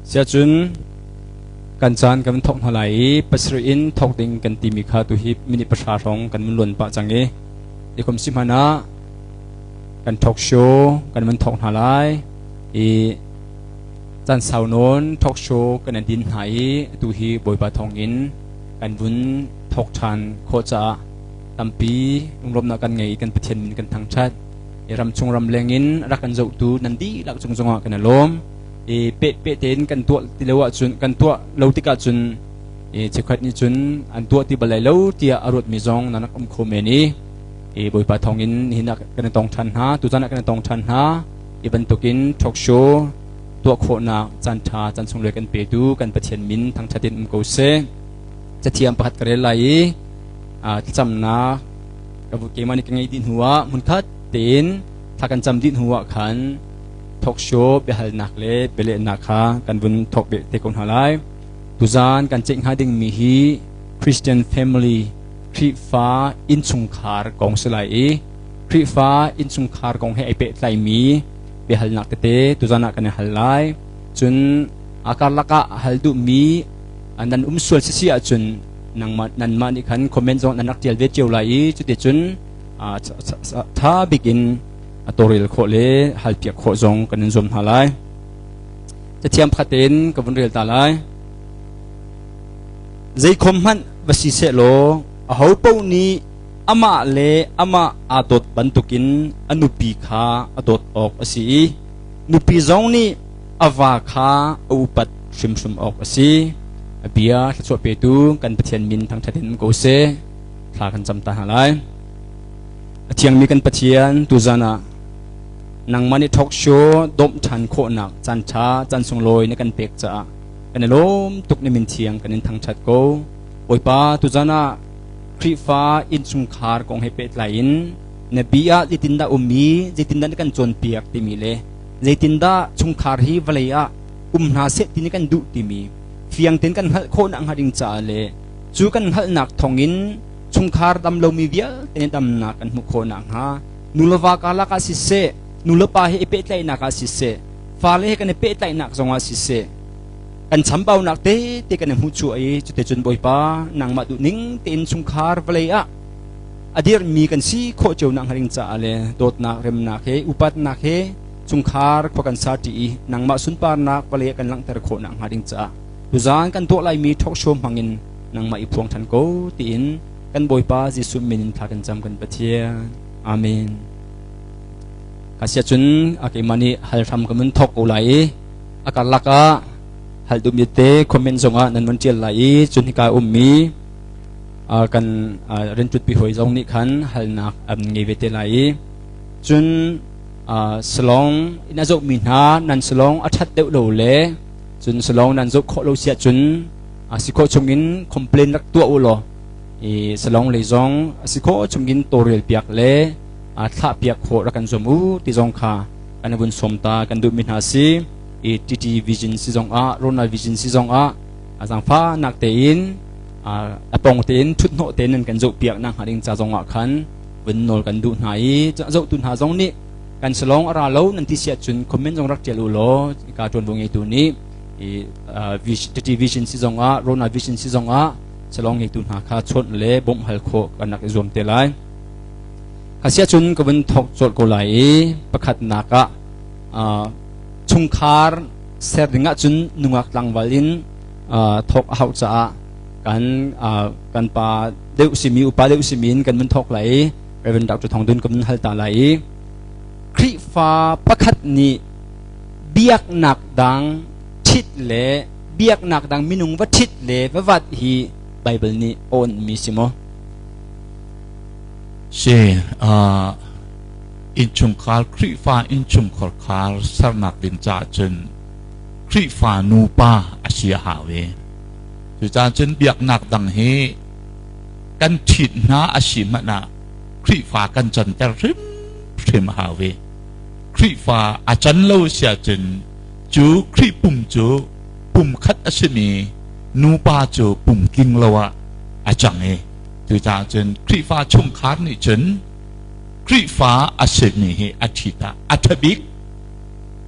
Siacun kan caan kan thok hna lai i pasarih in thok ding kan timi kha tu hi minute 10 hrawng kan mun luan pah cang i ikom si hmanh ah kan talk show kan mun thok hna lai i caan sau nawn talk show kan din hna i tu hi Bawipa thawng in kan vun thok ṭhan khawh caah tampi lunglawmhnak kan ngei i kan Pathian min kan thangṭhat. I ramchung ramleng in rak kan zohtu nan dihlak cung zongah kan i lawm. I peh peh tein kan tuah ti lo ahcun kan tuah lo tikah cun i cheukhat nih cun an tuah ti bal lai lo tiah a ruatmi zong nan rak um kho men i i Bawipa thawngin nihin ah kan i tong ṭhan hna tuzan ah kan i tong ṭhan hna. Hi bantukin talk show tuah khawhnak caan ṭha caan sunglawi kan petu kan Pathian min thangṭhat in um ko seh. Cathiang pakhat ka rel lai i thlacamnak keimah nih ka ngeih dih hnuah hmunkhat tein thla kan cam dih hnuah khan talk show biahalnak le bialehnak kha kan vun thawk te ko hna lai. Tuzaan kan ceih hnga dingmi hi Christian family Khrihfa innchungkhar kong si lai i Khrihfa innchungkhar kong he ai pehtlaimi biahalnak tete tuzaan ah kan i hal lai. Cun a karlak ah hal duhmi nan um sual sisi ahcun nangmah nanmah nih khan comment zong nan rak tial ve cio lai i cuticun tha bik in a tawrel khawh le halpiak khawh zong kan in zuam hna lai. Cathiam pakhat tein ka vun rel ta lai. Zeikhom hmanh va si seh law aho paoh nih amah le amah aa dawt bantukin a nupi kha a dawt awk a si i nupi zong nih a va kha a upat hrimhrim awk a si. A bia thluachuah petu kan Pathian min thangṭhat in um ko seh. Thla kan cam ta hna lai. A thiangmi kan Pathian, tuzan ah nangmah nih talk show dawmh ṭhan khawhnak caan ṭha caan sunglawi na kan pek caah kan i lawm tuk na min thiang kan in thangṭhat ko. Bawipa, tuzan ah Khrihfa innchungkhar kong he pehtlai in na bi ah zeitindah ummi, zeitindah na kan cawnpiak timi le zeitindah chungkhar hi vawlei ah um hna seh ti kan duh timi fiang tein kan hngalh khawh nak hnga ding caah le cu kan hngalhnak thawngin chungkhar dam lomi vialte nih damnak kan hmuh khawh nakhnga nu le va karlak ah siseh, nu le pa he i pehtlaihnak ah siseh, fale he kan i pehtlaihnak zongah siseh, kan chambaunak tete kan i hmuhchuah i cuticun Bawipa nangmah duhning tein chungkhar vawlei ah a dirmi kan si khawh cio nak hnga ding caah le dawtnak remnak he upatnak he chungkhar khua kan sa ṭi i nangmah sunparnak vawlei ah kan langhter khawh nak hnga ding caah tuzaan kan tuah laimi talk show hmangin nangmah i phuang ṭhan ko tiin kan Bawipa Jesuh min in thla kan cam kan Pathian. Amen. Ka sia cun a keimah nih hal hram ka mun thawk ko lai i a karlak ah hal duhmi te comment zongah nan von ṭial lai i cun hika ummi kan rianṭutpi hawi zong nih khan halnak an ngei ve te lai i cun salong in a zohmi hna nan salong a ṭhat deuh lo le cun salong nan zoh khawh lo si ahcun a si khawh chungin complain rak tuah u law i salong lei zong a si khawh chungin tawlrel piak le thlah piak khawh rak kan zuam u ti zong kha kan vun sawm ta kan duhmi hna si i TT Vision si zong ah Ronald Vision si zong ah zaangfahnak tein a pong tein ṭhuthnawh tein nan kan zohpiak nak hnga ding ca zong ah khan vun nawl kan duh hna i zohtu hna zong nih kan salong a ra lo nan ti si ahcun comment zong rak ṭial u law ka ṭuanvo ngeitu nih i TT Vision si zong ah Ronald Vision si zong ah salong ngeitu hna kha chawnh le bawmh hal khawh kan rak i zuam te lai. Asiahcun ka vun thawk colh ko lai i pakhatnak ah chungkhar ser ding ahcun nungak tlangval in thawk a hauh caah kan kan pa deuh simi upa deuh simi in kan vun thawk lai i Reverend Dr. Thong Dun ka vun hal ta lai i Khrihfa pakhat nih biaknak dang ṭhit le biaknak dang minung va ṭhit le va vat hi Bible nih a onhmi si maw? Si, innchungkhar Khrihfa innchungkhar khar sernak ding caah cun Khrihfa nupa a si a hau i cucaah cun biaknak dang hi kan ṭhit hna a si hmanh ah Khrihfa kan canter hrimhrim a hau i Khrihfa a can lo si ahcun cu Khrih pum cu pum khat a simi nupa cu pum tling lo ah a cang i Cucaah cun Khrihfa chungkhar nih cun Khrihfa a simi hi a ṭhit ah a ṭha bik.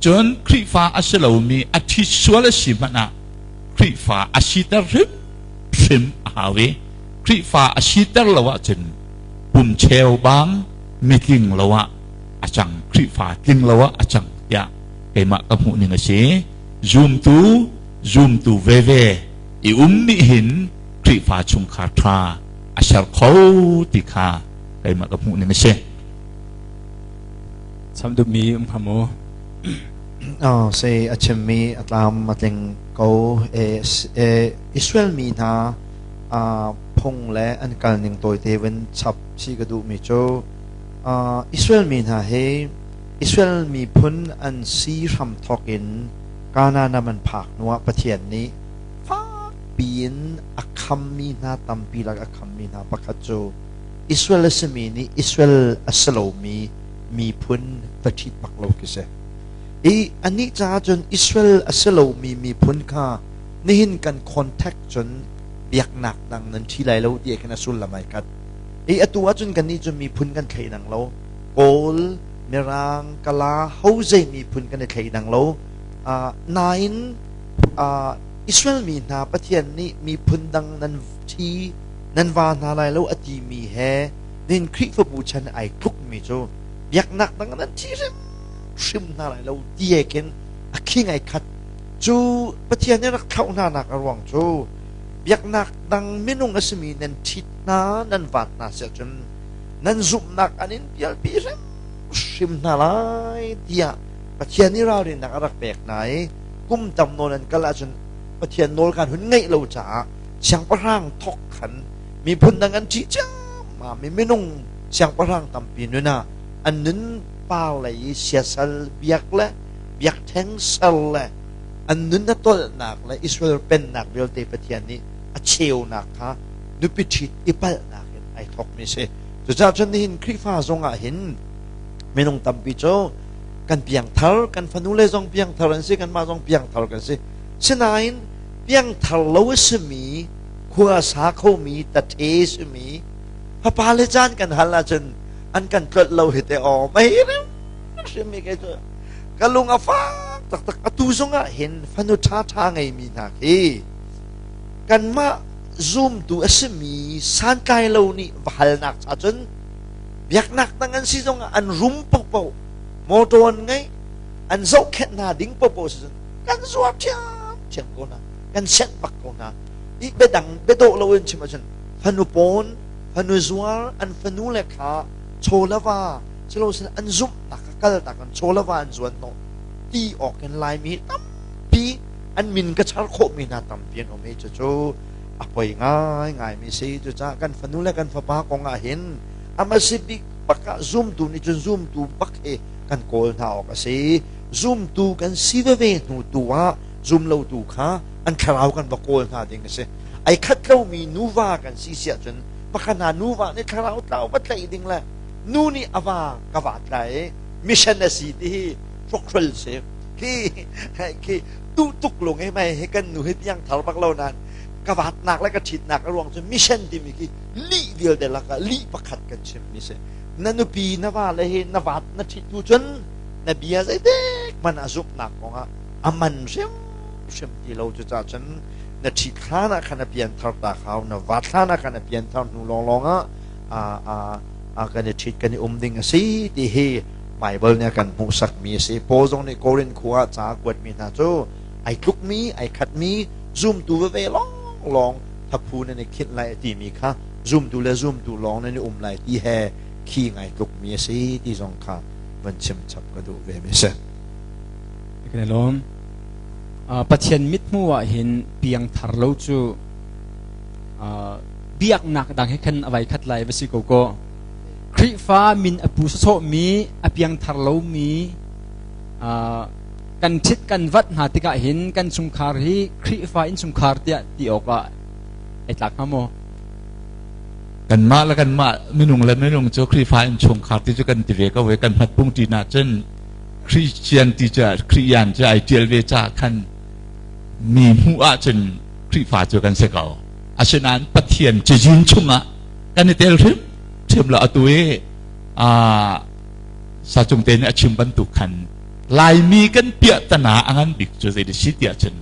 Cun Khrihfa a si lomi a ṭhit sual a si hmanh ah Khrihfa a siter hrimhrim a hau i Khrihfa a siter lo ahcun pum cheu bang mitling lo ah a cang, Khrihfa tling lo ah a cang tiah keimah ka hmuh ning a si. Zumtu, zumtu veve i um nih hin Khrihfa chungkhar ṭha a ser kho ti kha keimah ka hmuh ning a si. Cham duhmi um hnga maw? Sei a chimmi a tlam a tling ko. Israel mi hna phung le an kalning tawite vun chap chih ka duhmi cu Israel mi hna hi Israel miphun an si hramthawk in Kanaan ram an phak hnuah Pathian nih fakpi in a khammi hna tampi lak a khammi hna pakhat cu Israel a simi nih Israel a si lomi miphun va ṭhit bak lo khi si. I anih caah cun Israel a si lomi miphun kha nihin kan contact cun biaknak dang nan ṭhi lai lo ti khin a sullam ai khat. I atu ahcun kannih cu miphun kan thleidang lo. Kawl, Mirang, Kala, ho zei miphun kan i thleidang lo. Nain Israel mi hna Pathian nih miphun dang nan ṭhi nan va hna lai lo a timi he nin Khrihfabu chan ai tlukmi cu biaknak dang nan ṭhi hrimhrim hna lai lo ti he khin a khing ai khat. Cu Pathian nih rak thlauh hna nak a ruang cu biaknak dang minung a simi nan ṭhit hna nan vat hna si ahcun nan zumhnak an in pialpi hrimhrim hna lai tiah Pathian nih ralrinnak a rak pek hna i kum tam nawn an kal ahcun Pathian nawl kan hun ngeih lo caah siangpahrang thawk khan miphun dang an ṭih ciammam i minung siangpahrang tampi nun ah an nun par lei i siasal biak le biakṭheng ser le an nun a tolhnak le Israel pennak vialte Pathian nih a cheunak kha nupi ṭhit i palhnak in ai thawkmi si. Cucaah cun nihin Khrihfa zong ah hin minung tampi cu kan piangthar, kan fanule zong piangthar an si, kanmah zong piangthar kan si. Sinain piangthar lo a simi, khua sa khomi, tathe simi, fapa le caan kan hal ahcun an kan tlolh lo hi te aw mei hrim mi kei cu ka lung a fak taktak. Atu zong ah hin fanu ṭhaṭha ngeimi hna khi kanmah zumtu a simi santlai lo nih va halnak cha cun biaknak dang an si zong ah an rum paohpaoh, motor an ngei, an zohkhenh hna ding paohpaoh si cun kan zuar ṭhiamṭhiam ko hna, kan senh bak ko hna. I biadang biadawh lo in chim ahcun fanu pawn, fanu zuar, an fanu le kha chaw le va silosin an zumhnak ka kal tak an chaw le va an zuan hnawh ti awk in Laimi tampi an min ka char khawhmi hna tampi an um i cucu a poi ngaingaimi si. Cucaah kan fanu le kan fapa kong ah hin ama si bik bak ah zumtu nih cun zumtu bak hi kan kawl hna awk a si. Zumtu kan si veve hnu tu ah zumlotu kha an thlarau kan va kawl hna ding a si. Ai khat lomi nuva kan si si ahcun pakhat hna nuva nih thlarau tlau va tlaih ding le nu nih a va ka vat lai i mission a si ti hi hrokhrol si khi khi duh tuk lung hi mei hi kan nu hi piang thar bak lo nain ka vatnak le ka ṭhitnak a ruang cu mission timi khi lih vialte lakah lih pakhat kan chimmi si. Na nupi na va le hi na vat na ṭhit tu cun na bia zeitik hmanh a zumhnak kongah a man hrimhrim ti lo. Cucaah cun na ṭhit hlan ah khan a pianthar ta hau, na vat hlan ah khan a pianthar hnu lawnglawng ah kan i ṭhit kan i um ding a si ti hi Baibal nih a kan hmuhsakmi a si. Paul zong nih Korin khua ah ca a kuatmi hna cu ai tlukmi, ai khatmi zumtu veve lawnglawng thaphu nan i khinh lai a timi kha zumtu le zumtu lawng nan i um lai ti he khi ngai tlukmi a si ti zong kha van chim chap ka duh ve mi si. Kan i lawm. Pathian mithmuh ah hin piangthar lo cu biaknak dang he khan a vai khat lai va si ko kaw Khrihfa min a pu sawsawhmi a piangthar lomi kan ṭhit kan vat hna tikah hin kan chungkhar hi Khrihfa innchungkhar tiah ti awkah ai tlak hnga maw? Kanmah le kanmah minung le minung cu Khrihfa innchungkhar ti cu kan ti ve ko ve. Kan hmatpung ṭin ahcun Christian ti cu Khriyan cu ai ṭial ve caah khan mi hmuh ahcun Khrihfa cu kan si ko. Asinain Pathian cazin chungah kan i tel hrimhrim lo. Atu i Sacung te nih a chim bantuk khan. Laimi kan piahtana a ngan bik cu zei si tiah cun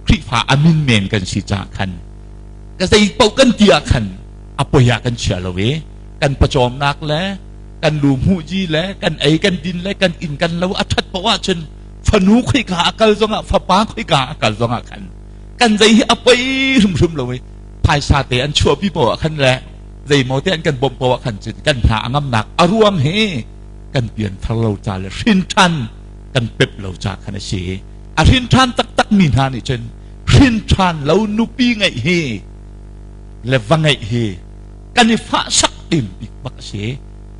Khrihfa a min men kan si caah khan ka zei paoh kan ti ah khan a poi ah kan chia lo i kan pawcawmnak le kan lu hmuhji le kan ei kan din le kan inn kan lo a ṭhat paoh ahcun fanu khoika a kal zongah, fapa khoika a kal zongah khan kan zei hi a poi hrimhrim lo i phaisa te an chuahpi paoh ah khan le zeimaw te an kan bawmh paoh ah khan cun kan hna a ngamnak a ruang hi kan pianthar lo ca le hrin ṭhan kan pep lo ca khan a si. A hrin ṭhan taktak mi hna nih cun hrin ṭhan lo nupi ngeih hi le va ngeih hi kan i fahsak ding bik bak a si.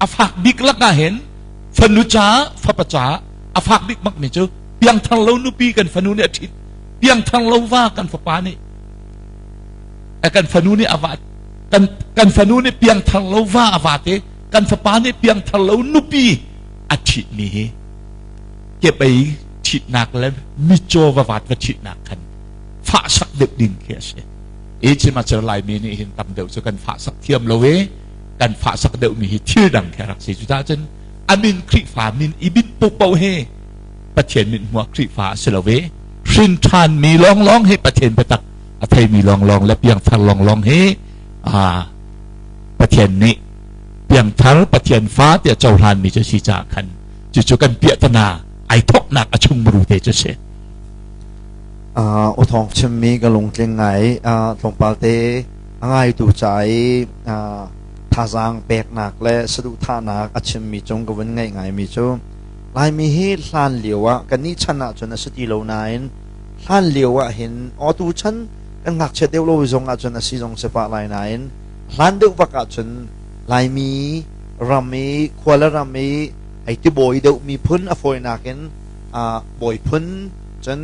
A fak bik lakah hin fanu ca, fapa ca a fak bik bak mi cu piangthar lo nupi kan fanu nih a ṭhit, piangthar lo va kan fapa nih kan fanu nih a va, kan fanu nih piangthar lo va a va te, kan fapa nih piangthar lo nupi a ṭhit mi hi kepei ṭhitnak le mitcaw va vat va ṭhitnak khan fahsak deuh ding khi a si. E chim a Laimi nih hin tam deuh cu kan fahsak thiam lo i kan fahsak deuh mi hi thil dang khi a rak si. Cucaah cun a min Khrihfa min i binh paohpaoh hi Pathian min hmuah Khrihfa a si lo i hrin ṭhan mi lawnglawng hi, Pathian biatak a theimi lawnglawng le piangthar lawnglawng hi Pathian nih piangthar Pathian fa tiah cohlan mi cu si caah khan cucu kan piahtana ai thoknak a chungmuru te cu si. U Thawng chimmi ka lungtling ngai. Tlawmpal te a ngaitu ca i thazaang peknak le saduhthahnak a chimmi cung ka vun ngaih ngaimi cu Laimi hi hlan lio ah, kannih chan ahcun a si ti lo nain, hlan lio ah hin awtu chan kan ngakchia deuh lo zong ahcun a si zong si pah lai nain, hlan deuh bak ahcun Laimi ram i khua le ram i ai tibawi deuh miphun, a fawinak in bawi phun cun,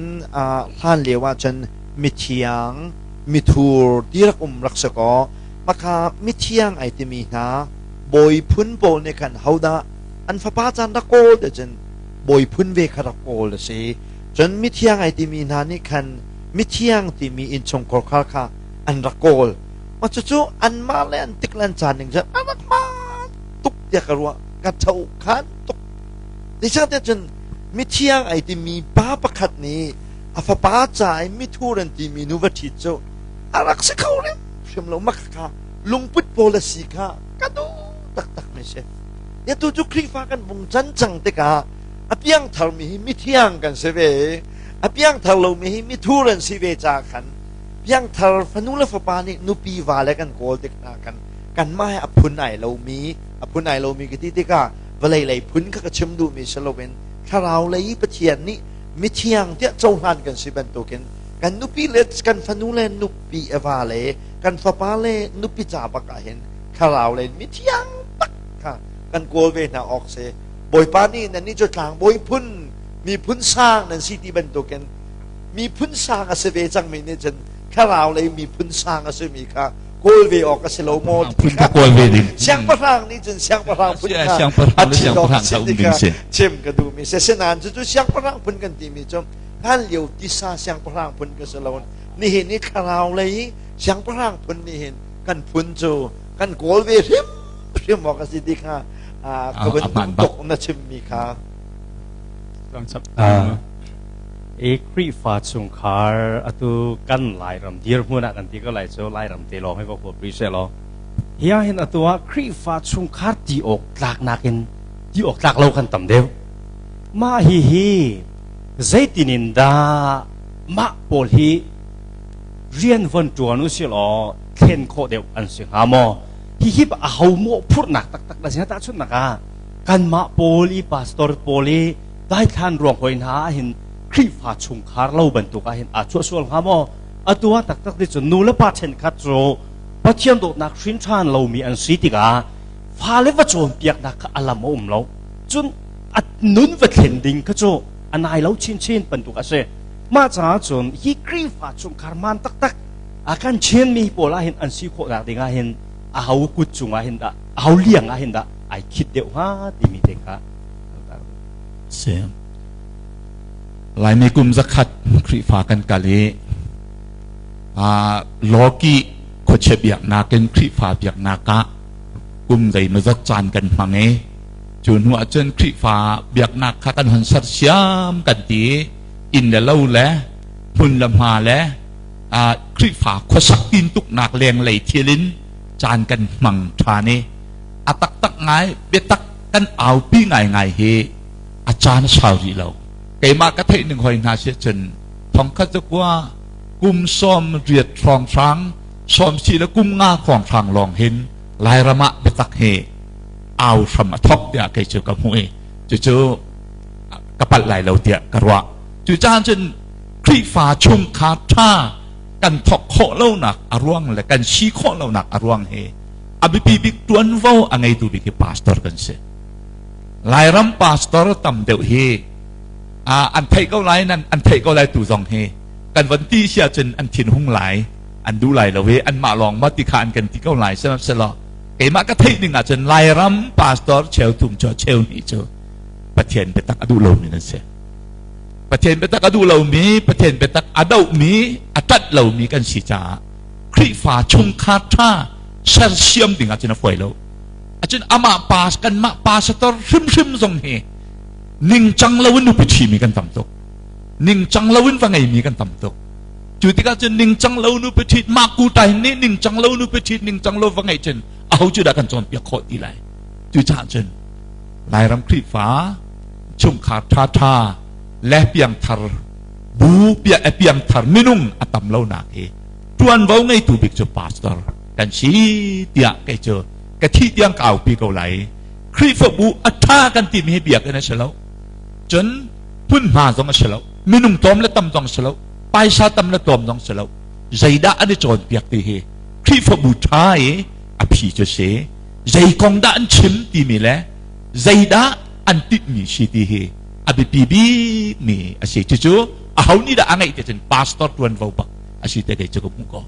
hlan lio ahcun mithiang mithur ti rak um rak si kaw, maka mithiang ai timi hna bawi phun pawl nih khan hodah an fapa caan rak kawl te cun bawi phun ve kha rak kawl a si. Cun mithiang ai timi hna nih khan mithiang timi innchungkhar khar kha an rak kawl. Mah cucu anmah le an tik le an caan ning cun a rak hmaan tuk tiah ka ruah, ka tho khan tuk. Zeicahtiah cun mithiang ai timi pa pakhat nih a fapa ca i mithur an timi nu va ṭhit cu a rak si kho hrimhrim lo. Mah kha lungput pawl a si kha ka duh taktak mi si. Atu cu Khrihfa kan vung can cang tikah a piangthar mi hi mithiang kan si ve, a piangthar lomi hi mithur an si ve caah khan piangthar fanu le fapa nih nupi va le kan kawl tik hna kan kanmah he a phun ai lomi, a phun ai lomi ka ti tikah vawlei lei phun kha ka chim duhmi si loin thlarau lei Pathian nih mithiang tiah cohlan kan si bantukin kan nupi le kan fanu le nupi va le kan fapa le nupi ca bak ah hin thlarau lei mithiang tak kha kan kawl ve hna awk si. Bawipa nih nannih cu tlangbawi phun, miphun sang nan si ti bantukin miphun sang a si ve cangmi nih cun thlarau lei miphun sang a simi kha kawl ve awk a si lo maw? Phun kha kawl ve ding. Siangpahrang nih cun siangpahrang phun kha siangpahrang le siangpahrang kha um ding si. Chim ka duhmi si. Asinain cucu siangpahrang phun kan timi cu hlan lio tisa siangpahrang phun ka si lo. Nihin i thlarau lei siangpahrang phun nih hin kan phun cu kan kawl ve hrim hrim awk a si ti kha ka vun duh tuk na chimmi kha. I Khrihfa chungkhar atu kan Lairam dirhmun ah kan ti ko lai cu, Lairam te lawng hi va huap rih seh law, hi ah hin atu ah Khrihfa chungkhar ti awk tlak nakin ti awk tlak lo kan tam deuh. Mah hi hi zeitin in dah mah pawl hi rian von ṭuan u si law thlen khawh deuh an si hnga maw? Hihi a ho mawh phurhnak taktak na si? Tahchunhnak ah kanmah pawl i pastor pawl i daithlan ruang hoi hna ah hin Khrihfa chungkhar lo bantuk ah hin aa chuah sual hnga maw? Atu ah taktak ti cun nu le pa ṭhenkhat cu Pathian dawtnak hrin ṭhan lomi an si tikah fale va cawnpiaknak kha a lam a um lo. Cun a nun va thlen ding kha cu a nai lo chinchin bantuk a si. Mah caah cun hi Khrihfa chungkhar man taktak a kan Chinmi pawl ah hin an si khawhnak ding ah hin a ho kut cungah hin dah, a ho liang ah hin dah ai khit deuh hnga timi te kha. Si. Laimi kum 100 Khrihfa kan kal i Lawki khuachia biaknak in Khrihfa biaknak ah kum zeimawzat caan kan hmang i. Cu hnu ahcun Khrihfa biaknak kha kan hon sersiam kan ti i inn le lo le hmun le hma le Khrihfa khuasak tintuknak lenglei thil in caan kan hmang ṭhan i a taktak ngai biatak kan aupi ngaingai hi a caan a sau rih lo. Keimah ka theih ning hoi hna si cun thongkhat zakua kum 18 hrawnghrang 14 le kum nga hrawnghrang lawng hin Lairam ah biatak hi au hram a thok tiah kei cu ka hmuh i cucu ka palh lai lo tiah ka ruah. Cucaah cun Khrihfa chungkhar ṭha kan thok khawh lonak a ruang le kan si khawh lonak a ruang hi a biapi bik ṭuanvo a ngeitu bik hi pastor kan si. Lairam pastor tam deuh hi an theih ko lai nan an theih ko lai tu zong hi kan von ti si ahcun an thin hung lai an duh lai lo i anmah lawng ma ti kha an kan ti ko lai sihmanhsehlaw keimah ka theih ning ahcun Lairam pastor cheu thum cu cheu hnih cu Pathian biatak a duh lomi nan si. Pathian biatak a duh lomi, Pathian biatak a dohmi, a ṭanh lomi kan si caah Khrihfa chungkhar ṭha sersiam ding ahcun a fawi lo. Acun amah pa kanmah pastor hrimhrim zong hi ningcang loin nupi ṭhimi kan tam tuk. Ningcang loin va ngeimi kan tam tuk. Cu tikah cun ningcang lo nupi ṭhit mah kutai nih ningcang lo nupi ṭhit ningcang lo va ngeih cun aho cu dah kan cawnpiak khawh ti lai. Cucaah cun Lairam Khrihfa chungkhar ṭhaṭha le piangthar bu piangthar minung a tam lonak hi ṭuanvo ngeitu bik cu pastor kan si tiah kei cu ka thih tiang ka aupi ko lai. Khrihfabu a ṭha kan timi hi biakinn a si lo. Cun hmunhma zong a si lo. Minung tlawm le tam zong a si lo. Paisa tam le tlawm zong a si lo. Zeidah an i cawnpiak ti hi Khrihfabu ṭha i a phi cu si. Zei kong dah an chim timi le zeidah an tinhmi si ti hi a biapi bikmi a si. Cucu aho nih dah a ngeih ti cun pastor ṭuanvo bak a si te kei cu ka hmuh ko.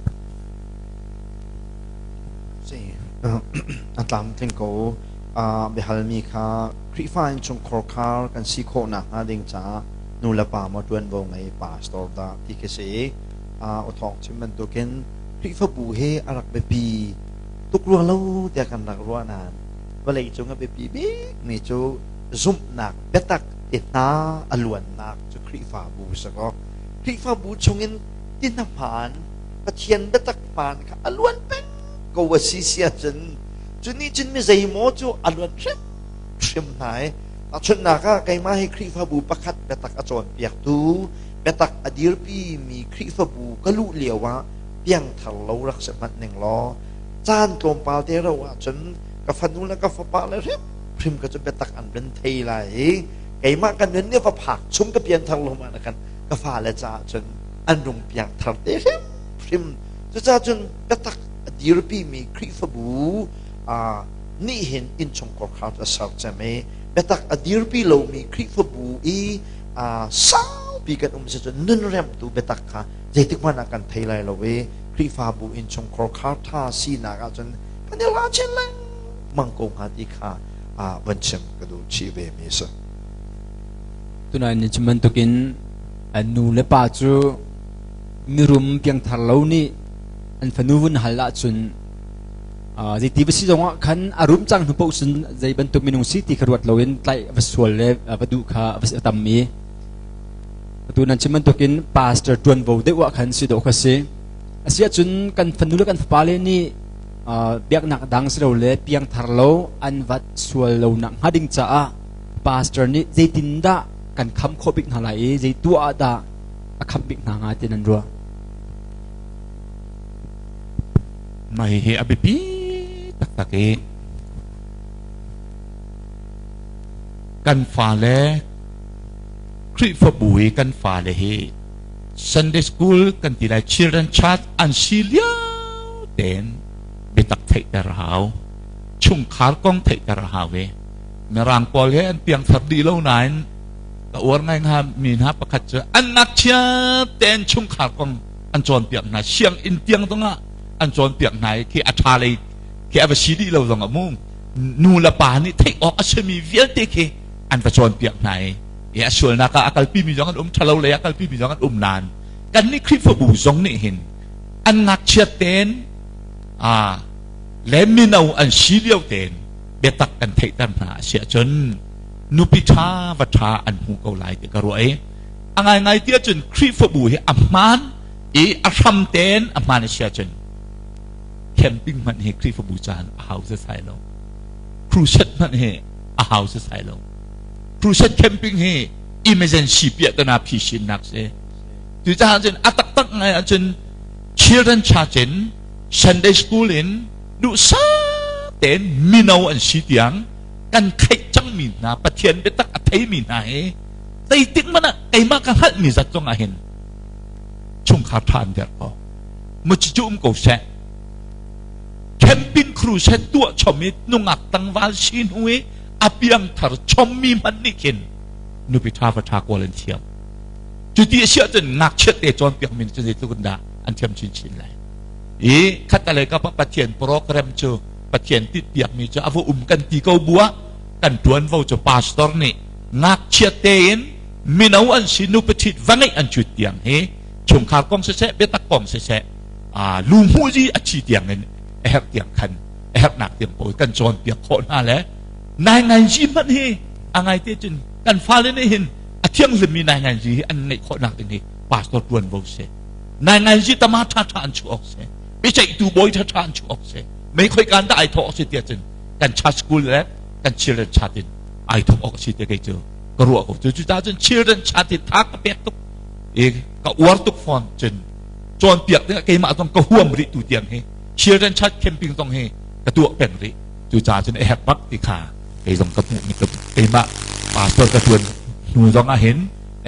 Si a tlamtling ko. Biahalmi kha Khrihfa innchungkhar khar kan si khawh nakhnga ding caah nu le pa maw ṭuanvo ngei pastor dah ti khi si. Aw thawng chim bantukin Khrihfabu hi a rak biapi tuk rua lo tiah kan rak ruah nain vawlei cung a biapi bikmi cu zumhnak biatak ti hna a luannak cu Khrihfabu si kaw Khrihfabu chungin ti hna hmaan Pathian biatak hmaan kha a luan peng ko a si si ahcun cu nih cun mi zeimaw cu a luan hrimhrim hna i tahchunhnak ah keimah hi Khrihfabu pakhat biatak a cawnpiaktu biatak a dirpi mi Khrihfabu ka luh lio ah piangthar lo rak si hmanh ning law caan tlawmpal te ro ahcun ka fanu le ka fapa le hrimhrim ka cu biatak an rin thei lai i keimah ka nun nih va phak chung ka pianthar lo ma kan ka fale caah cun an rung piangthar te hrimhrim. Cucaah cun biatak a dirpi mi Khrihfabu nih hin innchungkhar kha a ser cem i biatak a dirpi lomi Khrihfabu i saupi kan um si cun nun remtu biatak kha zeitik hmanh ah kan thei lai lo i Khrihfabu innchungkhar khar ṭha sinak ahcun kan i la chin lengmang ko hnga ti kha van chim ka duh chih ve mi a si. Tunai ni chim bantukin nu le pa cu mirum piangthar lo nih an fanu vun hal ahcun zeiti va si zongah khan a rum cang hnu paoh cun zei bantuk minung si ti kha ruat loin tlaih va sual le va duh kha va tam i atu nan chim bantukin pastor ṭuanvo deuh ah khan si dawh kha si. Asiahcun kan fanu le kan fapale nih biaknak dang si lo le piangthar lo an vat sual lo nak hnga ding caah pastor nih zeitindah kan kham khawh bik hna lai i zei tuah ah dah a kham bik hna hnga ti nan ruah? Mah hihi a biapi taktak i kan fale Khrihfabu i kan fale hi Sunday school kan ti lai children church an si lio tein biatak theihter a hau chungkhar kong theihter a hau i Mirang pawl he an piangthar dih lo nain ka uar ngai hnga mi hna pakhat cu an ngakchia tein chungkhar kong an cawnpiak hna sianginn tiang zongah an cawnpiak hna i khi a ṭha lei khi a va si dih lo zongah mu nu le pa nih theih awk a simi vialte khi an va cawnpiak hna i i a sualnak ah a kalpi mi zong an um ṭhalo lei a kalpi mi zong an um nain kannih Khrihfabu zong nih hin an ngakchiat tein a le mino an si lio tein. Biatak kan theihter hna a si ahcun nupi ṭha va ṭha an hmu ko lai ti ka ruah i a ngaingai ti ahcun Khrihfabu hi a hmaan i a hram tein a hmaan a si ahcun camping hmanh hi Khrihfabu caan a hau setsai lo. Crusade hmanh hi a hau setsai lo. Crusade camping hi emergency piah tana phisinnak si. Cucaah cun a taktak ngai ahcun children church in Sunday school in duhsah tein mino an si tiang kan theih cangmi hna Pathian biatak a theimi hna hi zeitik hmanh ah keimah ka hngalhmi zat zong ah hin chungkhar ṭha an derh ko. Muci cu um ko seh. Camping crusade tuah chom i nungak tlangval si hnu i a piangthar chommi hmanh nih khin nupi ṭha va ṭha kawl an thiam. Cuti a si ahcun ngakchiat te cawnpiak mi cu zeitluk in dah an thiam chinchin lai. I khatalei kap ah Pathian program cu Pathian titpiak mi cu a va um kan ti ko bu ah kan ṭuanvo cu pastor nih ngakchia tein mino an si nupi ṭhit va ngeih an cut tiang hi chungkhar kong siseh biatak kong siseh lu hmuh a thi tiang in a herh tiang khan a herhnak tiang pawl kan cawnpiak khawh hna le nainganzi hmanh hi a ngaite cun kan fale nih hin a thianghlimmi nainganzi hi an ngeih khawhnak ding hi pastor tuanvo si nainganzi tama ṭha ṭha an chuah awk si biaceihtu bawi ṭha ṭha an chuah awk si mei khoi kan dah ai thawh awk si tiah cun kan church school le kan children chat in ai thawk awk si te kei cu ka ruah ko cu cucaah cun children chat in tha ka pek tuk i ka uar tuk fawn cun cawnpiak ding keimah zong ka huam rih tu tiang hi children church camping zong hi ka tuah peng rih cucaah cun a herh bak ti kha kei zong ka hmuh keimah pastor ka tuan hnu zong ah hin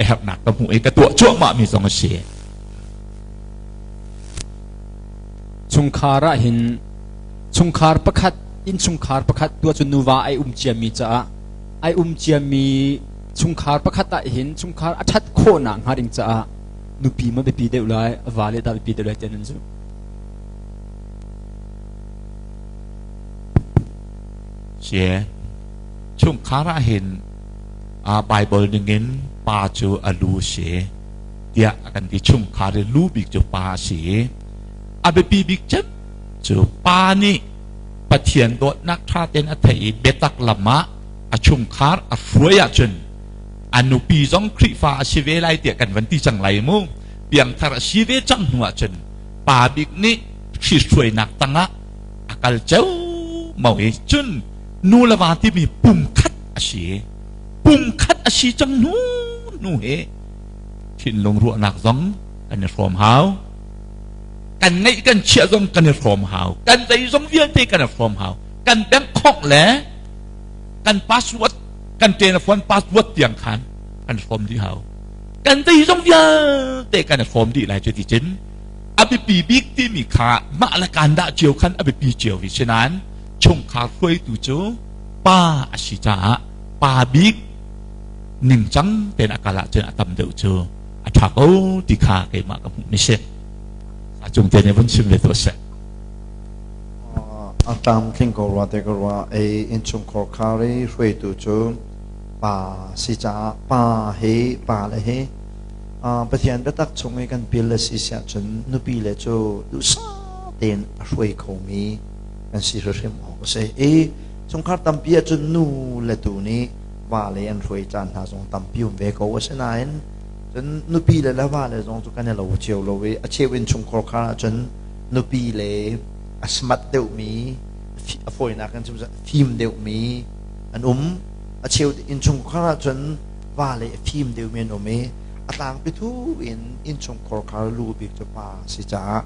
a herhnak ka hmuh i ka tuah cuahmah mi zong a si. Chungkhar ah hin chungkhar pakhat innchungkhar pakhat tuah cu nuva ai um ciami caah ai um ciami chungkhar pakhat ah hin chungkhar a ṭhat khawhnak hnga ding caah nupi ma biapi deuh lai a va le dah biapi deuh lai ti an zumh. Sie chungkhar ah hin a Bible ningin pa cu a lu si tiah a kan ti chungkhar i lu bik cu pa a si a biapi bik cem cu pa nih Pathian dawtnak ṭha tein a theih i biatak lam ah a chungkhar a hruai ahcun a nupi zong Khrihfa a si ve lai tiah kan van ti cang lai mu piangthar a si ve cang hnu ahcun pa bik nih hruainak tangah a kal ceu mo i cun nu le va timi pumkhat a si pumkhat a si cang hnu hnu hi thinlung ruahnak zong kan i hrawm hau kan ngeih kan chiah zong kan i hrawm hau kan zei zong vialte kan i hrawm hau kan bank khawng le kan password kan telephone password tiang khan kan hrawm dih hau kan zei zong vialte kan i hrawm dih lai cu ti cun a biapi bik timi kha mah le kan dah cio khan a biapi cio vi sinain chungkhar hruaitu cu pa a si caah pa bik ningcang tein a kal ahcun a tam deuh cu a ṭha ko ti kha keimah ka hmuh mi si. A cung te nih vun chim ve tuah seh. A tlamtling ko rua te ka rua ei innchungkhar khar i hruaitu cu pa si caah pa hi pa le hi Pathian biatak chung i kan pil le si siah cun nupi le cu duhsah tein a hruai khomi kan si hrimhrim awk a si. I chungkhar tampi ahcun nu le tu nih va le an hruai caan hna zong tampi um ve ko. Asinain cun nupi le le va le zong cu kan i lo cio lo i a cheu innchungkhar khar ahcun nupi le a smart deuhmi a fawinak in chim fim deuhmi an um. A cheu innchungkhar ahcun va le a fim deuhmi an um i a tlangpi thu in innchungkhar khar lu bik cu pa a si caah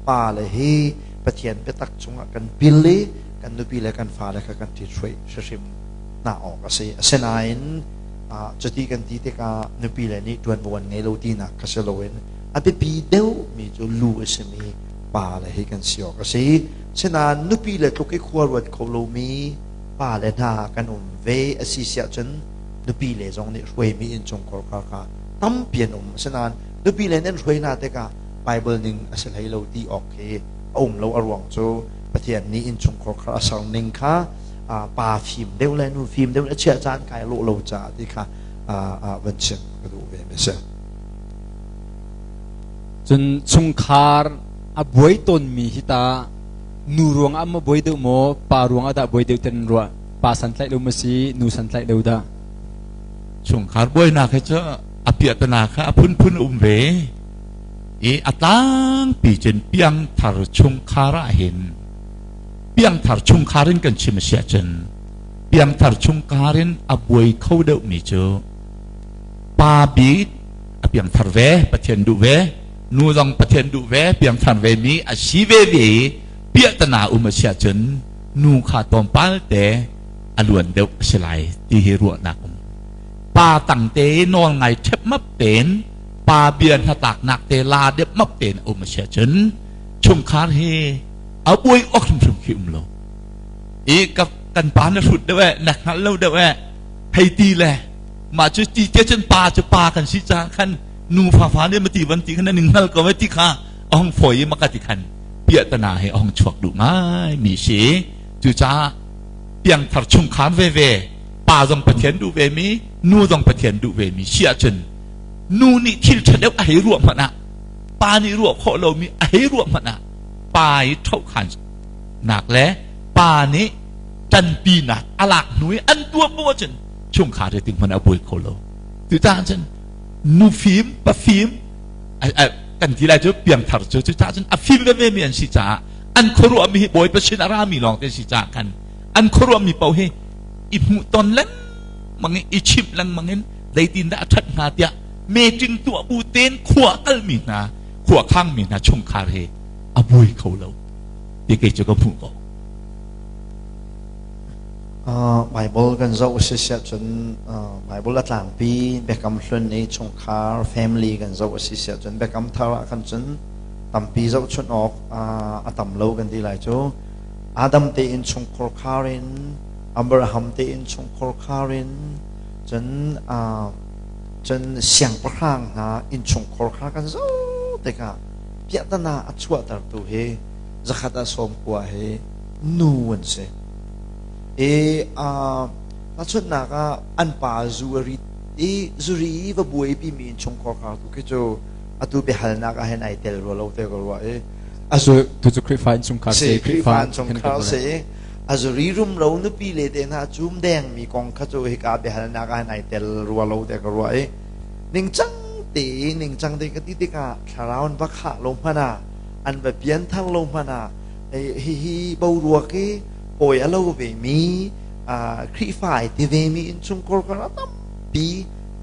pa le hi Pathian biatak chungah kan pil i kan nupi le kan fale kha kan ṭhithruai hrimhrim hna awk a si. Asinain cuti kan ti tikah nupi le nih ṭuanvo an ngei lo tinak kha si loin a biapi deuhmi cu lu a simi pa le hi kan si awk a si. Sinain nupi le tluk i khua ruat kho lomi pa le hna kan um ve a si siah cun nupi le zong nih hruaimi innchungkhar kha kha tampi an um. Asinain nupi le nan hruai hna tikah Bible ning a si hlei lo ti awk khi a um lo a ruang cu Pathian nih innchungkhar kha a ser ning kha pa fim deuh le nu fim deuh le chiah caan kai lawh lo caah ti kha van chim ka duh ve mi si. Cun chungkhar a buai tawnmi hi ta nu ruang ah ma buai deuh maw pa ruang ah dah buai deuh ten ruah? Pa santlaih lo ma si, nu santlaih lo dah? Chungkhar buainak hi cu a piahtana kha a phunphun um ve i a tlangpi cun piangthar chungkhar ah hin piangthar chungkhar in kan chim a si ahcun piangthar chungkhar in a buai kho deuhmi cu pa bik a piangthar ve, Pathian duh ve, nu zong Pathian duh ve, piangthar ve mi a si ve ve i piahtana um a si ahcun nu kha tlawmpal te a luan deuh a si lai ti hi ruahnak um. Pa tang te i nawl ngai ṭhepmap tein pa bia hnatlaknak te la depmap tein a um a si ahcun chungkhar hi a buai awk hrimhrim khi um lo. I ka kan pa na hrut deuh eh, na hngal lo deuh eh, hei ti le mah cu ti te cun pa cu pa kan si caah khan nu fa fa nih ma ti van ti khan nan hngal ko ti kha a hung fawi i maka ti khan piahtana he a hung chuak duh ngai mi si. Cucaah piangthar chungkhar veve pa zong Pathian duh ve mi, nu zong Pathian duh ve mi si ahcun nu nih thil ṭha deuh a hei ruah hmanh ah, pa nih ruah khawh lomi a hei ruah hmanh ah pa i ṭhohkhan nak le pa nih ṭanpinak a lak hnu i an tuah bu ahcun chungkhar hi ting hmanh a buai kho lo. Cucaah cun nu fim, pa fim kan ti lai cu piangthar cu cucaah cun a fim veve mi an si caah an khuaruahmi hi Bawipa sin a rami lawng te si caah khan an khuaruahmi paoh hi i hmuh ton lengmang i i chimh lengmang in zeitin dah a ṭhat hnga tiah meeting tuah bu tein khua kalmi hna khua khangmi hna chungkhar hi a buai kho lo ti kei cu ka hmuh ko. Bible kan zoh si siah cun Bible a tlangpi Biakam Hlun i chungkhar family kan zoh a si siah cun Biakam Thar ah khan cun tampi zohchunh awk a tam lo kan ti lai cu. Adam te in chungkhar khar in, Abraham te in chungkhar khar in, cun cun siangpahrang hna innchungkhar kha kan zoh tikah piahtana a chuahtertu hi zakhat ah 90 hi nu an si. I tahchunhnak ah an pa zu a rit i zuri i va buaipi mi innchungkhar khar tu khi cu atu biahalnak ah hin ai tel rua lo te ka ruah i Tu cu Khrihfa innchungkhar si, Khrihfa innchungkhar si. A zuri rumro nupi le te hna cum deng mi kong kha cu hika biahalnak ah hin ai tel rua lo te ka ruah i ningcang te ningcang te ka ti tikah thlarau an va khah lo hmanh ah, an va pianthar lo hmanh ah, hihi boruak i hawi a lo ve mi Khrihfa ai ti ve mi innchungkhar kar a tampi.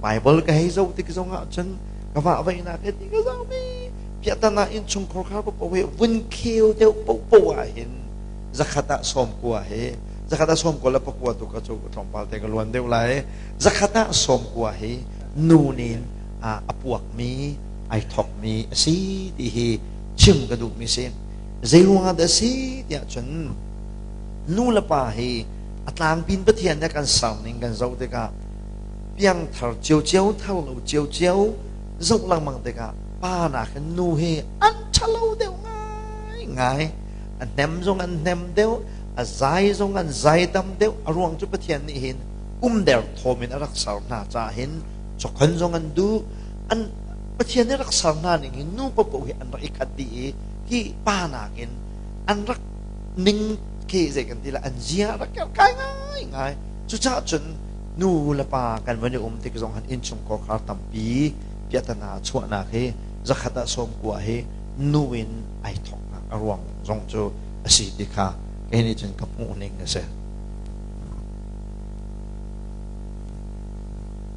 Bible ka hei zoh tik zong ah cun ka vah vainak he ti ka zoh mi piahtana innchungkhar khar paoh hi vun kheu deuh paohpaoh ah hin zakhat ah 90 hi, zakhat ah 94 tu ka cu tlawmpal te ka luan deuh lai, zakhat ah 90 hi nu nin a puak mi ai thok mi a si ti hi chim ka duh mi si. Zei ruangah dah si tiah cun nu le pa hi a tlangpin Pathian nih kan ser ning kan zoh tikah piangthar ciocio thar lo ciocio zoh lengmang tikah pa nakin nu hi an ṭhalo deuh ngai ngai. A hnem zong an hnem deuh, a zai zong an zai tam deuh. A ruang cu Pathian nih hin umder thawm in a rak ser hna caah hin chokhan zong an duh. An Pathian nih rak ser hna ning hi nu paoh hi an rak i khat dih i hi pa nakin an rak ning khi zei kan ti la, an zia rak kai ngai ngai. Cucaah cun nu le pa kan van i um tik zong han innchungkhar khar tampi piahtana chuahnak hi zakhat ah 90 hi nu in ai thawknak a ruang zong cu a si ti kha kei nih cun ka hmuh ning a si.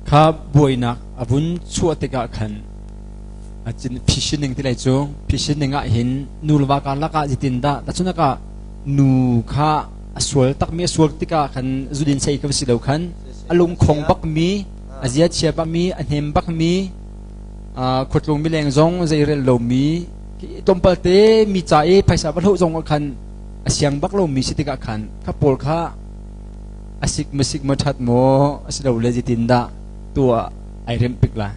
Kha buainak a vun chuah tikah khan phishining ti lai cu phishining ah hin nu le va karlak ah zeitindah tahchunhnak ah nu kha a sual takmi, a sual tikah khan zudin sei ka si lo khan a lungkhong bakmi, a zia chia bakmi, a hnem bakmi, khuatlung mileng zong zeirel lomi, tlawmpal te mi ca i phaisa va hloh zong ah khan a siang bak lomi si tikah khan kha pawl kha a sik ma sik ma ṭhat maw asilole zeitindah tuah ai remh pik lai?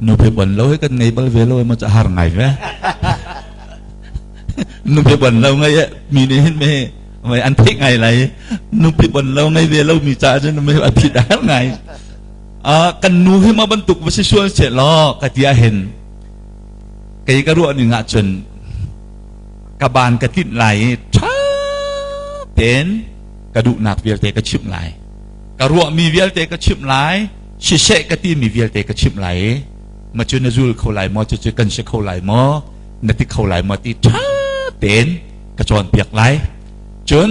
Nupi bon lo hi kan ngei bal ve lo ma ca har ngai ve. Nupi bon lo ngai mi nih hin me mai an theih ngai lai. Nupi bon lo ngei ve lo mi ca cun me a phit har ngai. Kan nu hi ma bantuk va si sual se law ka ti ah hin kei ka ruah ning ah cun ka ban ka tlinh lai i ṭha tein ka duhnak vialte ka chimh lai. Ka ruahmi vialte ka chimh lai, siseh ka timi vialte ka chimh lai i ma cu na zul kho lai maw, cucu kan si kho lai maw, na ti kho lai maw ti ṭha tein ka cawnpiak lai. Cun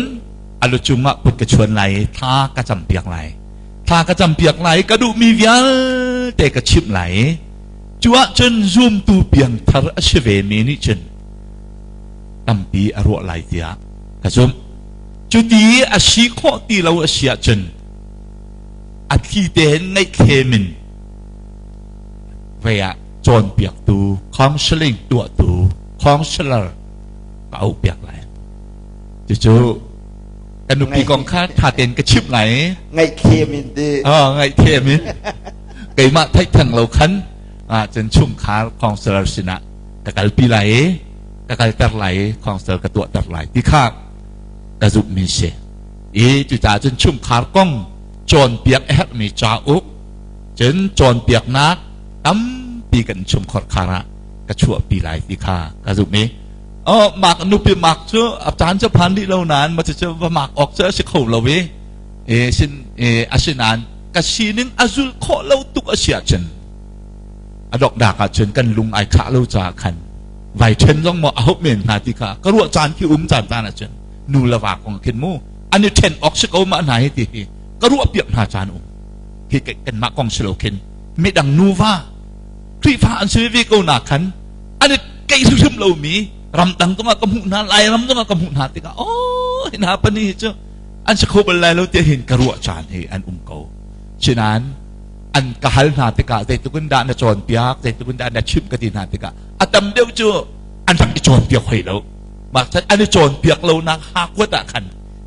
a lu cungah kut ka chuan lai i thla ka campiak lai. Thla ka campiak lai i ka duhmi vialte ka chimh lai i cu ahcun zumtu piangthar a si vemi nih cun tampi a ruah lai tiah ka zumh. Cuti a si khawh ti lo a si ahcun a thli tein ngaihthlem in vei ah cawnpiaktu counseling tuahtu counselor ka auhpiak lai. Cucu ka nupi kong kha ṭha tein ka chimh lai i ngaihthlem in ti. Ngaihthlem in keimah theih theng lo khan cun chungkhar counselor sinah ka kalpi lai i ka kalter lai i counselor ka tuahter lai ti kha ka zumhmi si. I cucaah cun chungkhar kong cawnpiak a herhmi cauk cun cawnpiaknak tampi kan chungkhar khar ah ka chuahpi lai ti kha ka zumh i oh mak nupi mak cu a caan cu phan rih lo nain ma cu va mak awk cu a si kho lo i e sin e asinain ka sining a zul khawh lo tuk a si ahcun a dokdak ahcun kan lung ai khah lo caah khan vai ṭhen zong maw a hauh men hnga ti kha ka ruah caan khi um caan caan ahcun nu le va kong khin mu an i ṭhen awk si ko ma hna hi ti hi ka ruah piak hna caan um hi kanmah kong si lo khin midang nuva Khrihfa an si ve ko na khan an i keih hrimhrim lomi ramdang zongah ka hmuh hna Lairam zongah ka hmuh hna tikah oh hi hna pani hi cu an si kho bal lai lo tiah hin ka ruah caan hi an um ko sinain an ka hal hna tikah zeitluk in dah na cawnpiak zeitluk in dah na chimh ka ti hna tikah a tam deuh cu an rak i cawnpiak hoi lo mah an i cawnpiak lo nak ha kuat ah khan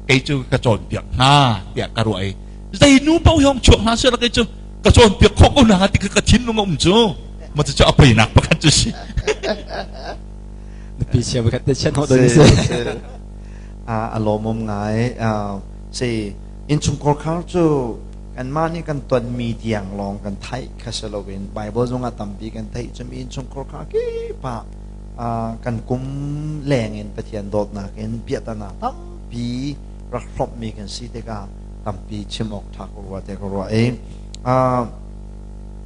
kei cu ka cawnpiak hna tiah ka ruah i zei nu paoh hi hong chuak hna seh kei cu ka cawnpiak khawh ko hna ti ka thinlung a um cu ma cu a poinak pakhat cu si Nupi sia pakhat te chian ho do ni se a lawmawm ngai si innchungkhar khar cu kanmah nih kan tonmi tiang lawng kan theih kha si loin Bible zongah tampi kan theih cumi innchungkhar khar kip ah kan kum leng in Pathian dawtnak in piahtana tampi rak hrawmhmi kan si tikah tampi chim awk ṭha ka ruah te ka ruah i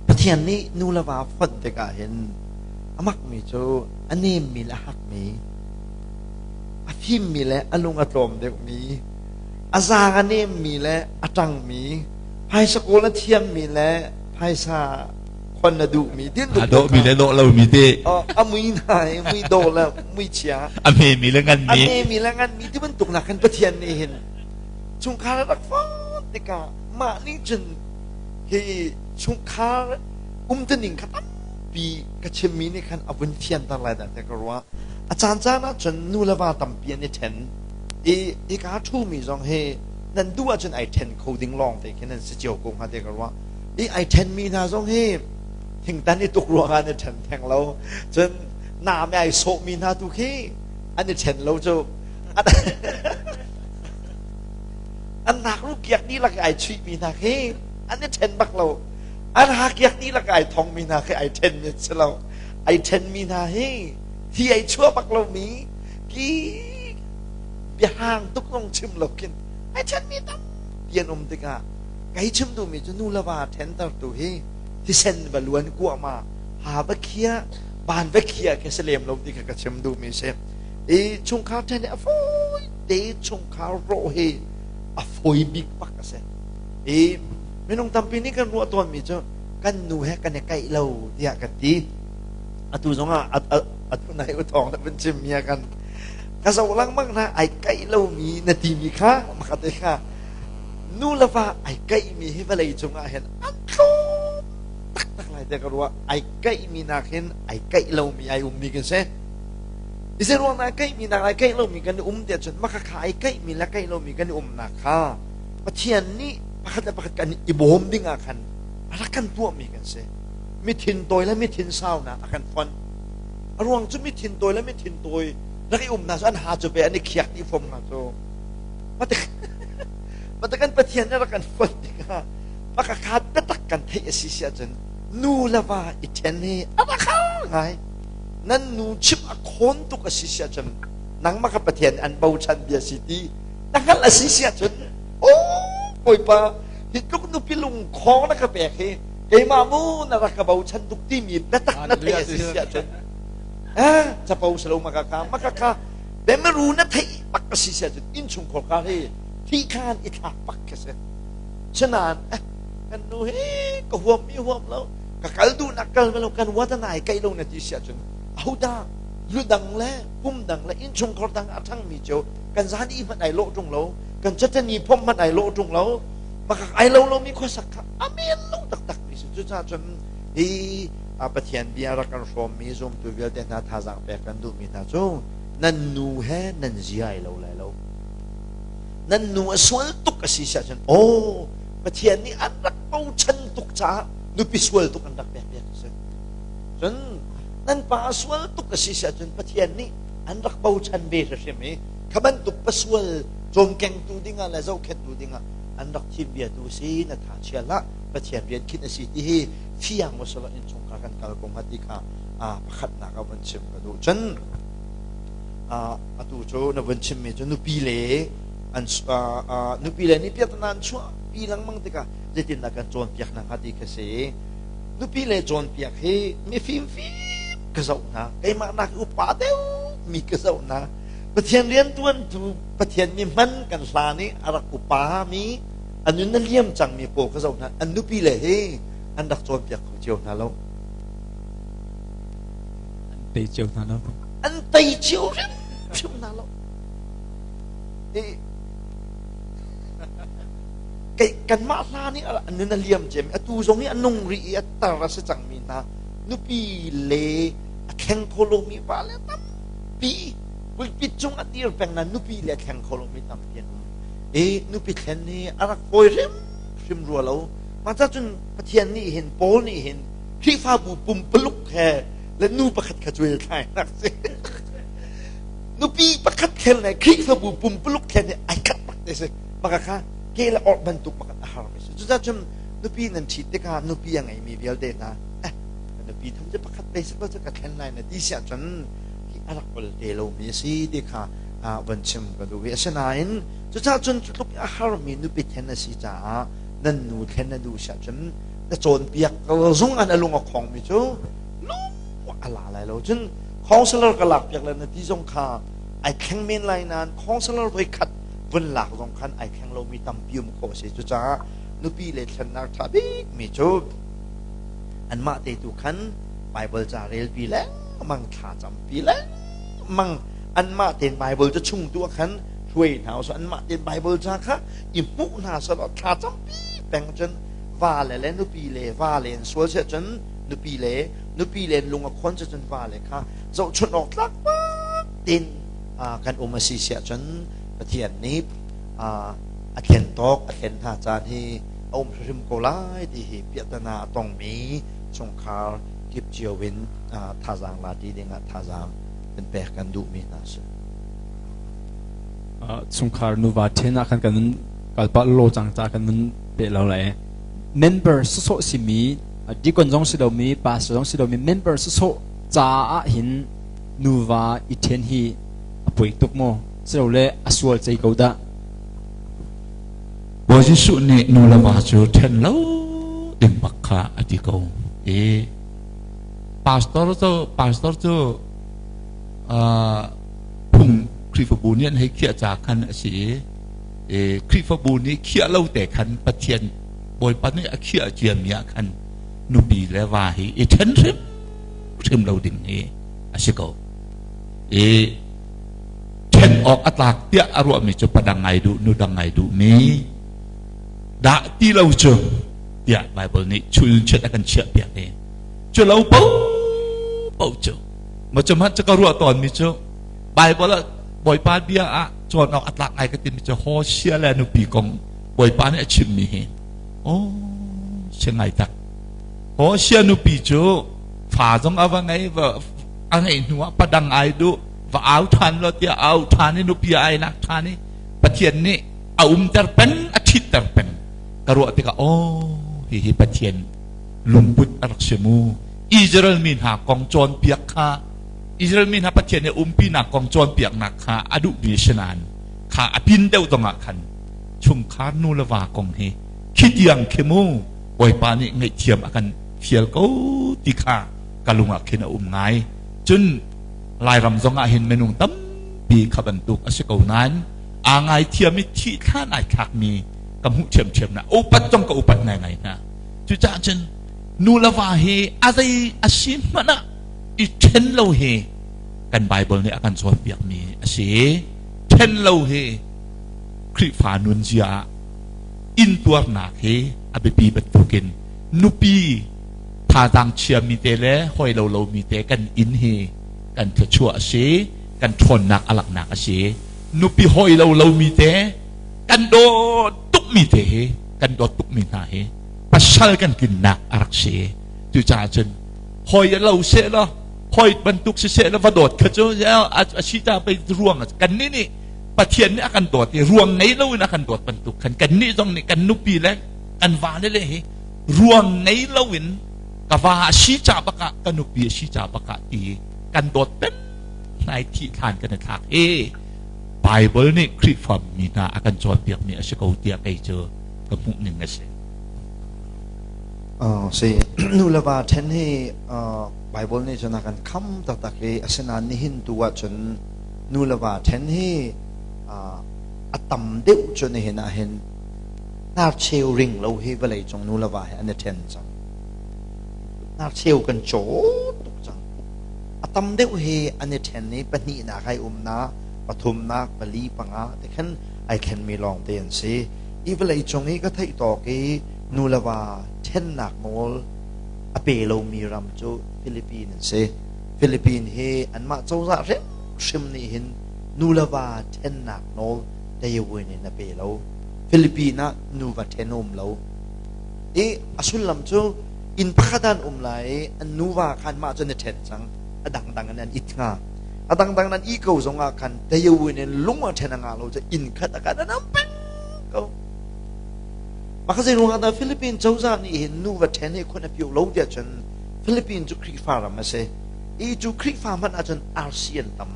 Pathian nih nu le va fonh tikah hin a makmi cu a nemmi le a hakmi a fimmi le a lung a tlawm deuhmi a zaang a nemmi le a ṭangmi phaisa kawl a thiammi le phaisa khon a duhmi din a dawhmi le dawh lomi te a mui hna i mui dawh le mui chia a hmemi le nganmi a hmemi le nganmi ti bantuk nak khan Pathian nih hin chungkhar a rak fon tikah mah nih cun hi chungkhar umtuning kha tampi ka chimmi nih khan a vun fianter lai dah tiah ka ruah. A caancaan ah cun nu le va tampi an i ṭhen i hika ṭhumi zong hi nan duh ahcun ai ṭhen kho ding lawng te khi nan si cio ko hnga tiah ka ruah. I ai ṭhenmi hna zong hi thingtan i tuk ruangah an i ṭhen theng lo. Cun naam i ai sawhmi hna tu khi an i ṭhen lo cu. An nakru kiak dihlak i ai chuihmi hna khi an i ṭhen bak lo. An ha kiak dihlak i ai thongmi hna khi ai ṭhenmi an si lo. Ai ṭhenmi hna hi thi ai chuah bak lomi ki biahang tuk zong chim lo khin ai ṭhenmi tampi an um tikah kei chim duhmi cu nu le va ṭhentertu hi thisen va luan kuahma ha va khia ban va khia khi si lem lo ti kha ka chim duhmi si. I chungkhar ṭhen hi a fawi te chungkhar rawh hi a fawi bik bak a si. I minung tampi nih kan ruah tawnmi cu kan nu he kan i kaih lo tiah kan ti. Atu zongah atu nai u thawng na vun chimmi ah kan ka zoh lengmang hna ai kaih lomi na timi kha makhat te kha nu le va ai kaihmi hi vawlei cungah hin an tlawm taktak lai tiah ka ruah. Ai kaihmi nak hin ai kaih lomi ai ummi kan si. Zei ruang dah kaihmi nak ai kaih lomi kan i um tiah cun maka kha ai kaihmi le kaih lomi kan i umnak kha Pathian nih pakhat le pakhat kan i bawm ding ah khan a rak kan tuahmi kan si. Mi thintawi le mi thinsaunak a kan fonh. A ruang cu mi thintawi le mi thintawi rak i umnak cu an ha cu pe an i khiak dih fom hna cu. Mate kan Pathian nih rak kan fonh tikah maka kha biatak kan theih a si si ahcun nu le va i ṭhen hi a rak har ngai. Nan nu chimh a khawn tuk a si si ahcun nangmah kha Pathian an bochan bia si ti. Na hngalh a si si ahcun, oh Bawipa, hi tluk nupi lungkhawng na ka pek hi keimah mu na rak ka bochan tuk timi biatak na theih a si si ahcun, eh, capo si lo makaka, makaka, bemaru na theih bak a si si ahcun innchungkhar kar hi thi khan i thlak bak khi si. Sinain, eh, kan nu hi ka huam mi huam lo, ka kal duhnak kal lo, kan watanai kai lo na ti si ahcun, ahodah ludang le pum dang le innchungkhar dang a ṭhangmi cu kan zan i hmanh ai lawh ṭung lo, kan catani phom hmanh ai lawh ṭung lo, makak ai lo lomi khuasak kha a men lo taktak mi si. Cucaah cun hi Pathian bia rak kan hrawmmi zumtu vialte hna thazaang pek kan duhmi hna cu nan nu he nan zia ai lo lai lo. Nan nu a sual tuk a si si ahcun aw Pathian nih an rak bochan tuk caah nupi sual tuk an rak pek piak a si. Cun nan pa sual tuk a si si ahcun Pathian nih an rak bochan ve hrimhrim i kha bantuk pasual cawmkengtu dingah le zohkhenhtu dingah an rak thim biatu si na tha chia hlah, Pathian rian khinh a si ti hi fiang usulaw innchungkhar kan kal ko hnga ti kha pakhatnak a vun chim ka duh. Cun atu cu na vun chimmi cu nupi le an nupi le nih piahtana an chuah pi lengmang tikah zeitindah kan cawnpiak hna hnga ti kha si. Nupi le cawnpiak hi mifim fim ka zoh hna, keimah nak upa deuh mi ka zoh hna, Pathian riantuantu, Pathian mi hman kan hlan i a rak upa mi, a nun a liam cangmi pawl ka zoh hna, an nupi le hi an rak cawnpiak kho cio hna lo. An tei cio hna lo. An tei cio hrimhrim hna lo. Kei kanmah hlan i an nun a liam ciami, atu zong i a nung rih i a tar a si cangmi hna nupi le a thleng kho lomi va le tampi, pulpit cung a dir peng na nupi le a thleng kho lomi tampi an um i nupi thlen hi a rak fawi hrimhrim rua lo. Mah cun Pathian nih hin, Paul nih hin Khrihfabu pumpaluk he le nu pakhat kha cuai thlai nak si. Nupi pakhat thlen le Khrihfabu pumpaluk thlen hi ai khat bak te si. Maka kha ke le orh bantuk pakhat a har mi si. Cucaah cun nupi nan ṭhit tikah nupi a ngeimi vialte hna, eh, nupi tham cu pakhat te si ko cu ka thlen lai na ti si ahcun hi a rak ol te lomi a si ti kha van chim ka duh i asinain cucaah cun cu tluk a harmi nupi thlen a si caah nan nu thlen na duh si ahcun na cawnpiak zong an a lung a khongmi cu lung a la lai lo. Cun counselor ka lak piak le na ti zong kha ai thleng men lai nain counselor voi khat vun lak zong khan ai thleng lomi tampi um khawh a si. Cucaah nupi le thlennak ṭha bikmi cu anmah te tu khan Bible ca relpi lengmang, thla campi lengmang, anmah tein Bible ca chung tu ah khan hruai hna usih, anmah tein Bible ca kha i hmuh hna selaw thla campi peng cun va le le nupi le va le an sual siah cun nupi le nupi le lung a khon cun va le kha zohchunh awk tlak bak tin kan um a si siah cun Pathian nih a thlen tawk a thlen hna caan hi a um hrim ko lai ti hi piahtana a tongmi chungkhar kip cio in thazaang la ti dingah thazaang kan pek kan duhmi hna si. Chungkhar nuva then ah khan kan kalpah lo cang ca kan nun pe lo lai. Member sawsawh simi, deacon zong si lomi, pastor zong si lomi member sawsawh caah hin nuva i then hi a poi tuk maw? Silole a sual cei ko dah? Bawi Jesuh nih nu le va cu ṭhen lo ding bak kha a ti ko. I pastor cu phung Khrihfabu nih an hei khiah ca khan a si i Khrihfabu nih khiah lo te khan Pathian Bawipa nih a khiah ciami ah khan nupi le va hi i ṭhen hrim hrim lo ding hi a si ko. I ṭhen awk a tlak tiah a ruahmi cu padang ngai duh, nu dang ngai duhmi dah ti lo cu tiah Bible nih chun chiat a kan chiah piak i cu lo paoh cu ma cu hmanh cu ka ruah tawnmi cu Bible ah Bawipa bia ah cawn awk a tlak ngai ka timi cu Hosea le nupi kong Bawipa nih a chimmi hi oh si ngai tak. Hosea nupi cu fa zong a va ngei, va a ngeih hnu ah padang ai duh, va au ṭhan law tiah au ṭhan i nupi ai lak ṭhan i Pathian nih a umter peng, a ṭhitter peng. Ka ruah tikah aw, hihi Pathian lungput a rak si mu. Israel mi hna kong cawnpiak kha, Israel mi hna Pathian nih umpinak kong cawnpiaknak kha a duhmi si nain. Kha a pin deuh zong ah khan chungkhar nu le va kong hi khi tiang khi mu Bawipa nih ngaihthiam a kan fial ko ti kha ka lung ah khin a um ngai. Cun Lairam zong ah hin minung tampi kha bantuk a si ko nain aa ngaithiam i thih thlan ai thlakmi ka hmuh ṭhiamṭhiam hna. Upat zong ka upat ngaingai hna. Cucaah cun nu le va hi a zei a si hmanh ah i ṭhen lo hi kan Baibal nih a kan cawnpiakmi a si. Ṭhen lo hi Khrihfa nunzia ah intuarnak hi a biapi bantukin nupi thazaang chiami te le hawi lo lomi te kan inn hi kan thluachuah a si, kan ṭhawnnak a langhnak a si. Nupi hawi lo lomi te kan dawt tukmi te hi kan dawt tukmi hna hi pasal kan tlinnak a rak si. Cucaah cun hawi lo seh law hawi bantuk si seh law va dawt kha cu a si ta pei ruang kan nih nih Pathian nih a kan dawt i ruang ngei loin a kan dawt bantuk khan kannih zong nih kan nupi le kan vale le hi ruang ngei loin ka va a si ca bak ah ka nupi a si ca bak ah ti kan dawt peng hnai thih thlan kan i thlak i Bible nih Khrihfa mi hna a kan cawnpiakmi a si ko tiah kei cu ka hmuh ning a si. Si nu le va ṭhen hi Bible nih cun a kan kham taktak i asinain nihin tu ahcun nu le va ṭhen hi a tam deuh cu nihin ah hin hnarcheu ring lo hi vawlei cung nu le va hi an i ṭhen cang. Hnarcheu kan caw tuk cang. A tam deuh hi an i ṭhen i pahnihnak ai umnak, pathumnak, pali, panga ti khan ai thlenmi lawngte an si. Hi vawlei cung i ka theih tawk i nu le va ṭhennak nawl a pe lomi ram cu Philippines an si. Philippines hi anmah cozah hrimhrim nih hin nu le va ṭhennak nawl tayawin in a pe lo. Philippines ah nuva ṭhen a um lo. I a sullam cu inn pakhat ah an um lai i an nuva kha anmah cu an i ṭhen cang. A dangdang in an it hnga. A dangdang in an ih ko zongah khan tayawin in lung a ṭhen a ngah lo cu inn khat ah khan an um peng ko. Mah zei ruangah dah Philippines cozah nih hin nuva ṭhen hi khon a pio lo tiah cun Philippines cu Khrihfa ram a si. I cu Khrihfa hmanh ahcun RC an tam.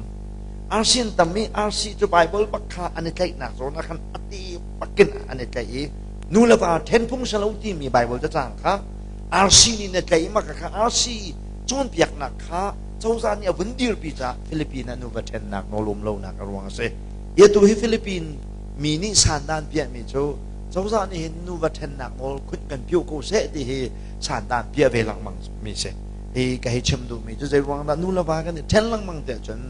RC an tam i RC cu Bible bak kha an i tlaihnak zawn ah khan a te bakin an i tlaih i nu le va ṭhen phung si lo timi Bible cacang kha RC nih na tlaih i mah kha RC cawnpiaknak kha cozah nih a vun dirpi caah Philippines ah nuva ṭhennak nawl um lonak a ruang a si. Hi atu hi Philippines mi nih sandan piahmi cu cozah nih hin nuva ṭhennak nawl khunh kan piah ko seh ti hi sandan piah ve lengmang mi si. Hi ka hei chim duhmi cu zei ruang dah nu le va kan i ṭhen lengmang tiah cun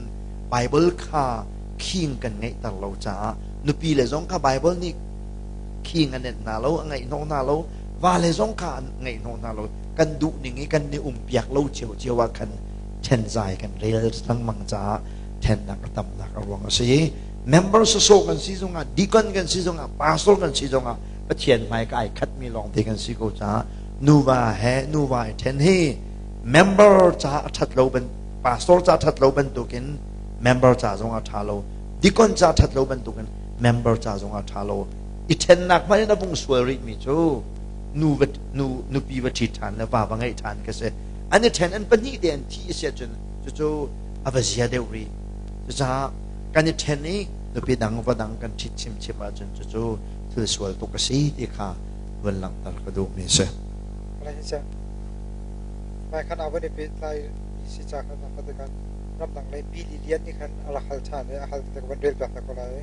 Bible kha khing kan ngeihter lo caah nupi le zong kha Bible nih khing a nenh hna lo, a ngaihhnawh hna lo, vale zong kha an ngaihhnawh hna lo. Kan duh ning i kan i umpiak lo ciocio ah khan ṭhenzai kan rel lengmang caah ṭhennak a tamnak a ruang a si. Member sawsawh kan si zongah, deacon kan si zongah, pastor kan si zongah Pathian hmai ka ai khatmi lawngte kan si ko caah nuva he nuva i ṭhen hi member ca a ṭhat lo ban pastor ca ṭhat lo bantukin member ca zong a ṭha lo deacon ca ṭhat lo bantukin member ca zong a ṭha lo i ṭhennak hmanh in a vung sual rihmi cu nu va nu nupi va ṭhi ṭhan le va va ngeih ṭhan ka si an i ṭhen an pahnih te an thi a si ahcun cucu a va zia deuh rih cucaah kan i ṭhen i nupi dang va dang kan ṭhit chimchim ahcun cucu thil sual tuk a si ti kha vun langhter ka duhmi a si. Nai khan a van i pehtlai mi si ca khan a khan ramdang lei Billy Lian nih khan a rak hal ṭhan i a hal tik van rel piak ta ko lai.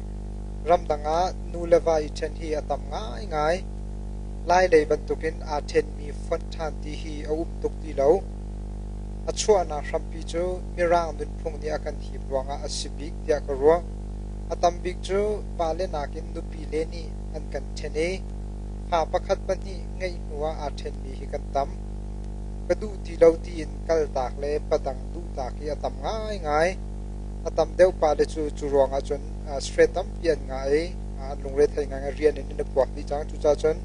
Ramdang ah nu le va i ṭhen hi a tam ngaingai. Lai lei bantukin aa ṭhenmi fonh ṭhan ti hi a um tuk ti lo. A chuahnak hrampi cu Mirang nunphung nih a kan hip ruangah a si bik tiah ka ruah. A tam bik cu vale nakin nupile nih an kan ṭhen i fa pakhat pahnih ngeih hnuah aa ṭhenmi hi kan tam. Ka duh ti lo tiin kaltak le padang duhtak hi a tam ngaingai. A tam deuh pale cu cu ruangah cun stress tampi an ngah i an lungre thei ngai rian in an i puak dih cang. Cucaah cun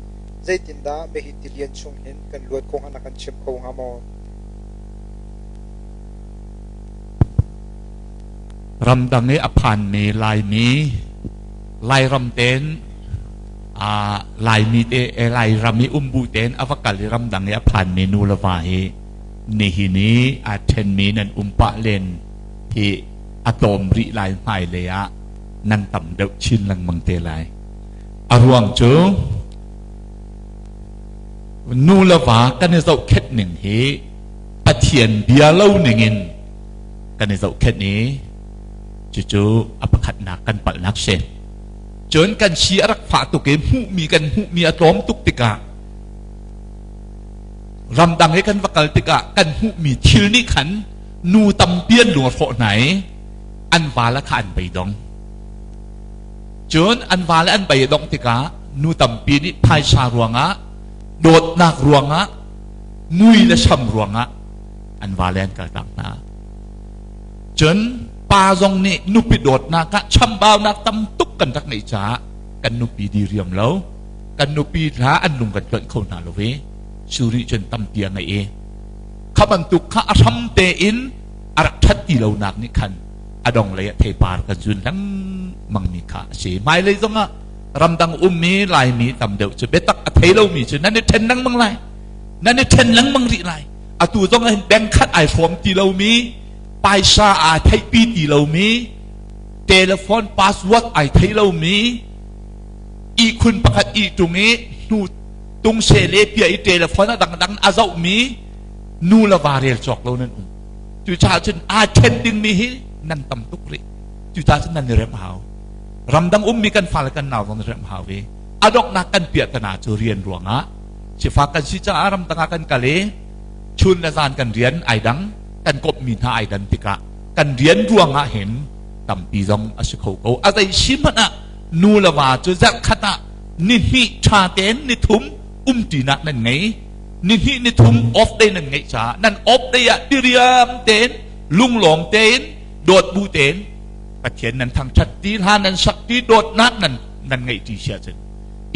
zeitindah mehhi tilian chung hin kan luat kho hnga na kan chim kho hnga maw? Ramdang i a phanmi Laimi, Lairam tein Laimi te Lairam i um bu tein a va kal i ramdang i a phanmi nu le va hi nihin i aa ṭhenmi nan um pah len hi a tlawm rih lai hmailei ah. Nan tam deuh chin lengmang te lai. A ruang cu nu le va kan i zohkhenh ning hi Pathian bia lo ningin kan i zohkhenh i cucu a pakhatnak kan palhnak si. Cun kan si a rak fah tuk i hmuhmi kan hmuhmi a tlawm tuk tikah ramdang i kan va kal tikah kan hmuhmi thil nih khan nu tampi an lung a hrawh hna i an vale kha an beidong. Cun an vale an bei a dongh tikah nu tampi nih phaisa ruangah, dawtnak ruangah, mui le sam ruangah an vale an kaltak hna. Cun pa zong nih nupi dawtnak ah chambaunak tam tuk kan rak ngeih caah kan nupi diriam lo, kan nupi hla an lung kan tluanh kho hna lo i cu nih cun tampi a ngeih i kha bantuk kha a hram tein a rak ṭhat ti lonak nih khan a dong lei ah theipar kan zun lengmang mi kha a si. Hmailei zongah ramdang ummi Laimi tam deuh cu biatak a thei lomi cu nan i ṭhen lengmang lai. Nan i ṭhen lengmang rih lai. Atu zong ah hin bank khat ai hrawm ti lomi, paisa aa theihpi ti lomi, telephone password ai thei lomi, ihkhun pakhat ih ṭung i hnu tung se le pia i telephone a dangdang a zohmi nu le va rel cawk lo nan um. Cucaah cun aa ṭhen dingmi hi nan tam tuk rih. Cucaah cun nan i remh hau. Ramdang ummi kan fale kan nau zong remh hau i a donghnak kan piahtana cu rian ruangah sifak kan si caah ramdang ah kan kal i chun le zan kan rian ai dang kan komhmi hna ai dan tikah kan rian ruangah hin tampi zong a si kho ko. A zei si hmanh ah nu le va cu zarhkhat ah ni hnih ṭha tein ni thum umṭinak nan ngei. Ni hnih ni thum off day nan ngeih caah nan off day ah diriam tein lunglawm tein dawt bu tein Pathian nan thangṭhat ti hla nan sak ti dawtnak nan nan ngeih ṭi si ahcun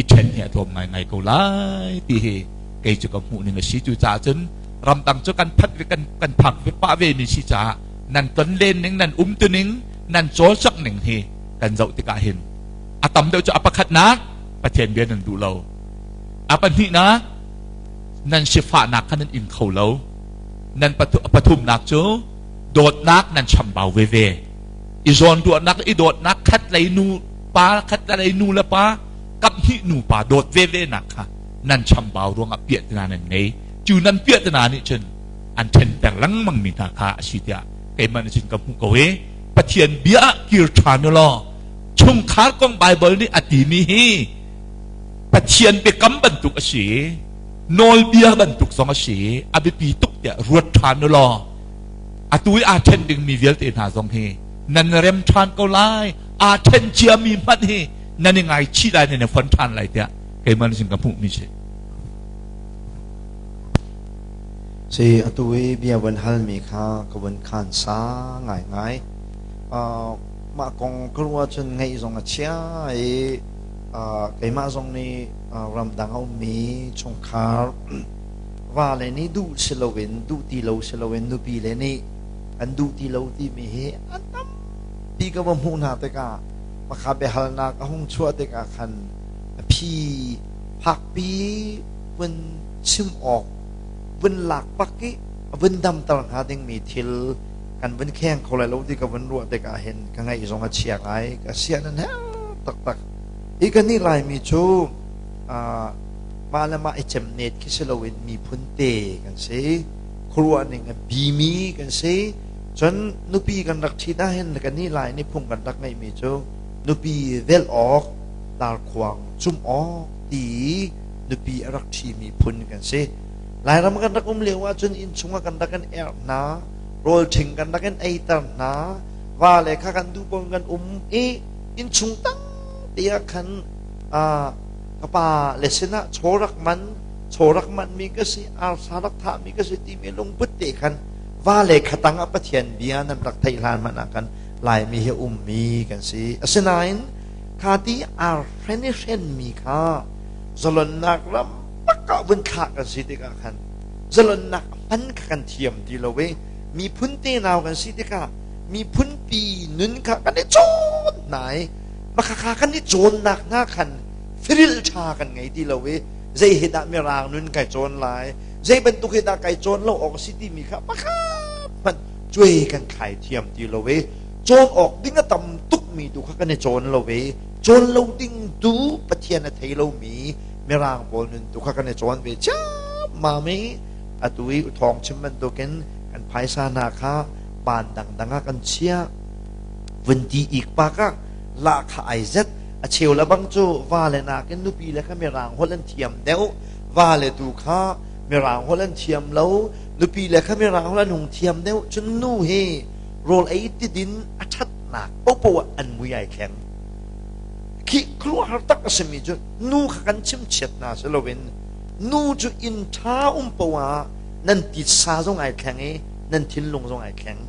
i ṭhen hi a tlawm ngaingai ko lai ti hi kei cu ka hmuh ning a si. Cucaah cun ramdang cu kan phanh ve kan kan phak ve pah ve mi si caah nan ton len ning nan umtu ning nan cawlcangh ning hi kan zoh tikah hin a tam deuh cu a pakhatnak Pathian bia nan duh lo, a pahnihnak nan sifahnak kha nan ing kho lo, nan pathumnak cu dawtnak nan chambau veve, i zawnruahnak i dawtnak khat lei nu pa khat lei nu le pa kap hnih nu pa dawt veve nak kha nan chambau ruangah piahtana nan ngei. Cu nan piahtana nih cun an ṭhenter lengmang mi hna kha a si tiah keimah nih cun ka hmuh ko i Pathian bia ah kir ṭhan u law chungkhar kong Baibal nih a timi hi Pathian biakam bantuk a si, nawlbia bantuk zong a si, a biapi tuk tiah ruat ṭhan u law atu i aa ṭhen dingmi vialte hna zong hi nan rem ṭhan ko lai, aa ṭhen ciami hmanh hi nan i ngaichih lai, nan i fon ṭhan lai tiah keimah nih cun ka hmuhmi si. Si atu i bia van halmi kha ka vun khan sa ngaingai. Mah kong ka ruah cun ngaih zong a chia i keimah zong nih ramdang a ummi chungkhar vale nih duh si loin duh ti lo si loin nupi le nih an duh ti lo timi hi an tampi ka va hmuh hna tikah makha biahalnak a hung chuah tikah khan a phi fakpi vun chim awk vun lak bak i vun damter hnga dingmi thil kan vun kheng kho lai lo ti ka vun ruah tikah hin ka ngaih zong a chia ngai, ka sia nan her taktak. Hi kan nih Laimi cu mah le mah i cemnet khi si loin miphun te kan si, khuaruah ning a bimi kan si. Cun nupi kan rak ṭhit ahhin kan nih Lai nih phung kan rak ngeihmi cu nupi velh awk, darkhuang cumh awk ti nupi a rak ṭhimi phun kan si. Lairam kan rak um lio ahcun innchung ah kan rak in erh hna, rawl ṭhing kan rak in eiter hna, va le kha kan duh paoh in kan um i innchung tang te ah khan ka pa le sinah chaw rak man, chaw rak manhmi ka si, arsa rak thahmi ka si timi lungput te khan va le kha tang ah Pathian bia nan rak theih hlan hmanh ah khan Laimi hi ummi kan si. Asinain kha ti ar hren i hrenmi kha zalonnak ram bak ah vun thlah kan si tikah khan zalonnak hman kha kan thiam ti lo i miphun tenau kan si tikah miphun pi nun kha kan i cawn hna i makhakha kan i cawnnak hna khan firil ṭha kan ngei ti lo i zei hi dah mirang nun kai cawn lai, zei bantuk hi dah kai cawn lo awk a si timi kha pakhat hmanh cuai kan thlai thiam ti lo i. Cawn awk ding a tam tukmi tu kha kan i cawn lo i cawn lo ding tu Pathian a thei lomi Mirang pawl nun tu kha kan i cawn ve ciammam i atu i thawng chim bantukin kan phaisa hna kha ban dangdang ah kan chiah. Vun ti ik pak ah lahkhah ai zet. A cheu le bang cu va le nakin nupi le kha Mirang holh an thiam deuh. Va le tu kha Mirang holh an thiam lo. Nupi le kha Mirang holh an hung thiam deuh. Cun nu hi rawl ei tidin a ṭhatnak paohpaoh ah an mui ai thleng. Khi khuaruahhar tak a simi cu nu kha kan chimchiat hna si loin nu cu inn ṭha um paoh ah nan titsa zong ai thleng i nan thinlung zong ai thleng.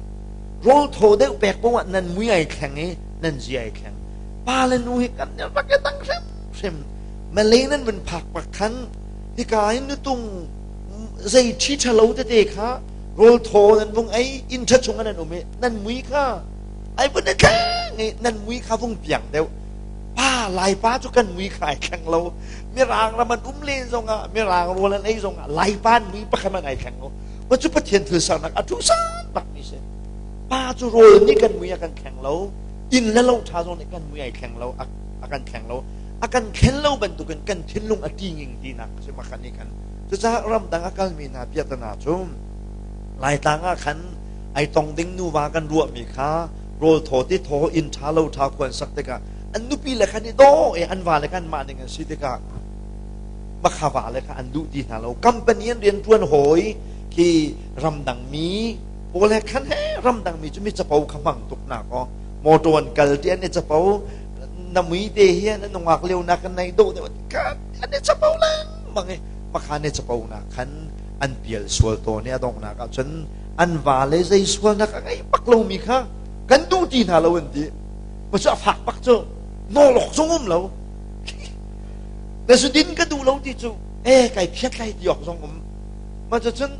Rawl thaw deuh pek paoh ah nan mui ai thleng i nan zia ai thleng. Pa le nu hi kan rak i dang hrimhrim. Malay nan vun phak bak khan hika in nutung zei ṭhi ṭhalo tete kha rawl thaw nan vung ei inn ṭha chung ah nan um i nan mui kha ai vun i thleng i nan mui kha vung piang deuh. Pa Laipa cu kan mui kha ai thleng lo. Mirang ram an um len zongah Mirang rawl an ei zongah Laipa an mui pakhat hmanh ai thleng lo. Ma cu Pathian thil sernak a ṭhu san bakmi si. Pa cu rawl nih kan mui a kan thleng lo. Inn le lo ṭha zong nih kan mui ai thleng lo, a kan thleng lo. A kan thlen lo bantukin kan thinlung a ṭinging tinak a si makhan nih khan. Cucaah ramdang a kalmi hna piahtana cu Laitlang ah khan ai tong ding nuva kan ruahmi kha rawl thaw ti thaw inn ṭha lo ṭha khua an sak tikah an nupi le khan i daw i an va le khan mah ning an si tikah makha va le kha an duh ti hna lo. Company an rian ṭuan hawi khi ramdang mi pawl he khan he ramdang mi cu mi capo kha hmang tuk na ko motor an kal ti an i capo na mui te hi an nungak lio na kan nei do deuh ka an i capo lengmang i makha ne capo na khan an pial sual tawn i a donghnak ah cun an va le zei sualnak a ngei bak lomi kha kan duh ti hna lo an ti. Ma cu a fak bak cu nawlawk zong um lo na zu din ka duh lo ti cu e kai phiat lai ti awk zong um. Ma cu cun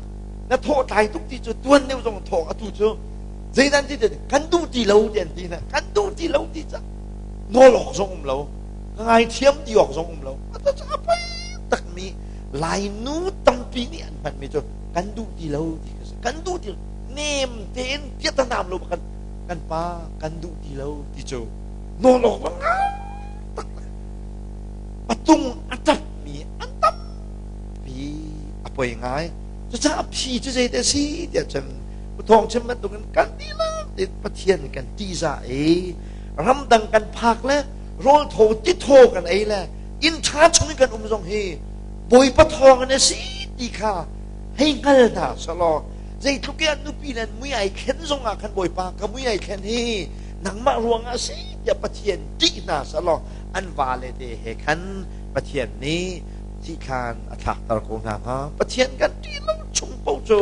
na thawh tlai tuk ti cu tuan deuh zong thawh atu cu zeidan ti kan duh ti lo ti an ti na kan duh ti lo ti ca nawl awk zong um lo ka ngai thiam ti awk zong um lo. Atu cu a poi takmi Lainu tampi nih an hmanmi cu kan duh ti lo ti ka si. Kan duh ti nem tein piatanam lo kan kan pa kan duh ti lo ti cu nawl awk zong tak patung a ṭapmi an tampi. A poi ngai. Cucaah phi cu zeite a si tiah cun thawng chim bantukin kan dihlak tein Pathian kan ṭihzah i ramdang kan phak le rawl thaw tithaw kan ei le inn ṭha chung i kan um zong hi Bawipa thawng in a si ti kha hei hngal hna selaw zeitluk i an nupi le an mui ai thlen zong ah khan Bawipa ka mui ai thlen hi nangmah ruangah a si tiah Pathian ṭih hna selaw an vale te he khan Pathian nih thihthlan a thlakter ko hna hnga. Pathian kan ṭih lo chung paoh cu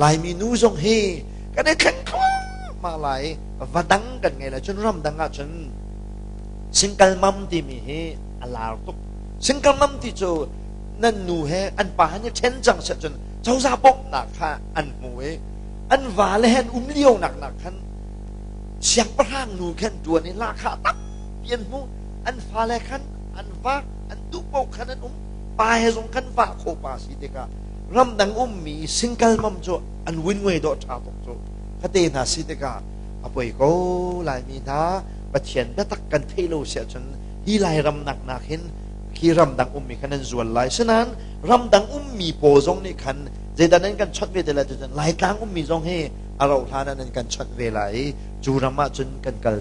Laimi nu zong hi kan i thleng thluahmah lai. Va dang kan ngei lai cun ramdang ah cun single mom timi hi a lar tuk. Single mom ti cu nan nu he an pa han i ṭhen cang seh cun cozah bawmhnak kha an hmu i an vale he an um lio nak nak khan siangpahrang nu khan ṭuan i lahkhah tampi an hmu. An fale khan an vak an duh paoh khan an um. Pa he zong kan vah kho pa si tikah ramdang ummi single mom cu an win ngui dawh ṭha tuk cu khate hna si tikah a poi ko. Laimi hna Pathian biatak kan theih lo si ahcun hi Lairam nak nak hin khi ramdang ummi khan an zual lai. Sinain ramdang ummi pawl zong nih khan zeidah nan kan chawnh ve te lai cun Laitlang ummi zong hi a rauh hlan ah nan kan chawnh ve lai i cu ram ah cun kan kal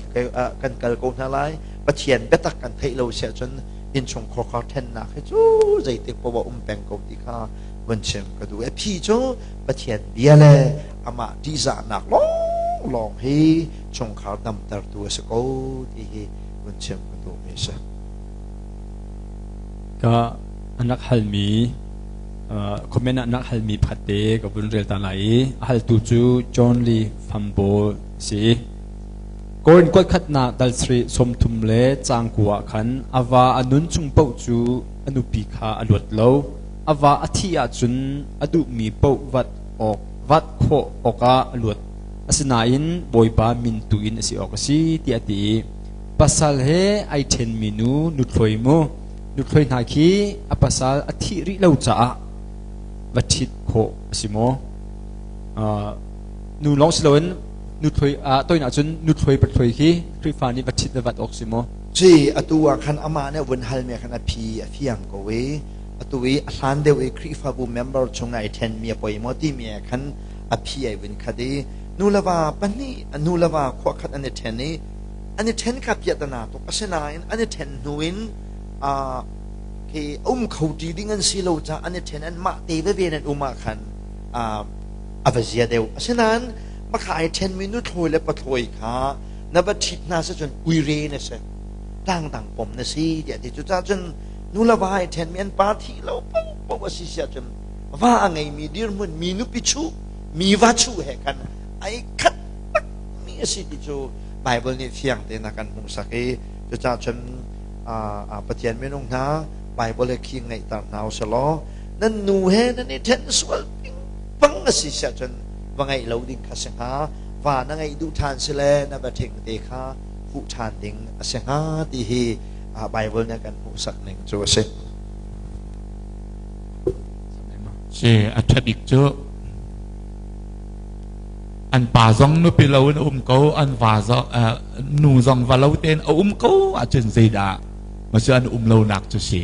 kan kal ko hna lai. Pathian biatak kan theih lo si ahcun innchungkhar khar ṭhennak hi cu zeitik poah um peng ko ti kha vun chim ka duh. A phi cu Pathian bia le amah ṭihzahnak lawnglawng hi chungkhar damtertu a si ko ti hi vun chim ka duhmi a si. Ka anak halmi comment ah nak halmi pakhat te ka vun rel ta lai i a haltu cu John Lee Fambo si. Korin kuat khatnak dal sarih 30 le caang kua ah khan a va a nun chung paoh cu a nupi kha a luat lo. A va a thih ahcun a duhmi paoh vat awk vat khawh awkah a luat. Asinain Bawipa min tu in a si awk a si tiah a ti i pasal he ai ṭhenmi nu nuthlawi mu nuthlawi hna khi a pasal a thih rih lo caah va ṭhit khawh a si maw? Nu lawng si loin. Nuthloi ah toinak cun nuthloi pathloi khi Khrihfa nih va ṭhit va vat awk si maw? Ci atu ah khan amah nih vun halmi khan a phi a fiang ko i atu i a hlan deuh i Khrihfabu member chung ai ṭhenmi a poi maw timi ah khan a phi ai vun khat i nu le va pahnih nu le va khuah khat an i ṭhen i an i ṭhen kha piahtana tuk asinain an i ṭhen hnu in khi um kho ṭi ding an si lo caah an i ṭhen an mah te veve in an um ah khan a va zia deuh. Asinain makha ai ṭhenmi nuthlawi le pathlawi kha na va ṭhit hna si cun uire na si, tlangdang pom na si tiah ti. Cucaah cun nu le va ai ṭhenmi an pa thih lo paohpaoh a si siah cun va a ngeimi dirhmun mi nupi chuh, mi va chuh he khan ai khat takmi a si ti cu Bible nih fiang tein a kan hmuhsak i cucaah cun Pathian minung hna Bible he khi ngeihter hna u selaw nan nu he nan i ṭhen sual pingpang a si siah cun va ngeih lo ding kha si hnga va na ngeih duh ṭhan si le na va ṭhing te kha fuh ṭhan ding a si hnga ti hi Bible nih a kan hmuhsak ning cu a si. Si a ṭha bik cu an pa zong nupi lo in a um ko an va zong nu zong va lo tein a um ko ahcun zeidah macu an um lonak cu si.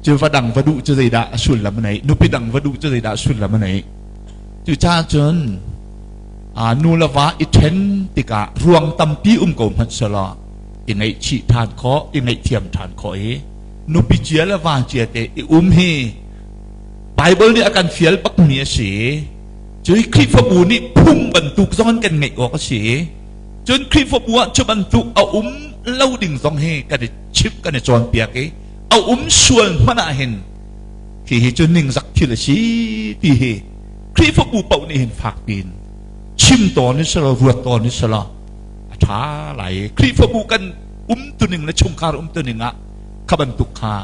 Cu va dang va duh cu zeidah a sullam a neih? Nupi dang va duh cu zeidah a sullam a neih? Cucaah cun nu le va i ṭhen tikah ruang tampi um ko hmanh selaw i ngaihchih ṭhan khawh, i ngaihthiam ṭhan khawh i nupi cia le va cia te i um hi Bible nih a kan fial bakmi a si. Cun Khrihfabu nih phung bantuk zong in kan ngeih awk a si. Cun Khrihfabu ah cu bantuk a um lo ding zong hi kan i chimh kan i cawnpiak i a um sual hmanh ah hin hi hi cu ningzak thil a si ti hi Khrihfabu paoh nih hin fak piin chim tawn in selaw ruat tawn in selaw a ṭha lai. Khrihfabu kan umtuning le chungkhar umtuning ah kha bantuk kha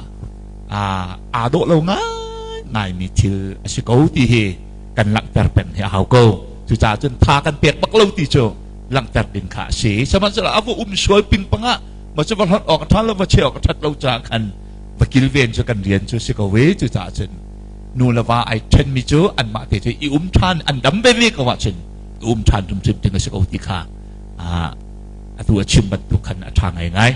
aa dawh lo ngaingaimi thil a si ko ti hi kan langhter peng hi a hau ko. Cucaah cun tha kan pek bak lo ti cu langhter ding kha a si. Sihmanhsehlaw a va um sual pingpang ah ma cu va hlonh awk a ṭha lo, va cheh awk a ṭhat lo caah khan va kilven cu kan rian cu si ko ve. Cucaah cun nu le va ai ṭhenmi cu anmah te cu i um ṭhan an dam veve ko ahcun i um ṭhan hrimhrim ding a si ko ti kha atu a chim bantuk khan a ṭha ngaingai.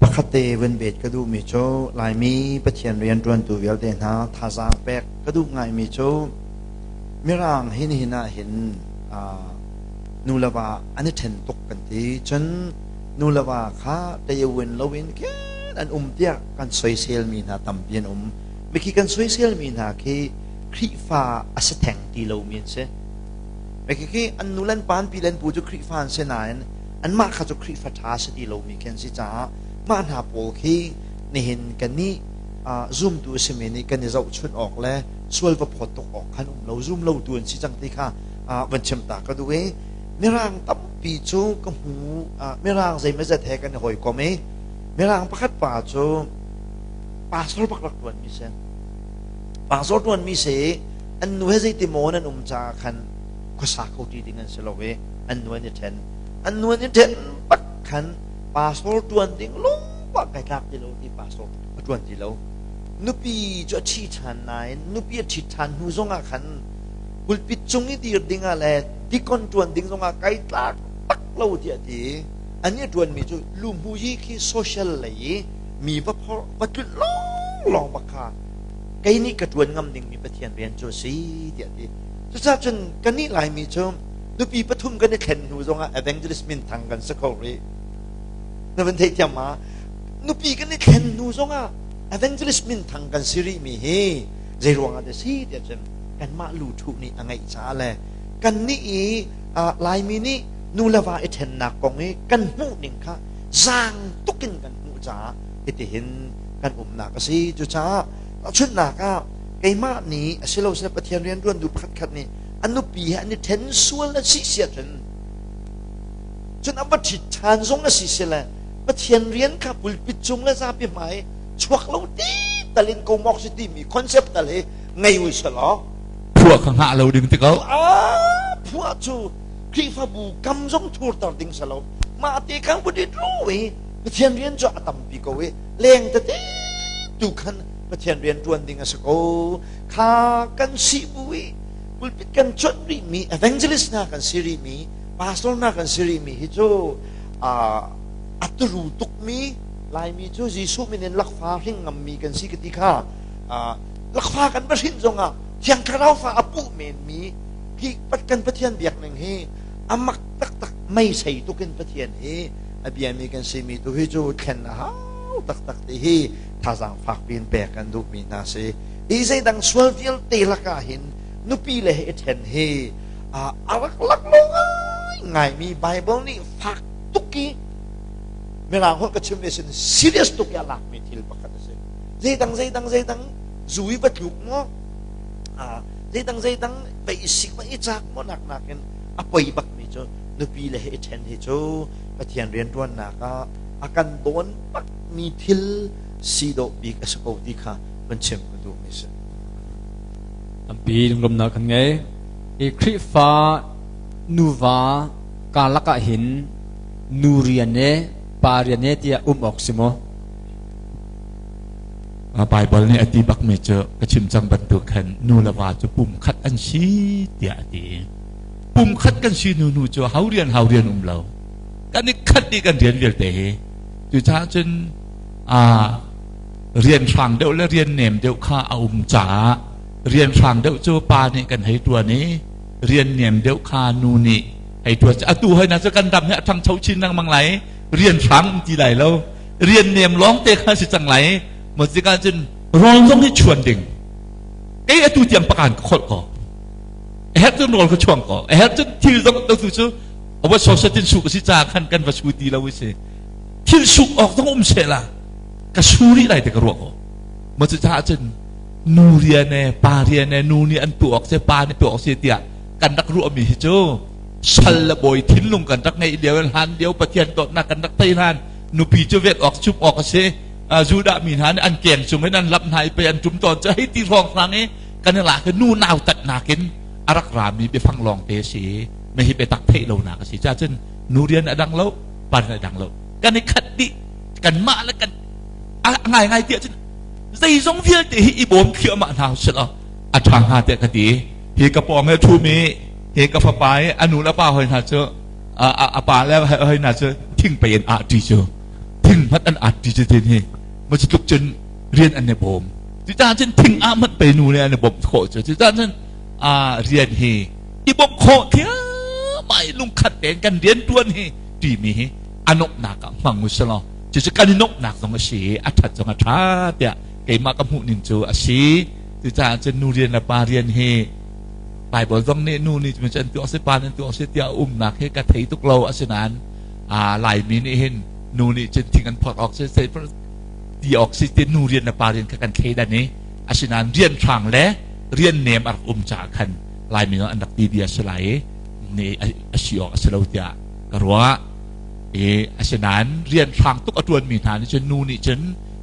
Pakhat te vun bet ka duhmi cu Laimi Pathian rianṭuantu vialte hna thazaang pek ka duh ngaimi cu Mirang hi nihin ah hin nu le va an i ṭhen tuk kan ti. Cun nu le va kha tayawin loin khin an um tiah kan soiselmi hna tampi an um. Mikhi kan soiselmi hna khi Khrihfa a si theng ti lomi an si. Mikhi khi an nu le an pa an pi le an pu cu Khrihfa an si nain anmah kha cu Khrihfa ṭha a si ti lomi khi an si caah mah hna pawl khi nihin kannih zumtu a simi nih kan i zohchunh awk le sual va phawt tuk awk khan um lo zum lotu an si cang ti kha van chim ta ka duh i Mirang tampi cu ka hmu. Mirang zeimawzat he kan i hawikom i Mirang pakhat pa cu pastor bak rak ṭuanmi si. Pastor ṭuanmi si i an nu he zeiti maw an um caah khan khuasa kho ti ding an si lo i an nu an i ṭhen. An nu an i ṭhen bak khan pastor ṭuan ding lungpah kai tlak ti lo ti pastor a ṭuan ti lo. Nupi cu a ṭhi ṭhan nain nupi a ṭhit ṭhan hnu zongah khan pulpit cung i dir dingah le dikon ṭuan ding zongah kai tlak tak lo tiah ti. An i ṭuanmi cu luhmuhzi khi social lei i mi va phorh va tlulh lawnglawng bak kha kei nih ka ṭuan ngam dingmi Pathian rian cu a si tiah ti. Cucaah cun kannih Laimi cu nupi pathum kan i thlen hnu zongah evangelist minthang kan si kho rih. Na van theihthiam ma? Nupi kan i thlen hnu zongah evangelist minthang kan si rihmi hi zei ruangah dah si tiah cun kanmah luthuh nih a ngeih caah le kannih i Laimi nih nu le va i ṭhennak kong i kan hmuh ning kha zaang tuk in kan hmuh caah hitihin kan umnak a si. Cucaah tahchunhnak ah keimah nih asilosile Pathian rianṭuantu pakhatkhat nih a nupi he an i ṭhen sual a si si ahcun cun a va ṭhit ṭhan zong a si sile Pathian rian kha pulpit cung le zapi hmai chuak lo ti tal in ko mawk si timi concept tal hi ngei u selaw Phuah kha hngah lo ding ti ko. Phuah cu Khrihfabu kam zong thurter ding si lo. Mah te khan vun i ru i Pathian rian cu a tampi ko i leng tete tu khan Pathian rian ṭuan ding a si ko. Kha kan sih bu i. Pulpit kan cuanh rihmi, evangelist hna kan si rihmi, pastor hna kan si rihmi hi cu a turu tukmi Laimi cu Jesuh min in lakfa hring ngammi kan si ka ti kha. Lakfa kan va hrin zongah Thiang Thlarau fa a puh menmi hi kan Pathian biak ning hi a mak taktak. Meisei tukin Pathian hi a biami kan simi tu hi cu thlen a hau taktak ti hi thazaang fak piin pek kan duhmi hna si. Hi zeidang sual vialte lakah hin nupi le he i ṭhen hi a rak laklawh ngaingaimi, Bible nih fak tuk i Mirang holh ka chim ve sin, serious tuk i a lakmi thil pakhat a si. Zeidang zeidang zeidang zu i va tluk maw, zeidang zeidang va i sik va i cak maw nak nakin a poi bakmi cu nupi le he i ṭhen hi cu Pathian rianṭuannak ah a kan dawn bakmi thil si dawh bik a si ko ti kha van chim ka duhmi si. Tampi lunglawmhnak kan ngei. Hi Khrihfa nuva karlak ah hin nu rian e pa rian e tiah um awk si maw? Bible nih a ti bakmi cu ka chim cang bantuk khan nu le va cu pum khat an si tiah a ti. Pum khat kan si nu nu cu hau rian hau rian um lo. Kan i khat dih kan rian vialte hi. Cucaah cun rian hrang deuh le rian nem deuh kha a um caah rian hrang deuh cu pa nih kan hei ṭuan i rian nem deuh kha nu nih hei ṭuan. Atu hoi na cu kan ram hi a ṭhangcho chin lengmang lai, rian hrang um ti lai lo, rian nem lawng te kha si cang lai. Maw tikah cun rawl zong hi chuan ding kei atu tiang pakan ka kholh ko, a herh cun rawl ka chuang ko, a herh cun thil zong tu cu a so tin su ka si ca khan kan va su ti lo si. Thil suk awk zong um seh la ka su rih lai te ka ruah ko. Ma cu caah cun nu rian e pa rian e, nu nih an tuah awk si, pa nih tuah awk si tiah kan rak ruahmi hi cu sal le bawi thinlung kan rak ngeih lio, hlan lio Pathian dawtnak kan rak thei hlan, nupi cu vet awk chum awk a si, Judah mi hna nih an keng cung in an lamh hna i pei an tum tawn cu hei ti hrawng hrang i kan i lak i nu nau tatnak in a rak rami biafang lawng te a si. Me hi biatak theih lonak a si caah cun nu rian a dang lo, pa rian a dang lo, kan i khat dih. Kanmah le kan a ngai ngai tiah cun zeizong vialte hi i bawm thliahmah hna usih law a ṭha hnga tiah ka ti. Hi ka pawng he ṭhumi hi ka fapa i a nu le pa hoi hna cu, a pa le hoi hna cu thing pei in ah ṭi cu thing hmanh an at ṭi cu tin hi ma cu tluk cun rian an i bawm. Cucaah cun thing ah hmanh pei nu le an i bawmh khawh cu. Cucaah cun rian hi i bawmh khawh thiam i lungkhat tein kan rian ṭuan hi ṭimi hi a nomhnak ah hmang u sih law cucu kan i nomhnak zong a si i a ṭhat zong a ṭha tiah keimah ka hmuh ning cu a si. Cucaah cun nu rian le pa rian hi Bible zong nih nu nih cun an tuah si, pa nih an tuah si tiah umnak hi ka thei tuk lo. Asinain Laimi nih hin nu nih cun thing an phorh awk si, ti awk si ti nu rian le pa rian kha kan thleidan i asinain rian hrang le rian nem a rak um caah khan Laimi an rak ti bia si lai i nih a si awk a si lo tiah ka ruah. I asinain rian hrang tuk a ṭuanmi hna nih cun nu nih cun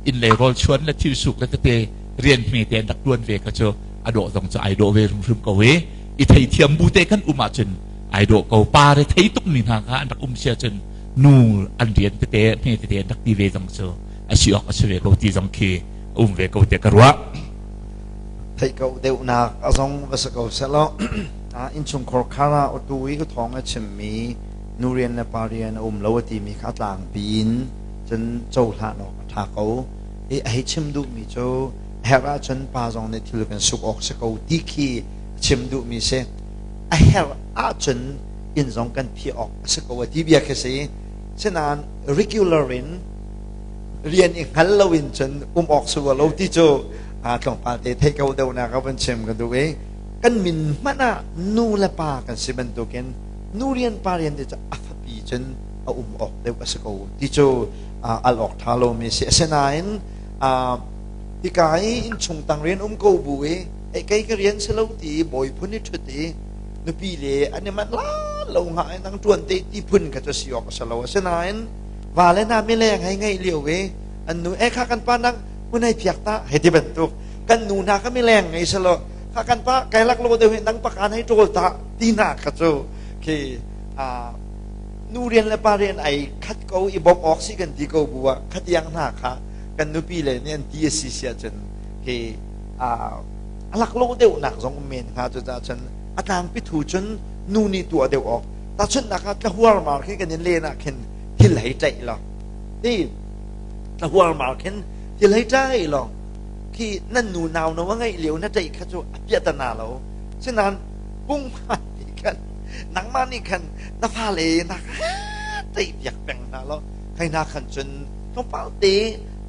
inn lei rawl chuan le thil suk le tete rian hme te an rak ṭuan ve kha cu a dawh zong cu ai dawh ve hrimhrim ko i i theithiam bu te kan um ahcun ai dawh ko. Pa re thei tukmi hna kha an rak um si ahcun nu an rian tete hme tete an rak ti ve zong cu a si awk a si ve ko ti zong khi um ve ko tiah ka ruah. Theih ko deuhnak a zong va si ko seh law, innchungkhar khar ah utu i uthawng a chimmi nu rian le pa rian a um lo a timi kha tlangpi in cun cohlan awk a ṭha ko i a hei chim duhmi cu a herh ahcun pa zong nih thil kan suk awk si ko ti khi a chim duhmi si. A herh ahcun inn zong kan phih awk a si ko a ti bia khi si. Sinain regular in rian i hngal lo in cun um awk si lo ti cu tlawmpal te theih ko deuhnak a van chim ka duh i kan min hmanh ah nu le pa kan si bantukin nu rian pa rian ti cu a fapi cun a um awk deuh a si ko ti cu al awk ṭha lomi si. Asinain hika i innchung tang rian um ko bu i ei kei ka rian si lo ti i bawi phun i ṭhut i nupi le an i manh la lo hnga i nang ṭuan te ti phun kha cu si awk a si lo. Asinain va le na mileng hei ngeih lio i an nu e kha kan pa nang hun hei phiak ta hei ti bantuk, kan nu hna kha mileng ngei selaw kha kan pa kai lak lo deuh hi nang pakan hei ṭawl ta ti hna kha cu khi nu rian le pa rian ai khat ko i bawmh awk si kan ti ko bu ah khatiang hna kha kan nupi le nih an ti a si si ahcun khi a lak lo deuhnak zong um men hnga. Cucaah cun A tlangpi thu cun nu nih tuah deuh awk. Tahchunhnak ah tlahuar mar khi kan in len ah khin thil hei tlaih law. Ti tlahuar mar khin thil hei tlaih law khi nan nu nau no a ngeih lio na tlaih kha cu a piahtana lo. Sinain pungma nih khan nangmah nih khan na fale na tlaih piak peng hna law kai hna khan cun tlawmpal te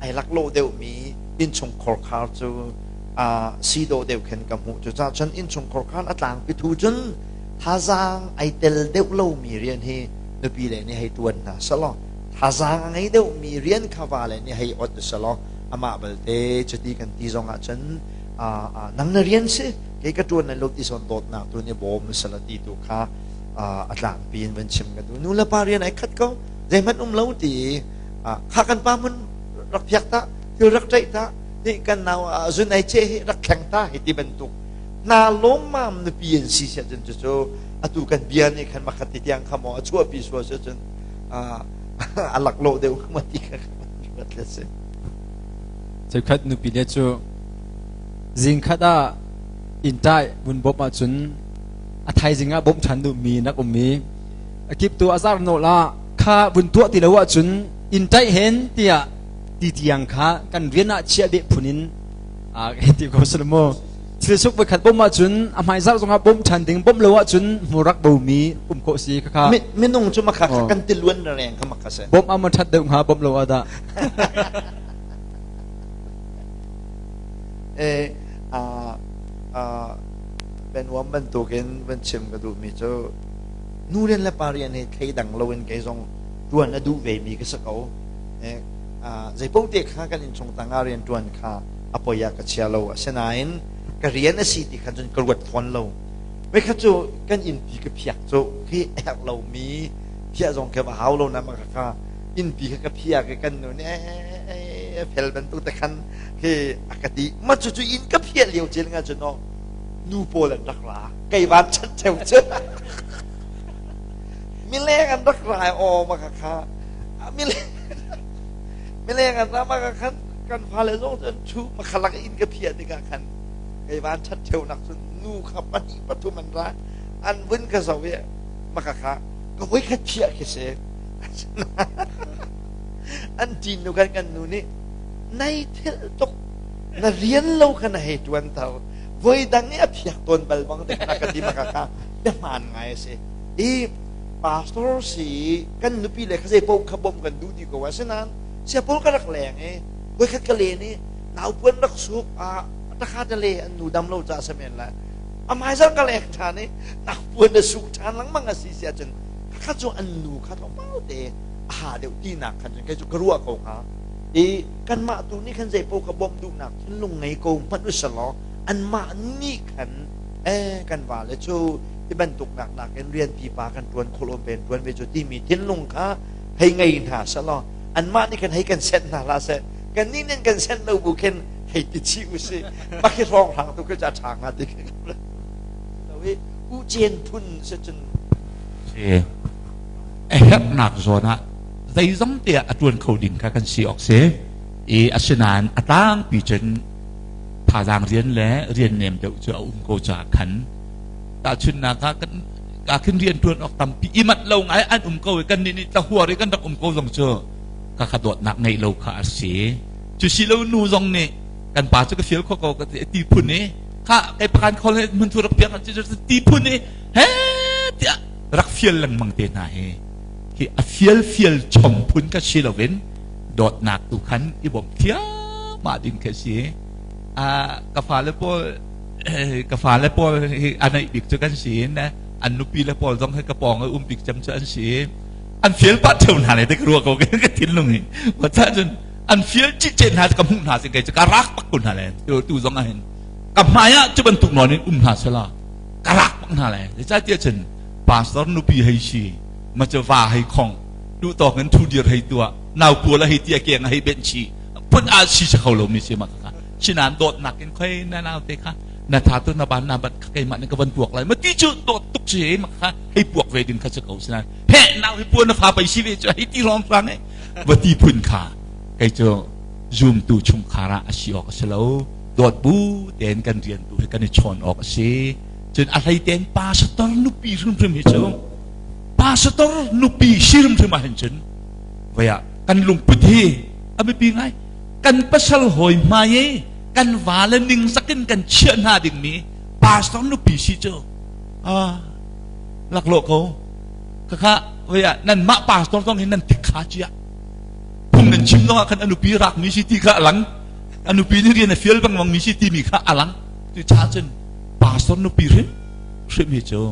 ai laklawh deuhmi innchungkhar khar cu si dawh deuh khin ka hmuh. Cucaah cun innchungkhar khan a tlangpi thu cun thazaang ai tel deuh lomi rian hi nupi le nih hei ṭuan hna selaw thazaang a ngei deuhmi rian kha va le nih hei ot selaw amah belte cuti kan ti zong ah cun nang na rian si kei ka ṭuan lai lo ti zawn dawtnak tu nih bawm selaw ti tu kha a tlangpi in van chim ka duh. Nu le pa rian ai khat ko zeihmanh um lo ti kha kan pa mun rak phiak ta thil rak ṭaih ta nih kan nau zun ai che hi rak thleng ta hi ti bantuk hna lawmmam nupi an si siah cun cucu atu kan bia nih khan makhat ti tiang kha maw a chuahpi sual si cun a laklawh deuh ma ti kha ruat le si. Cheukhat nupi le cu zingkhat ah inn ṭai vun bawmh ahcun a thaizing ah bawmh ṭhan duhmi nak um i a kiptu a zar nawl ah kha vun tuah ti lo ahcun inn ṭaih hen tiah ti tiang kha kan rian ah chiah beh phun in hei ti ko sila mu thil suk voikhat bawmh ahcun a hmaizarh zongah bawmh ṭhan ding bawmh lo ahcun hmurak bomi um khawh si khakha minung cu makha kan tiluan reng kha makha se bawmh ah ma ṭhat deuh hnga bawmh lo ah dah eh a a benuam bantukin van chim ka duhmi cu nu rian le pa rian hi thleidang loin kei zong ṭuan a duh ve mi ka si ko. Zeipaoh te kha kan innchung tangah rian ṭuan kha a poi ah ka chia lo. Asinain ka rian a si ti khan cun ka ruat fawn lo. Voikhat cu kan innpi ka phiak cu khi a herh lomi phiah zong khi va hau lo na ma kha innpi kha ka phiak i kan nu nih fel bantuk te khan khi a ka ti. Ma cu cu inn ka phiah lio cel nga cun no nu pawl an rak ra kei van chat theu cu. Mileng an rak ra aw ma kha kha mileng an ra ma kha khan kan fale zong cu an thu ma khalak in ka phiah tikah khan kei van ṭhat ṭheunak cun nu kha pahnih pathum an ra an vun ka zoh i ma kha kha ka voi khat phiah khi si an ṭin nu kan kan nu nih nai thil tuk na rian lo kha na hei ṭuan tar voi dang i a phiak tawn bal bang te kha ka ti ma kha kha bia hmaan ngai a si i pastor si kan nupi le kha zei paoh kha bawmh kan duh dih ko asinain siapawl ka rak leng i voikhat ka len i naupuan rak suk a takha te le an nu dam lo ca samen la amai zar ka leng ṭhan i naupuan a suk ṭhan lengmang a si si ahcun kha cu an nu kha tlawmpal te a ha deuh tinak khan cun kei cu ka ruah ko hnga i kanmah tu nih khan zei paoh kha bawmh duhnak thinlung ngei ko hmanh usalaw anmah nih khan eh kan vale cu hi bantuk nak nakin rian pipa kan ṭuan khawh ven ṭuan ve cu timi thinlung kha hei ngei hna selaw anmah nih khan hei kan senh hna hlah seh kannih nih kan senh lo bu khin hei ti chih usih mah khi hrawng hrang tu khi cu a ṭha hnga ti khi lo i u cen phun si cun si a herhnak zawn ah zeizong te ah a ṭuan kho ding kha kan si awk si i asinain a tlangpi cun thazaang rian le rian nem deuh cu a um ko caah khan tahchunhnak ah kan ka khin rian ṭuan awk tampi i manh lo ngai an um ko i kan nih nih tlahuar i kan rak um ko zong cu ka kha dawtnak ngeih lo kha a si cu si lo nu zong nih kan pa cu ka fial kho ko ka ti phun i kha kai pakan khol he mun thu rak piak ti phun i he tiah rak fial lengmang te hna hi hi a fial fial chom phun ka si loin dawtnak tu khan i bawmh thiamah ding khi a si. Ka fale pawl ka fale pawl hi a neih bik cu kan si in an nupi le pawl zong hi ka pawng i um bik cem cu an si an fial pah theu hna le te ka ruah ko ka thinlung hi wa cha cun an fial cicen hna ka hmuh hna sin kai cu ka rak bak ko hna le tu zong ah hin ka hmai ah cu bantuk nawn in um hna sela ka rak bak hna le zeicahtiah cun pastor nupi hei si ma cu va hei khong duh tawk in thu dir hei tuah nau pawl a hei ti a keng a hei benh chih phun ah si si kho lomi si ma kha sinan dawtnak in khoi na nau te kha na tha tu na ban na bat kha keimah nih ka van puak lai ma ti cu dawt tuk si ma kha hei puak ve ding kha si ko sinan he nau hi puan na fa pei si ve cu hei ti rong rang e va ti phun kha kei cu zoom tu chungkhar ah a si awk a si lo dawt bu tein kan rian tu hi kan i chawn awk a si. Cun a hlei tein pastor nupi hrimhrim hi cu pastor nupi si hrimhrim ah hin cun voi ah kan lungput hi a biapi ngai. Kan pasal hawi hmai i kan vale ningzak in kan chiah hna dingmi pastor nupi si cu ah laklawh ko. Khakha voi ah nanmah pastor zong hin nan tik kha cia. Phung nan chim zongah khan a nupi rakmi si ti kha a lang. A nupi nih rian a fial bangmangmi si timi kha a lang. Cucaah cun pastor nupi hrim hrim hi cu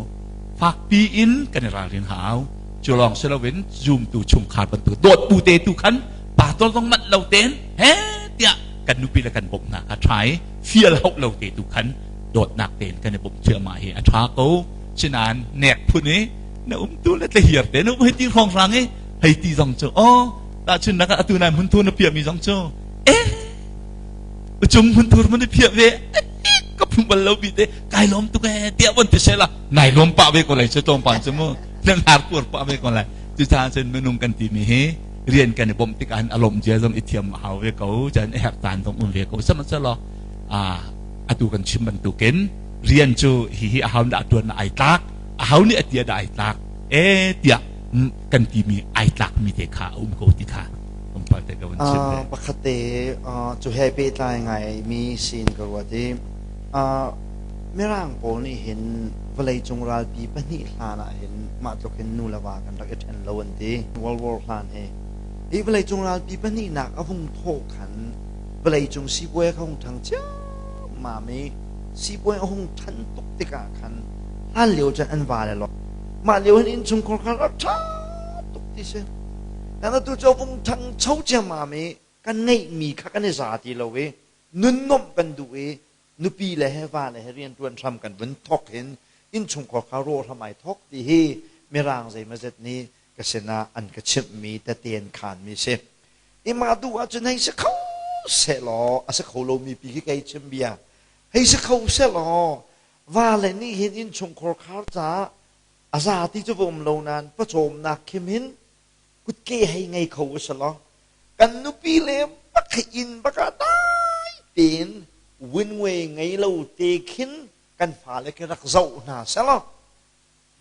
fakpi in kan i ralrin hau. Cu lawng si loin zumtu chungkhar bantuk dawt bu te tu khan pastor zong manh lo tein he tiah kan nupi le kan bawmh hna kha ṭha i fial hauh lo te tu khan dawtnak tein kan i bawmh thluahmah hi a ṭha ko. Sinain nek phun i na umtu le tlahiar te na um hei ti hrawnghrang i hei ti zong cu aw tahchunhnak ah atu nai hmunthur na piahmi zong cu eh cung hmunthur mun i phiah ve ka phung bal lo bi te kai lawm tuk ee tiah von ti sela nai lawm pah ve ko lai cu tlawmpal cu mu nan har puar pah ve ko lai. Cucaah cun minung kan timi hi rian kan i bawmh tikah hin a lawmh zia zong i thiam a hau ve ko, cun a herh caan zong um ve ko. Sihmanhsehlaw atu kan chim bantukin rian cu hihi a hau dah tuan ai tlak, a hau nih a tia dah ai tlak e tiah kan timi ai tlak mi te kha a um ko ti kha tlawmpal te ka vun chim ve. Pakhat te cu he pehtlai ngai mi sin ka ruat i Mirang pawl nih hin vawleicung ralpi pahnih hlan ah hin mah tluk hin nu le va kan rak i ṭhen lo an ti. World War hlan hi. Hi vawleicung ralpi pahnihnak a vung thawh khan vawleicung sipuai a hung ṭhang ciammam i sipuai a hung ṭhan tuk tikah khan hlan lio cun an vale lawng mah lio hin innchungkhar kha rak ṭha tuk ti si. Kan atu cu a vung ṭhangcho ciammam i kan ngeihmi kha kan i za ti lo i nun nuamh kan duh i nupi le he va le he rianṭuan hram kan vun thawk hin innchungkhar kha rawh hram ai thawk ti hi Mirang zeimawzet nih ka sinah an ka chimhmi tete an khaanmi si. I mah duh ahcun hei si kho sehlaw a si kho lomi pi khi kei chim bia hei si kho sehlaw va le nih hin innchungkhar khar caah a za ti cu va um lo nain pawcawmnak khim hin kutke hei ngei kho u selaw kan nupi le bak inn bak ah dai tein winway ngei lo te khin kan fale khi rak zoh hna selaw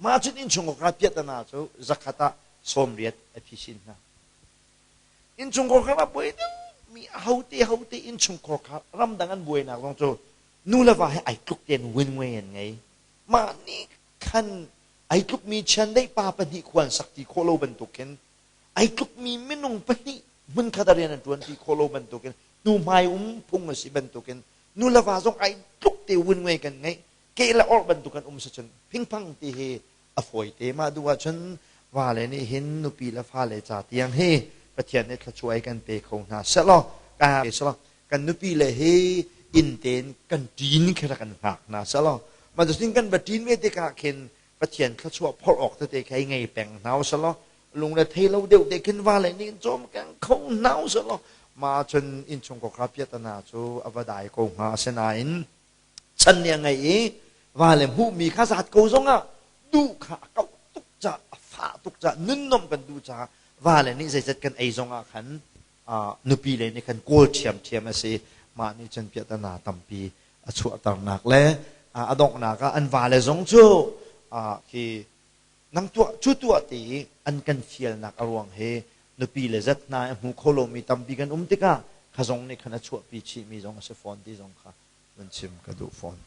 mah cun innchungkhar piahtana cu zakhat ah 80 a phi sin hna. Innchungkhar kha buai deuh mi hote hote innchungkhar kha ramdang an buainak zong cu nu le va he ai tluk tein winway an ngei. Mah nih khan ai tlukmi chiandeih pa pahnih khua an sak ti khawh lo bantukin ai tlukmi minung pahnih hmunkhat ah rian an ṭuan ti khawh lo bantukin hnuhmai um phung a si bantukin nu le va zong ai tluk te wunngei kan ngeih ke le orh bantuk kan um si cun phingphang ti hi a fawi te. Mah duh ahcun vale nih hin nupi le fale ca tiang hi Pathian nih thluachuah kan pe kho hna sehlaw kan nupi le hi inn tein kan ṭin khi rak kan hngak hna sehlaw mah cutin kan va ṭin ve tikah khin Pathian thluachuah phorh awk tete kha i ngei peng hna u sehlaw lungre thei lo deuh te khin vale nih cawm keng kho hna u sehlaw mah cun innchungkhar kha piatana cu a va dai ko hnga. Asinain chan nih a ngeih i vale hmuhmi kha zat ko zongah duh kha a kauh tuk caah a fah tuk caah nunnuamh kan duh caah vale nih zeizat kan ei zongah khan nupi le nih khan kawl ṭhiamṭhiam a si. Mah nih cun piahtana tampi a chuahternak le a donghnak ah an vale zong cu khi nang tuah cu tuah ti i an kan fialnak a ruang hi nupi le zat hna a hmu kho lomi tampi kan um tikah kha zong nih khan a chuahpi chihmi zong a si fawn ti zong kha vun chim ka duh fawn.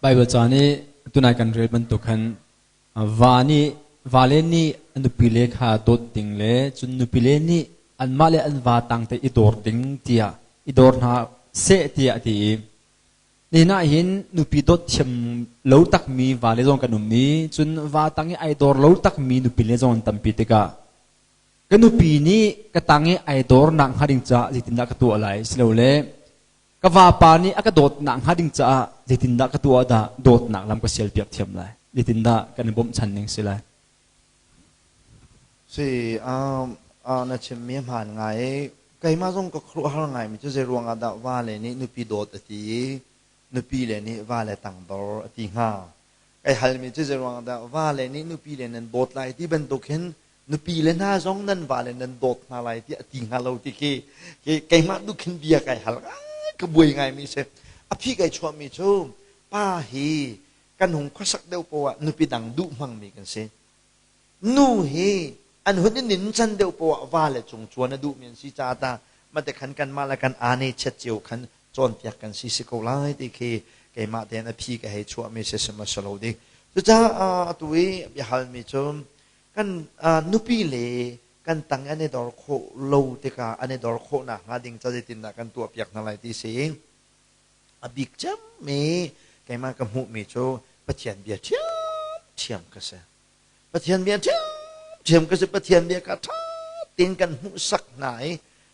Baibal ca nih tunai kan rel bantuk khan Va nih vale nih a nupile kha dawt ding le cun nupile nih anmah le an va tangte i dawr ding tiah i dawr hna seh tiah a ti i nihin ah hin nupi dawt thiam lo takmi vale zong kan um i cun va tang i ai dawr lo takmi nupile zong an tampi tikah ka nupi nih ka tang i ai dawr nak hnga ding caah zeitindah ka tuah lai silole Ka vapa nih a ka dawtnak hnga ding caah zeitindah ka tuah dah dawtnak lam ka sialpiak thiam lai? Zeitindah kan i bawmhchan ning si lai? Si, na chimmi a hmaan ngai. Keimah zong ka khuaruahhar ngaimi cu zei ruangah dah vale nih nupi dawt a ti i nupi le nih vale tangdor a ti hnga? Kai halmi cu zei ruangah dah vale nih nupi le nan dawt lai ti bantuk hin nupi le hna zong nan vale nan dawt hna lai tiah a ti hnga lo ti khi keimah duh khin bia kai hal ka buai ngaimi si. A phi kai chuahmi cu Pa hi kan hung khuasak deuh poah nupi dang duh hmangmi kan si. Nu hi an hun in nin can deuh poah va le cung cuan a duhmi an si caah ta mate khan kanmah le kan ane chet cio khan cawnpiak kan si si ko lai ti khi keimah tein a phi ka hei chuahmi si si lo ding. Cucaah atu i biahalmi cu kan nupi le kan tang an i dor khawh lo tikah an i dor khawh nakhnga ding ca zeitindah kan tuahpiak hna lai ti si. A bik cemmi keimah ka hmuhmi cu Pathian bia ṭhiamṭhiam ka si. Pathian bia ṭhiamṭhiam ka si. Pathian bia kha ṭha tein kan hmuhsak hna i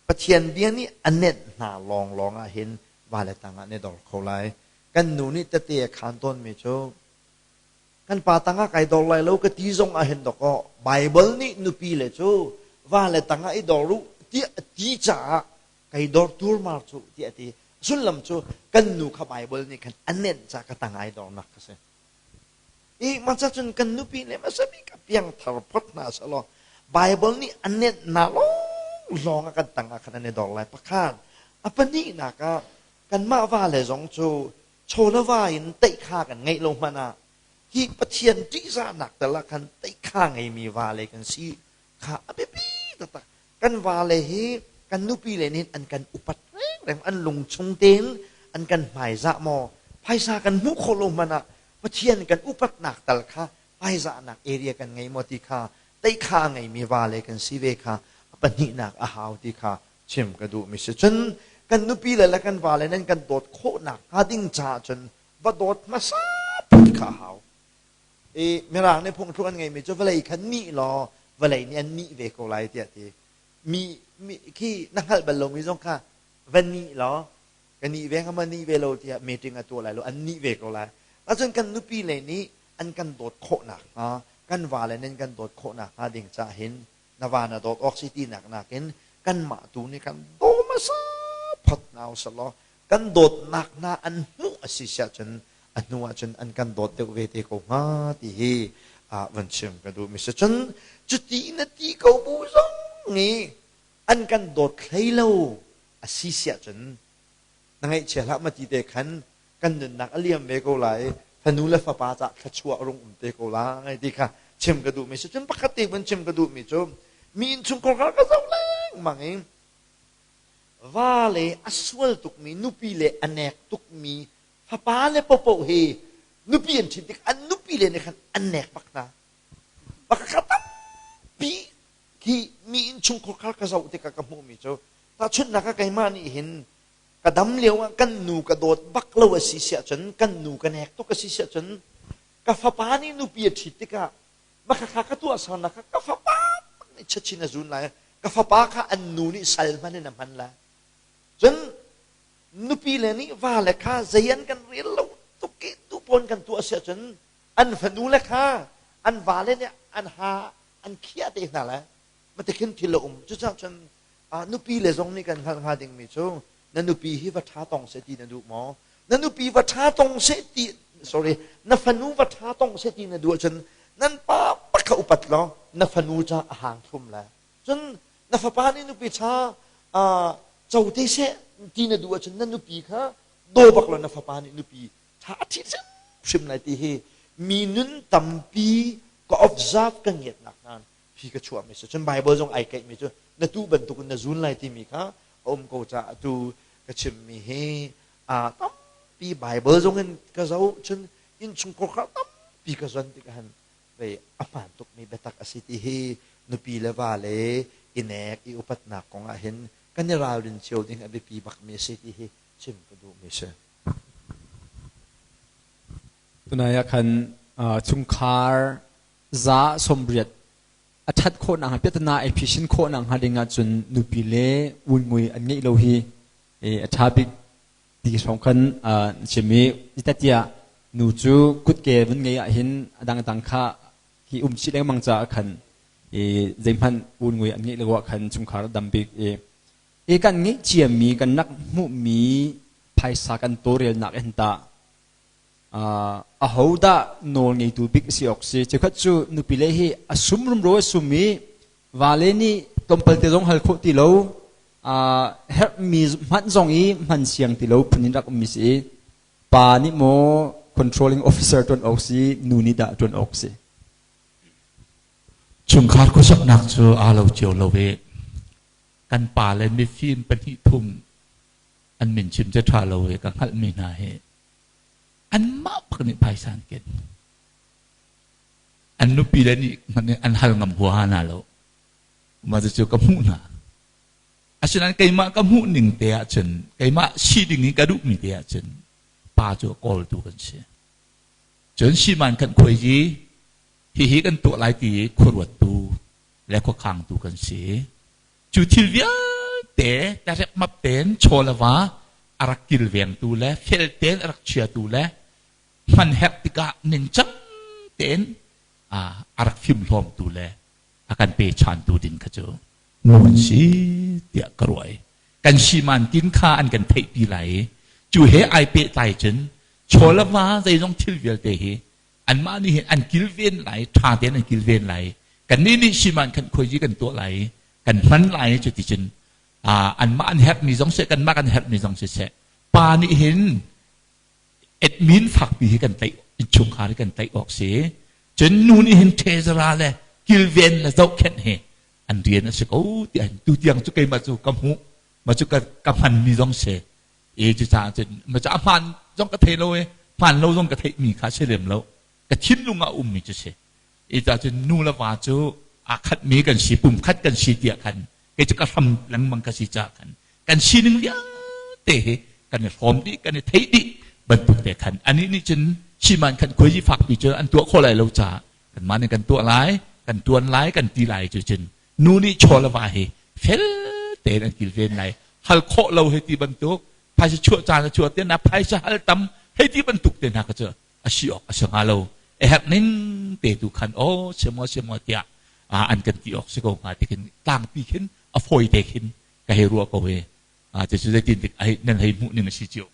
Pathian bia nih a nenh hna lawnglawng ah hin vale tangah an i dor kho lai. Kan nu nih tete a khaan tawnmi cu kan pa tangah kai dor lai lo ka ti zong ah hin dawkaw Baibal nih nupi le cu vale tangah i dor u tiah a ti caah kai dor turmar cu tiah a ti. Sullam cu kan nu kha Baibal nih khan a nenh caah ka tang ai dornak ka si. I mah cun kan nupi le hmasa bik a piangthar phot hna selaw Baibal nih a nenh hna lawnglawng ah kan tang ah khan an i dor lai. Pakhat, a pahnihnak ah kanmah vale zong cu chaw le va in teih kha kan ngeih lo hmanh ah hi Pathian ṭihzahnak tal ah khan teih kha ngeimi vale kan si kha a biapi taktak. Kan vale hi kan nupi le nih an kan upat rengreng, an lungchung tein an kan hmaizah maw? Phaisa kan hmuh khawh lo hmanh ah Pathian kan upatnak tal kha hmaizahnak area kan ngei maw ti kha teih kha a ngeimi vale kan si ve kha a pahnihnak a hau ti kha chim ka duhmi si. Cun kan nupi le le kan vale nan kan dawt khawhnak hnga ding caah cun va dawt hmasa phut kha a hau. I Mirang nih phungthluk an ngeimi cu vawlei kha nih law vawlei nih an nih ve ko lai tiah ti. Mi, mi khi na hngalh bal lomi zong kha va nih law ka nih ve hnga ma nih ve lo tiah meeting a tuah lai lo an nih ve ko lai. Ahcun kan nupi le nih an kan dawt khawh nakhnga kan vale nan kan dawt khawh nakhnga ding cah hin na va na dawt awk si tinak nakin kanmah tu nih kan daw hmasa phot hna usih law kan dawtnak hna an hmuh a si siah cun a hnu ah cun an kan dawt deuh ve te ko hnga ti hi van chim ka duh mi si. Cun cuti na ti ko bu zong nih an kan dawt hlei lo a si siah cun na ngaihchia hlah ma ti te khan kan nunnak a liam ve ko lai, fanu le fapa cah thluachuah rung um te ko lai ti kha chim ka duhmi si. Cun pakhat te van chim ka duhmi cu mi innchungkhar kha ka zoh lengmang i va le a sual tukmi nupi le a nek tukmi fapa le popo hi nupi an ṭhit tik an nupi le nih khan an nek bak hna. Pakhat tampi khi mi innchungkhar kha ka zoh tikah ka hmuhmi cu tahchunhnak ah keimah nih hin ka dam lio ah kan nu ka dawt bak lo a si siah cun kan nu ka nek tuk a si siah cun ka fapa nih nupi a ṭhit tikah makhakha ka tuahsernak kha ka fapa nih chachin a zun lai, ka fapa kha an nu nih sal hman in a hman lai. Cun nupi le nih va le kha zei an kan rel lo tuk i tu pawn kan tuah siah cun an fanu le kha an va le nih an ha an khiah te hna lai. Matikhin thil a um. Cucaah cun nupi le zong nih kan hngalh hnga dingmi cu na nupi hi va ṭha tong seh ti na duh maw? Na nupi va ṭha tong seh ti, sorry, na fanu va ṭha tong seh ti na duh ahcun nan pa kha upat law na fanu ca a hang thlum lai. Cun na fapa nih nupi ṭha co te seh ti na duh ahcun na nupi kha daw bak law na fapa nih nupi ṭha a ṭhit hrimhrim lai ti hi mi nun tampi ka observe ka ngiatnak hna phi ka chuahmi si. Cun Bible zong ai keihmi cu na tu bantukin na zun lai timi kha a um ko caah atu ka chimmi hi a tampi Bible zong in ka zoh, cun innchungkhar kha tampi ka zon tikah hin vei a hmaan tukmi biatak a si ti hi nupi le va le i nek i upatnak kong ah hin kan i ralrin cio ding a biapi bakmi a si ti hi chim ka duhmi si. Tunai ah khan chungkhar 180 a ṭhat khawh nakhnga piahtana ai phisin khawh nakhnga ding ahcun nupi le unngui an ngeih lo hi a ṭha bik ti hrawng khan chim i zeicahtiah nu cu kutke vun ngei ahhin a dangdang kha hi um chih lengmang caah khan zeihmanh unngui an ngeih lo ah khan chungkhar a dam bik i kan ngeih ciami kan rak hmuhmi phaisa kan tawlrelnak hin tah Ahodah nawl ngeitu bik si awk si? Cheukhat cu nupile hi a sum rumro a sum i vale nih tlawmpal te zong hal khawh ti lo, herhmi hmanh zong i hman siang ti lo phun in rak ummi si i pa nih maw controlling officer ṭuan awk si, nu nih dah ṭuan awk si? Chungkhar khuasaknak cu aa lo cio lo i kan pa le mifim pahnih thum an min chim cu ṭha lo i ka hngalhmi hna hi anmah bak nih phaisa an ken. An nupi le nih an hal ngam huaha hna lo. Mah cucu ka hmuh hna. Asinain keimah ka hmuh ning te ahcun keimah si ding in ka duhmi te ahcun pa cu a kawltu kan si. Cun siman kan khuai i hihi kan tuah lai ti i khuaruattu le khuakhangtu kan si. Cu thil vialte terepmap tein chaw le va a rak kilvengtu le fel tein a rak chiatu le hman herh tikah ningcang tein a rak fimhlawmtu le a kan pechantu ding kha cu nu an si tiah ka ruah i kan siman tin kha an kan theihpi lai i cu he ai pehtlai cun chaw le va zeizong thil vialte hi anmah nih hin an kilven lai, ṭha tein an kilven lai. Kannih nih siman khan khuaiji kan tuah lai, kan hman lai cu ti cun anmah an herhmi zong seh, kanmah kan herhmi zong siseh, pa nih hin admin fakpi hi kan tlaih, innchungkhar hi kan tlaih awk si. Cun nu nih hin treasurer le kilven le zohkhenh hi an rian a si ko tiah tu tiang cu keimah cu ka hmuh, ma cu ka hmanmi zong si. E cucaah cun ma cu a hmaan zong ka thei lo i hmaan lo zong ka theihmi kha si lem lo. Ka thinlung ah ummi cu si. E caah cun nu le va cu aa khatmi kan si, pumkhat kan si tiah khan kei cu ka hram lengmang ka si caah khan kan sining vialte hi kan i hrawm dih, kan i theih dih bantuk te khan anih nih cun siman khan khuazi fakpi cu an tuah khawh lai lo caah kanmah nih kan tuah lai, kan tuan lai, kan ti lai cu cun nu nih chaw le va hi fel tein an kilven lai. Hal khawh lo hei ti bantuk, phaisa chuah caan a chuah te na phaisa hal tam hei ti bantuk te hna kha cu a si awk a si hnga lo. A herh ning te tu khan aw siamaw siamaw tiah an kan ti awk si ko hnga ti khin tlangpi khin a fawi te khin ka hei ruah ko hi. Cucu zeitin dik nan hei hmuh ning a si cio.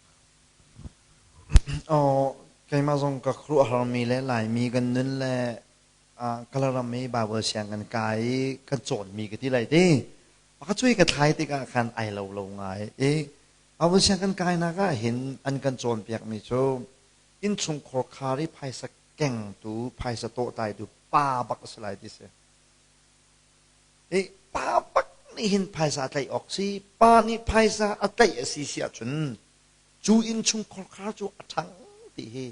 Aw, keimah zong ka khuaruahharmi le Laimi kan nun le Kalaram i Baibal siang kan kai i kan cawnmi ka ti lai ti. Ka cui ka thlai tikah khan ai lo lo ngai i Baibal siang kan kainak ah hin an kan cawnpiakmi cu innchungkhar khar i phaisa kengtu, phaisa tawhtlaitu pa bak a si lai ti si. I pa bak nih hin phaisa a tlaih awk si. Pa nih phaisa a tlaih a si si ahcun cu innchungkhar khar cu a ṭhang ti hi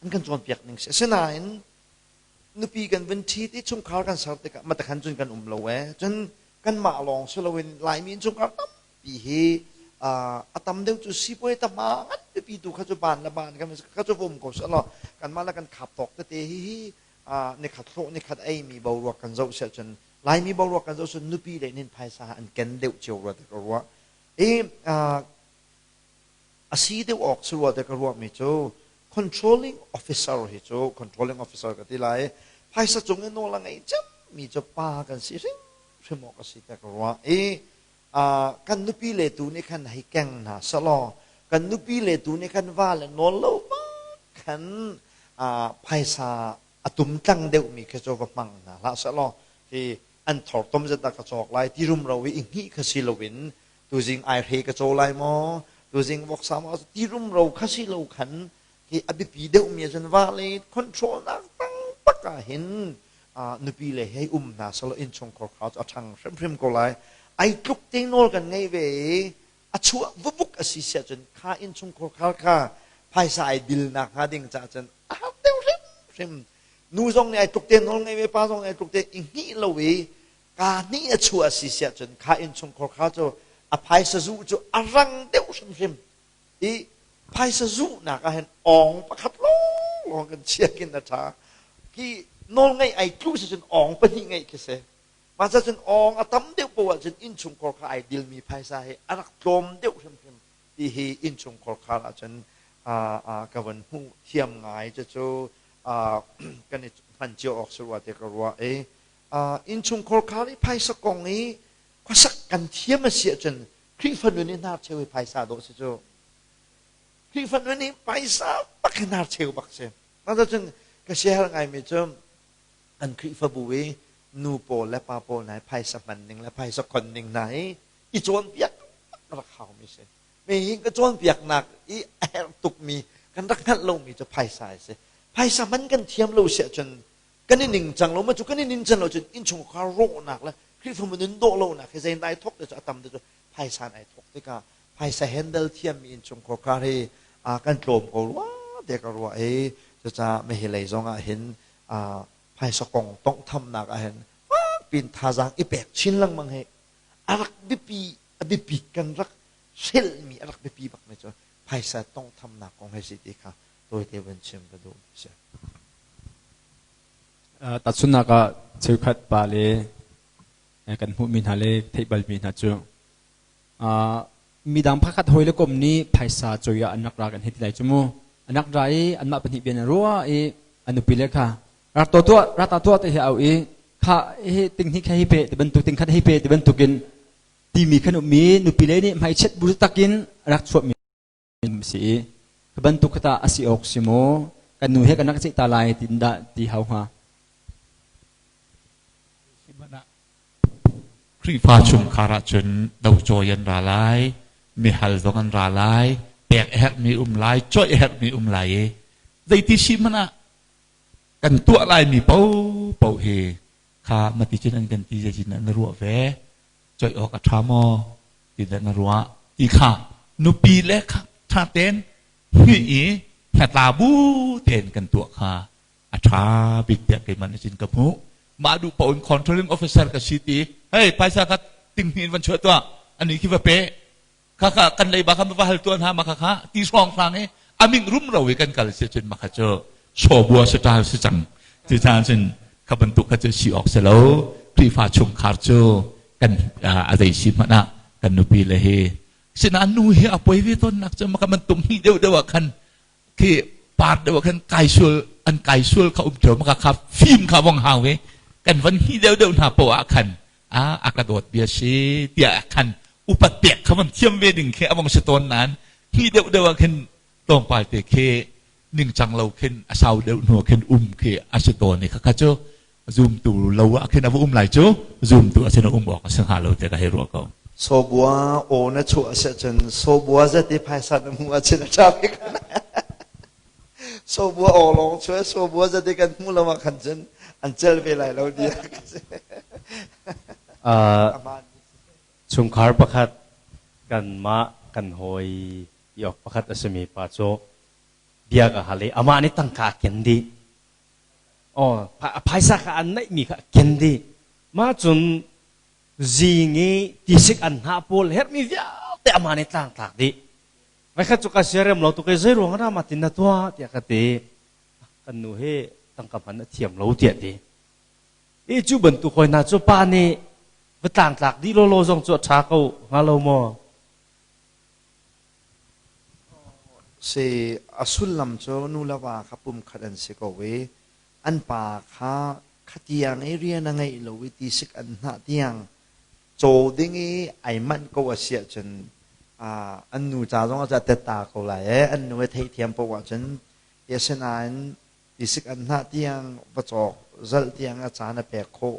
an kan cawnpiak ning si. Asinain nupi kan vun ṭhit i chungkhar kan ser tikah matakhan cun kan um lo ee. Cun kanmah lawng si loin Laimi innchungkhar tampi hi a tam deuh cu sipuai tama ngan pipi tu kha cu ban le ban kan kha cu um ko seh law kanmah le kan khap tawk tete hi hi nikhat hlawh nikhat eimi boruak kan zoh siah cun Laimi boruak kan zoh cun nupi le nin phaisa an ken deuh cio rua te ka ruah i a si deuh awk si rua te ka ruahmi cu controlling officer hi cu controlling officer ka ti lai phaisa cung i nawl a ngei cemmi cu pa kan si hrimhrim awk a si te ka ruah i kan nupi le tu nih khan hei keng hna selaw kan nupi le tu nih khan va le nawl lo bak khan phaisa a tumtlang deuhmi khi cu va hmang hna hlah selaw hi an thortom zet ah ka cawk lai ti rumro i hngih kha si loin tuzing aihre ka caw lai maw tuzing voksa maw ti rumro kha si lo khan hi a biapi deuhmi ahcun va le control nak taktak ah hin nupi le hei um hna selaw innchungkhar kha cu a ṭhang hrimhrim ko lai. Ai tluk te nawl kan ngei ve i a chuah vuvuk a si siah cun kha innchungkhar khar kha phaisa ai dilnak hnga ding caah cun a har deuh hrimhrim. Nu zong nih ai tluk te nawl ngei ve, pa zong nih ai tluk te i hngih lo i kaa hnih a chuah a si siah cun kha innchungkhar kha cu a phaisa zuh cu a rang deuh hrimhrim. I phaisa zuhnak ah hin awng pakhat lawnglawng kan chia khin a ṭha. Khi nawlngeih ai tlu si cun awng pahnih ngeih khi si. Mah ca cun awng a tam deuh poah ahcun innchungkhar kha ai dilmi phaisa hi a rak tlawm deuh hrimhrim ti hi innchungkhar khar ahcun ka van hmuh thiam ngai. Cucu kan i hman cio awk si rua ti ka ruah i innchungkhar khar i phaisa kong i khuasak kan thiam a si ahcun Khrihfa nun i hnarcheu hi phaisa dawh si cu. Khrihfa nun i phaisa bak hi hnarcheu bak si. Mah cun ka siaherh ngaimi cu an Khrihfabu i nu pawl le pa pawl hna i phaisa hman ning le phaisa khon ning hna hi i cawnpiak rak haumi si. Mi hi ka cawnpiaknak i a herh tukmi Kan rak hngalh lomi cu phaisa a si. Phaisa man kan thiam lo si ahcun kan i ningcang lo ma cu kan i ningcang lo cun innchungkhar rawhnak le Khrihfabu nun dawh lonak hi zei ai thawk te cu a tam te cu phaisa ai thawk tikah phaisa handle thiammi innchungkhar kar hi kan tlawm ko rua te ka ruah i cucaah mehi lei zong ah hin phaisa kong tonghthamnak ah hin fakpin thazaang i pek chin lengmang hi a rak biapi a biapi kan rak hrelhmi a rak biapi bakmi cu phaisa tonghthamnak kong he si ti kha tawite van chim ka duh si. Tahchunhnak ah cheukhat pa le kan hmuhmi hna le theih balmi hna cu midang pakhat hawi le kom nih phaisa cawi ah an rak ra kan hei ti lai cu mu. An rak ra i anmah pahnih bian an ruah i an nupi le kha rak to tuah rak ta tuah te hi au i kha hi ting hnih kha hi pe ti bantuk ting khat hi pe ti bantukin timi khan ummi nupi le nih hmaichiat bu takin rak chuahmi si i ka bantuk kha tah a si awk si maw kan nu he kan rak ceih ta lai tin dah ti hau hnga? Khrihfa chungkhar ahcun docawi an ra lai, mihal zong an ra lai, pek a herhmi um lai, coih a herhmi um lai i zeiti si hmanh ah kan tuah laimi paohpaoh hi kha mati cun an kan ti zeitin an ruah ve, coih awk a ṭha maw ti dah na ruah ti kha nupi le kha ṭha tein hngih i hnatla bu tein kan tuah kha a ṭha bik tiah keimah nih cun ka hmuh. Mah duh paoh in controlling officer ka si ti, hey, phaisa kha ting hnih in van chuah tuah, ani khi va pe, kha kha kan leiba kha va hal tuah hna ma kha kha ti hrawng hrang i aming rumro i kan kal si cun ma kha cu sawbua saṭal si cang. Cucaah cun kha bantuk kha cu si awk si lo. Khrihfa chungkhar cu kan a zei si hmanh ah kan nupi le hi sinain nu hi a poi ve tawnnak cu maka bantuk hnih deuh deuh ah khan khi par deuh ah khan kai sual an kai sual kha um theo maka kha fim kha vong hau i kan van hnih deuh deuh hna poah ah khan a a ka dawt bia si tiah khan upat pek kha van thiam ve ding khi a vong si tawn nain hnih deuh deuh ah khin tlawmpal te khi ningcang lo khin a sau deuh hnu khin um khi a si tawn i kha kha cu zumtu lo ah khin a va um lai cu zumtu a sin um awk a si hnga lo te ka hei ruah ko. Sawbua aw na chuah a si ahcun sawbua zat i phaisa na hmuh ahcun a ṭha bik. Sawbua aw lawng chuah sawbua zat i kan hmuh lo ah khan cun an cel ve lai lo dia. Chungkhar pakhat kanmah kan hawi ti awk pakhat a simi pa cu bia ka hal i amah nih tangka a ken dih. Aw, phaisa kha an neihmi kha a ken dih. Mah cun zing i tisik an hnah pawl herhmi vialte amah nih tlangtlak dih. Voikhat cu ka siarem lo tuk i zei ruang ah mah tin na tuah tiah ka ti. Kan nu hi tangka hman a thiam lo tiah ti. I cu bantuk hawi hna cu pa nih va tlangtlak dih lawlaw zong cu a ṭha ko hnga lo maw? Si a sullam cu nu le va kha pumkhat an si ko i an pa kha khatiang i rian a ngeih lo i tisik an hnah tiang caw ding i ai manh ko a si ahcun an nu ca zong ah tetta ko lai e an nu i theihthiam paoh ahcun asinain tisik an hnah tiang va cawk zalh tiang a caan a pek khawh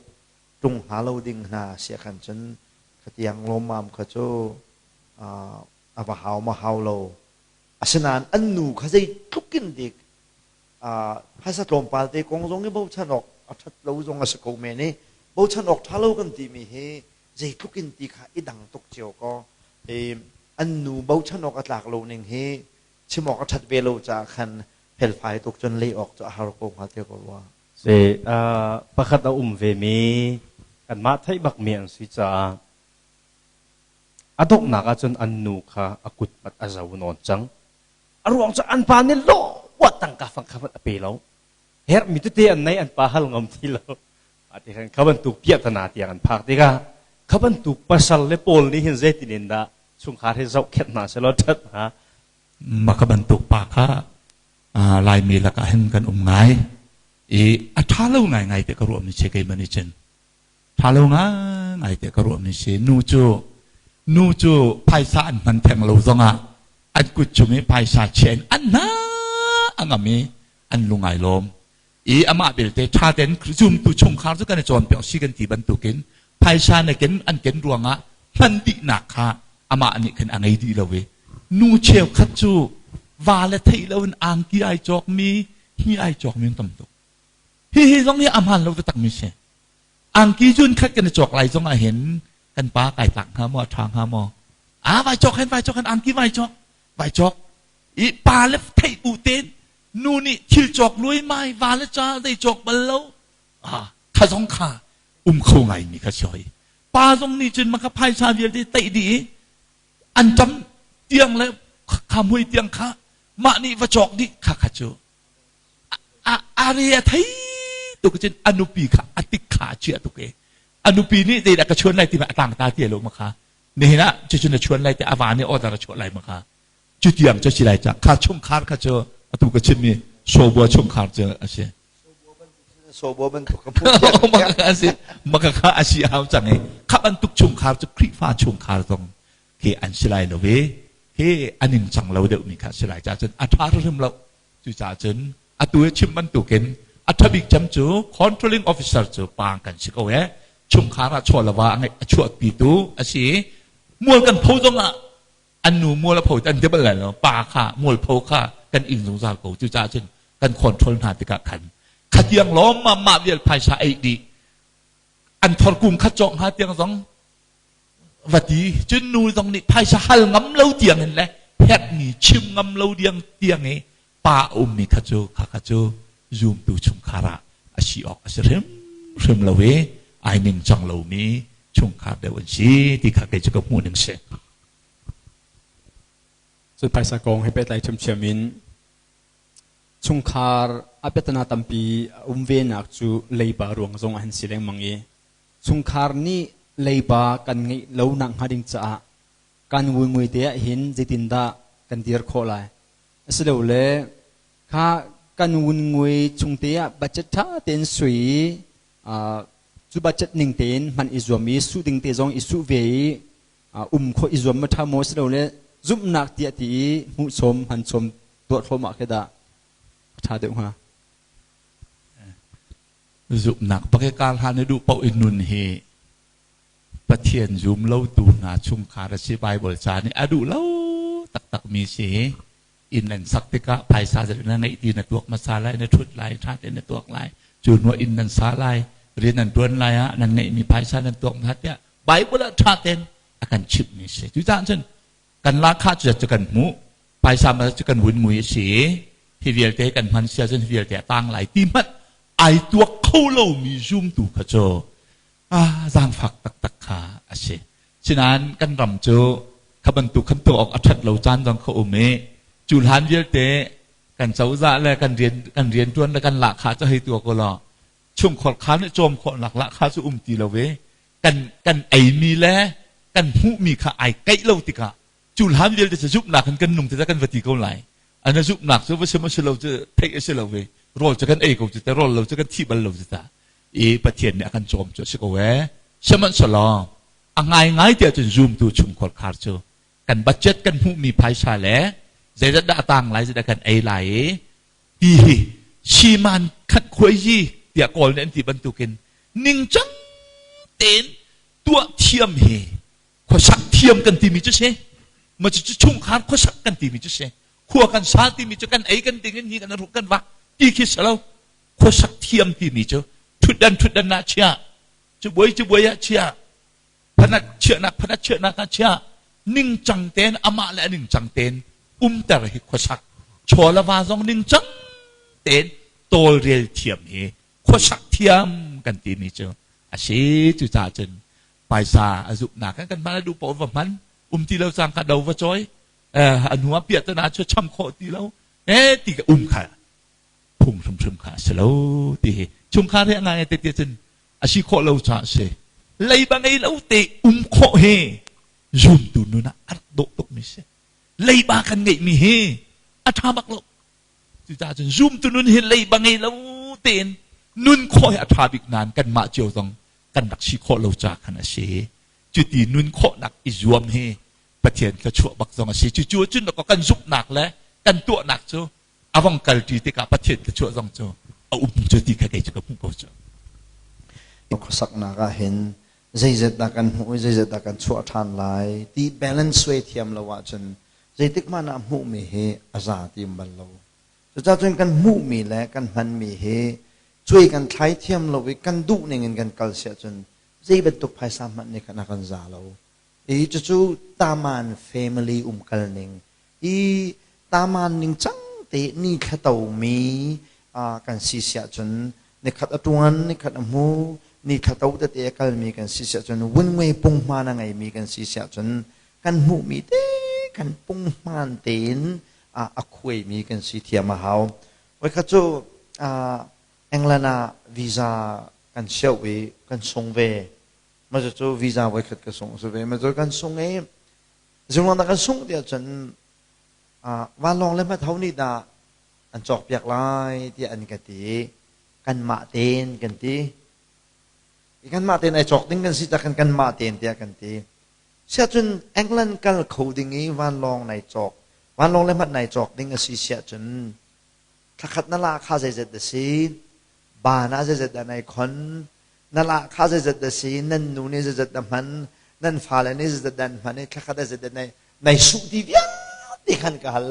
ṭung hnga lo ding hna si khan cun khatiang lawmmam kha cu a va hau ma hau lo. Asinain an nu kha zeitluk in dik phaisa tlawmpal te kong zong i bochan awk a ṭhat lo zong a si ko men i bochan awk ṭha lo kan timi hi zeitluk in ti kha i dang tuk cio kaw an nu bochan awk a tlak lo ning hi chim awk a ṭhat ve lo caah khan felfai tuk cun leh awk cu a har ko hnga te ko rua. Si, pakhat a um vemi kanmah theih bakmi an si caah a donghnak ahcun an nu kha a kut mat a zo nawn cang. A ruang cu an pa nih lawh tangka fang kha a pe lo. Herhmi tete an nei, an pa hal ngam ti lo. Ati khan kha bantuk piahtana tiang an phak tikah kha bantuk pasal le pawl nih hin zeitin in dah chungkhar hi zohkhenh hna selaw ṭhat hna. Mah ka bantuk pa kha Laimi lakah hin kan um ngai i a ṭha lo ngaingai te ka ruahmi si keimah nih cun. Ṭha lo ngaingai te ka ruahmi si. Nu cu phaisa an hman theng lo zongah an kut chung i phaisa chia in an hna a ngam i an lung ai lawm. I amah belte ṭha tein zumtu chungkhar cu kan i cawnpiak si kan ti bantukin phaisa na ken an ken ruangah hman dihnak kha amah nih khan a ngei dih lo i nu cheukhat cu. Va le theih lo in angki ai cawkmi, hi ai cawkmi an tam tuk. Hihi zong hi a hmaan lo taktak mi si. Angki zun khat kan i cawk lai zong ah hin kan pa kai tlak hnga maw, a ṭha hnga maw? Ah, vai cawk hen, vai cawk hen, angki vai cawk, vai cawk. I pa le theih bu tein nu nih thil cawk luaimai, va le ca zei cawk bal lo. Ah, kha zong kha um kho ngaimi kha si hoi. Pa zong nih cun maka phaisa vialte teih dih i an ṭam tiang le khamui tiang kha mah nih va cawk dih kha kha cu a re a thei tuk cun a nupi kha a tik kha a chia tuk e. A nupi nih zeidah ka chuan lai ti a tang ta ti lo ma kha nihin ah cucun a chuan lai te a va nih order a chuah lai ma kha cu tiang cu si lai ca kha chungkhar kha cu atu ka chimmi sobua chungkhar cu a si. Sobua bantuk ka maka si maka kha a si hau cang i kha bantuk chungkhar cu Khrihfa chungkhar zong khi an si lai lo i hi an in cang lo deuh mi kha si lai ca cun a ṭha hrim lo. Cucaah cun atu i chim bantukin a ṭha bik cem cu controlling officer cu pa kan si ko e. Chungkhar ah chuah lova a ngeih a chuahpitu a si i mual kan pho zong ah an nu mual a pho an ti bal lai lo. Pa kha mual pho kha kan ing zungzal ko. Cucaah cun kan control hna tikah khan khatiang lawm mah mah vial phaisa ei dih an thorkung kha cawk hnga tiang zong va ti cun nu zong nih phaisa hal ngam lo tiang in le herhmi chim ngam lo diang tiang i pa a ummi kha cu kha kha cu zumtu chungkhar ah a si awk a si hrimhrim lo i ai ningcang lomi chungkhar deuh an si ti kha kei cu ka hmuh ning si. Cun phaisa kong he pehtlai ṭhiamṭhiam in chungkhar a biatana tampi a um venak cu leiba ruang zong ah hin si lengmang i chungkhar nih leiba kan ngeih lo nak hnga ding caah kan nguingui te ah hin zeitindah kan dir khawh lai? Asilole kha kan ngungui chung te ah budget ṭha tein sui i cu budget ning tein hman i zuam i suh ding te zong i suh ve i um khawh i zuam ma ṭha maw, asilole zumhnak tiah ti i hmuhchom hmanchom tuah thluahmah khi dah a ṭha deuh hnga? Zumhnak bak i kar hlan i duh paoh in nun hi Pathian zum lotu hna chungkhar a si. Bible ca nih a duh lo taktakmi si. Inn nan sak tikah phaisa zeih na ngeih ti na tuak hmasa lai, na ṭhut lai, ṭha tein na tuak lai. Cu hnuah inn nan sa lai, rian nan ṭuan lai ah nan ngeihmi phaisa nan tuak hmasa tiah Bible ah ṭha tein a kan chimhmi si. Cucaah cun kan lahkhah cu cu kan hmuh, phaisa hmasa cu kan vun mui a si. Hi vialte kan hman sia cun hi vialte a tang lai ti hmanh ai tuak kho lomi zumtu kha cu zaangfak taktak kha a si. Sinain kan ram cu kha bantuk khan tuah awk a ṭhat lo caan zong kha um i cu hlan vialte kan cozah le kan rian kan rianṭuan le kan lahkhah cu hei tuah ko law chungkhar kha nih cawm khawhnak lahkhah cu um ti lo i kan kan eimi le kan hmuhmi kha ai keih lo tikah cu hlan vialte cu zumhnak in kan nung ti kan va ti ko lai. Ana zumhnak cu va sim a si lo cu theih a si lo i rawl cu kan ei ko cu ta, rawl lo cu kan thi bal lo cu ta i Pathian nih a kan cawm cu a si ko ee. Sihmanhsehlaw a ngaingai tiah cun zumtu chungkhar khar cu kan budget, kan hmuhmi phaisa le zeizat dah a tang lai, zeidah kan ei lai i ti hi siman khat khuai hi tiah Kawl nih an ti bantukin ningcang tein tuah thiam hi khuasak thiam kan timi cu si. Ma cu chungkhar khuasak kan timi cu si. Khua kan sa timi cu kan ei kan ding in hi kan ruk kan vak ti khi si lo. Khuasak thiam timi cu thutdan thutdan ah chia, cubuai cubuai ah chia, phanat chiahnak phanat chiahnak ah chia, ningcang tein amah le a ningcang tein umter hi khuasak. Chaw le va zong ningcang tein tawlrel thiam hi khuasak thiam kan timi cu a si. Cucaah cun phaisa a zuknak kan kan hman a duh paoh va hman um ti lo cang kha do va cawi a hnu ah piah tana chu cham khawh ti lo eh ti ka um kha phung hrimhrim kha a si lo ti hi chungkhar hi a ngai te ti cun a si khawh lo caah a si. Leiba ngei lo te um khawh hi zumtu nun ah a rak dawh tuk mi si. Leiba kan ngeih mi hi a ṭha bak lo. Cucaah cun zumtu nun hi leiba ngei lo tein nun khawh hi a ṭha bik nain kanmah cio zong kan rak si khawh lo ca khan a si. Cuti nun khawhnak i zuam hi Pathian thluachuah bak zong a si. Cucu cun kan zumhnak le kan tuahnak cu a vong kalṭi tikah Pathian thluachuah zong cu a um cu ti kha kei cu ka hmuh ko cu. Khuasaknak ah hin zeizat dah kan hmuh i zeizat dah kan chuah ṭhan lai ti balance suai thiam lo ahcun. Zeitik hmanh ah hmuhmi hi a za ti um bal lo. Cucaah cun kan hmuhmi le kan hmanmi hi cuai kan thlai thiam lo i kan duh ning in kan kal si ahcun zei bantuk phaisa hmanh nih khan a kan za lo. I cucu taman family umkal ning i taman ningcang te ni thla tomi kan si si ahcun nikhat a ṭuan nikhat a hmu ni thla to tete a kalmi kan si si ahcun wunngui punghman a ngeimi kan si si ahcun kan hmuhmi te kan punghman tein a khuaimi kan si thiam a hau. Voikhat cu England ah visa kan sioh i kan sung ve. Mah cu visa voikhat ka sung si ve. Mah cu kan sung i Zeiruang dah kan sungh tiah cun vanlawng le hmatho nih dah an cawkpiak lai tiah an ka ti i kanmah tein kan ti. I kanmah tein ai cawk ding kan si cah khan kanmah tein tiah kan ti. Siahcun England kal kho ding i vanlawng nai cawk, vanlawng le hmat nai cawk ding a si siahcun thlakhat na la kha zeizat a si, baan ah zeizat dah nai khon, na lahkhah zeizat dah si, nan nu nih zeizat dah hman, nan fale nih zeizat dah an hman i thlakhat ah zeizat nai nai suh ti vialte khan ka hal.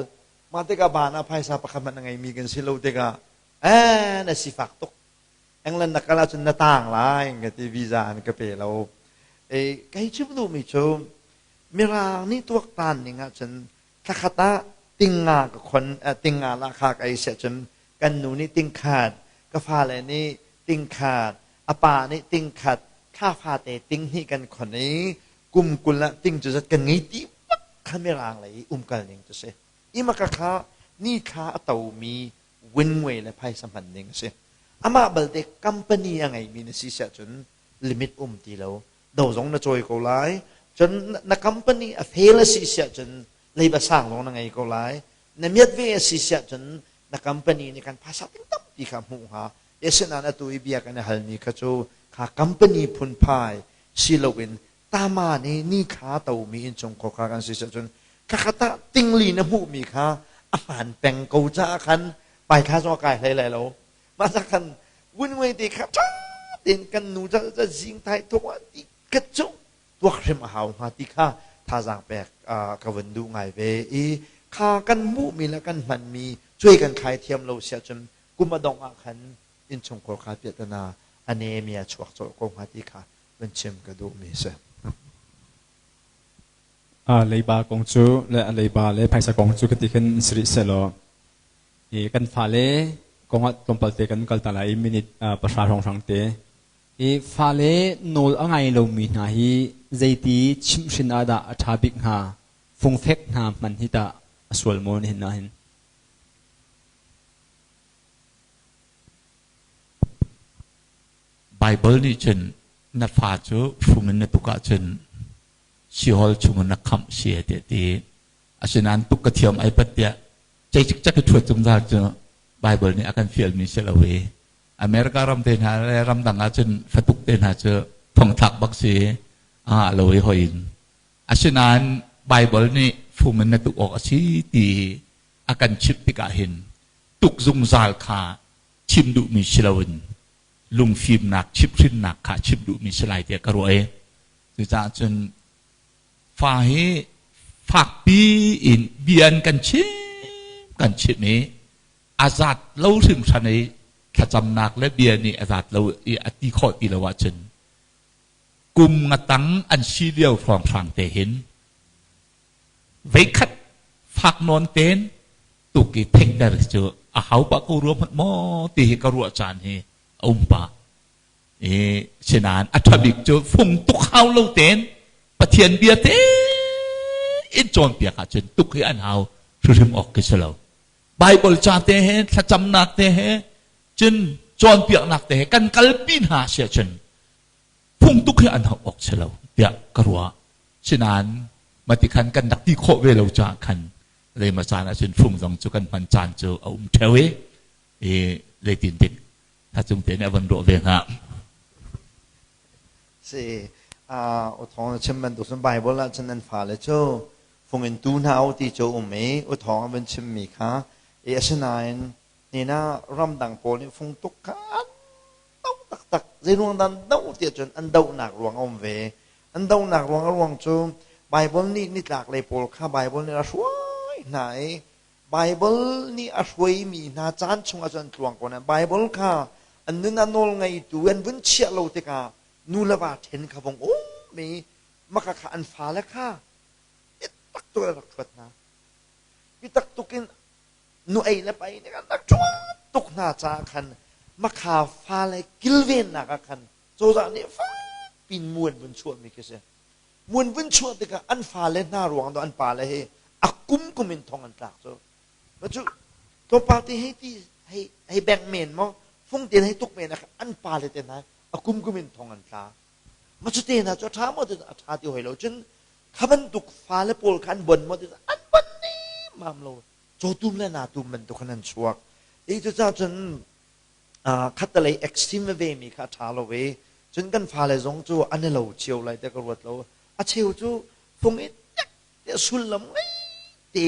Mah tikah baan ah phaisa pakhat hmanh a ngeimi kan si lo tikah eh na sifak tuk. England na kal ahcun na taang lai ka ti visa an ka pe lo. E, kei chim duhmi cu Mirang nih tuaktan ning ahcun thlakhat ah tinga ka khon tinga lahkhah ka ei siah cun kan nu nih tingkhat ka fale nih tingkhat a pa nih tingkhat thla fate ting hnih kan khon i kum 20 ah ting cu zat kan ngei ti bak kha mirang lei i umkal ning cu si imaka kha ni thla a tomi winway le phaisa hman ning a si amah balte company a ngeimi na si siah cun limit um ti lo do zong na cawi ko lai cun na company a fail a si siah cun leiba sang zong na ngei ko lai na miat ve a si siah cun na company nih kan phaisa ting tampi kha hmuh hnga asinain atu i bia kan i halmi kha cu kha company phunphai si loin tama nih ni thla tomi innchungkhar kha kan si siah cun khakhat ah tingli na hmuhmi kha a hmaan peng ko caah khan paithla zong a kai hlei lai lo mah ca khan wunwei te kha ṭha tein kan nu ca ca zing thai thawk ah ti ka cu tuak hrim a hau hnga ti kha thazaang pek ka vun duh ngai ve i kha kan hmuhmi le kan hmanmi cuai kan thlai thiam lo siah cun kum a dongh ah khan innchungkhar kha piahtana anemia chuak colh ko hnga ti kha vun chim ka duhmi si. Leiba kong cu le a leiba le phaisa kong cu ka ti khin si rih sehlaw i kan fale kong ah tlawmpal te kan kal ta lai i minute 10 hrawnghrang te i fale nawl a ngai lomi hna hi zeiti chimhhrin ah dah a ṭha bik hnga fungfek hna hman hi tah a sual maw nihin ah hin? Baibal nih cun na fa cu fung in na tuk ahcun sihol chungin na khamh si a ti ti. Asinain tuk ka thiam ai pat tiah cei cikcek i ṭhuat zungzal cu Baibal nih a kan fialmi si lo i America ram te hna le ramdang ah cun fatuk te hna cu thongthlak bak si a ngah lo i hoi in. Asinain Baibal nih fung in na tuk awk a si ti a kan chimh tikah hin tuk zungzal kha chim duhmi si loin lungfimnak chimhhrinnak kha chim duhmi si lai tiah ka ruah i cucaah cun fa hi fakpi in bia an kan chim kan chim i a zat lo hringhran i thlacamnak le bia nih a zat lo i a ti khawh ti lo ahcun kum nga tang an si lio hrawnghrang te hin veikhat fak nawn ten tuk i theihter cu a hau pah ko rua hmanh maw ti hi ka ruah caan hi a um pah. I sinain a ṭha bik cu fung tuk hau lo tein Pathian bia te in cawnpiak ahcun tuk hi an hau hrimhrim awk khi si lo. Bible ca te he thlacamnak te he cun cawnpiaknak te he kan kalpi hna si ahcun phung tuk hi an hau awk si lo tiah ka ruah. Sinain mati khan kan rak ti khawh ve lo caah khan zeima caan ahcun fung zong cu kan hman caan cu a um ṭheo i i zeitin dik thacung te nih a van ruah ve hnga. Si u thawng na chim bantuk cun Bible ah cun nan fale cu fung in tu hna u ti cu um i u thawng a van chimmi kha i asinain nina ramdang pawl nih fung tuk kha an do taktak zeiruang dah an do tiah cun an dohnak ruang a um ve an dohnak ruang a ruang cu Bible nih nitlak lei pawl kha Bible nih a hruai. hna i Baibal nih a hruaimi hna caan chungah cun an tluang ko nain Baibal kha an nun ah nawl ngeitu an vun chiah lo tikah nu le va ṭhen kha vung um i maka kha an fale kha biatak tuk in an rak ṭhuat hna. Biatak tuk in nu ei le pa ei nih an rak ṭhuat tuk hna caah khan makha fale kilvennak ah khan cozah nih fakpi in mu an vun chuahmi khi si. Mu an vun chuah tikah an fale hna ruang an pale hi a kumkum in thong an tlak cu. Cu tlawmpal te hei ti hei hei bengh men maw fung te hei tuk men ah an pale te hna a kumkum in thong an tla. Ma cu te hna cu a ṭha maw ti a ṭha ti hoi lo cun kha bantuk fale pawl kha an bon maw ti an bon nemam lo. Cawtum le natum bantuk khan an chuak. I cucaah cun khattelei extreme veve mi kha a ṭha lo i cun kan fale zong cu an i lo cio lai tiah ka ruat lo. A cheu cu fung i tiah sullam ngei te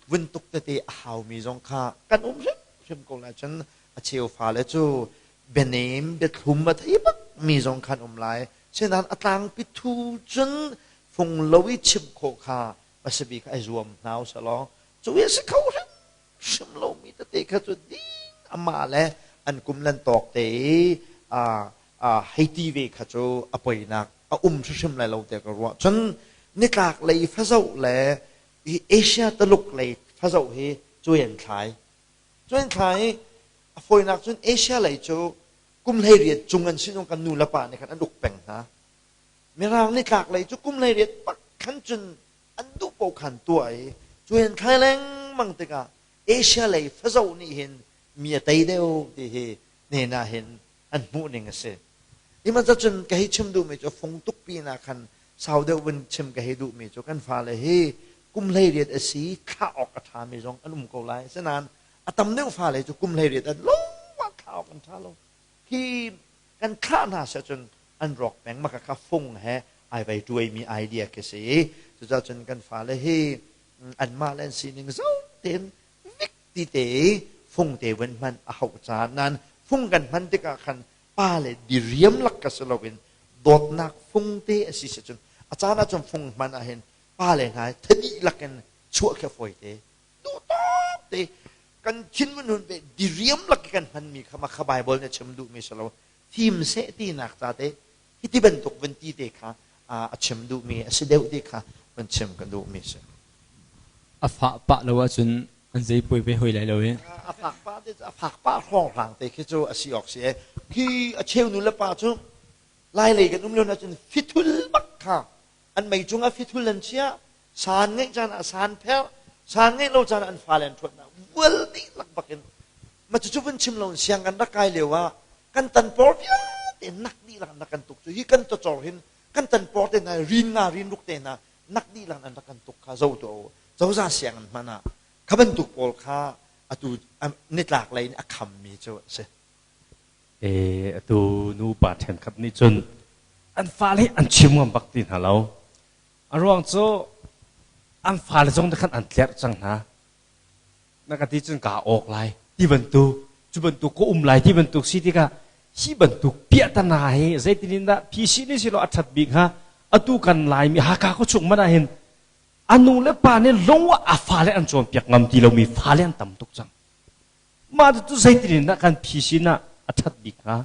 vun tuk tete a haumi zong kha kan um hrimhrim ko lai. Cun a cheu fale cu bianem biathlum a thei bak mi zong khan um lai. Sinain a tlangpi thu cun fung lo i chimh khawh kha hmasa bik ai zuam hna usih law cu i a si kho hrimhrim lomi tete kha cu ding amah le an kum lan tawk te i hei ti ve kha cu a poinak a um hrimhrim lai lo tiah ka ruah. Cun nitlak lei fazoh le hi Asia Taluk lei fazoh hi cuai an thlai. Cuai an thlai i a fawinak cun Asia lei cu kum 18 cung an sinung kan nu le pa nih khan an uk peng hna. Mirang nitlak lei cu kum 18 bak khan cun an duh paoh khan tuah i cuai an thlai lengmang tikah Asia lei fazoh nih hin mi a tei deuh ti hi nen ah hin an hmuh ning a si. Ihmanh cun ka hei chim duhmi cu fung tuk pinah khan sau deuh vun chim ka hei duhmi cu kan fale hi kum 18 a si thlah awk a ṭhami zong an um ko lai. Asinain a tam deuh fale cu kum 18 an lo ah thlah awk an ṭha lo. Khi kan thlah hna seh cun an rawk peng maka kha fung he ai vai tuaimi idea khi si. Cucaah cun kan fale hi anmah le an sining zo tein vik ti te i fung te vun hman a hauh caan nain fung kan hman tikah khan pa le diriam lak ka si loin dawtnak fung te a si si cun a caan ah cun fung hman ah hin pa le hna thadi lakin chuah khi fawi te duh tawk te kan thin mun hun ve diriam lak kan hman mi kha ma kha Bible nih chim duh mi si lo fim seh tinak ca te hi ti bantuk vun ti te kha a chim duh mi a si deuh ti kha van chim ka duh mi si. A fah pah lo ahcun an zei puai ve hoi lai lo i. A fak pah te a fak pah hrawnghrang te khi cu a si awk si e. Khi a cheu nu le pa cu lai lei kan um lio na cun fithul bak kha an mei cungah fithul an chiah san ngeih caan ah san pherh san ngeih lo caan ah an fale an ṭhuat hna vual dih lak bak in ma cucu vun chim lo in siang kan rak kai lio ah kan tan por vialte nak dih lak an rak kan tuk cu hi kan tawcor hin kan tan por te hna rin nga rin ruk te hna nak dih lak an rak kan tuk kha zo tu cozah siang an hman ah kha bantuk pawl kha atu nitlak lei in a kham mi cu a si. Atu nupa ṭhenkhat nih cun an fale an chim ngam bak ti hna lo. A ruang cu an fale zong nih khan an tlerh cang hna. Na ka ti cun kaa awk lai ti bantuk, cu bantuk ka um lai ti bantuk si tikah hi bantuk piahtana hi zeitin in dah phisi nih silo a ṭhat bik hnga? Atu kan Laimi Hakha khuachung hmanh ah hin a nu le pa nih lung ah a fale an cawnpiak ngam ti lomi fale an tam tuk cang. Mah cu zeitin in dah kan phisin ah a ṭhat bik hnga?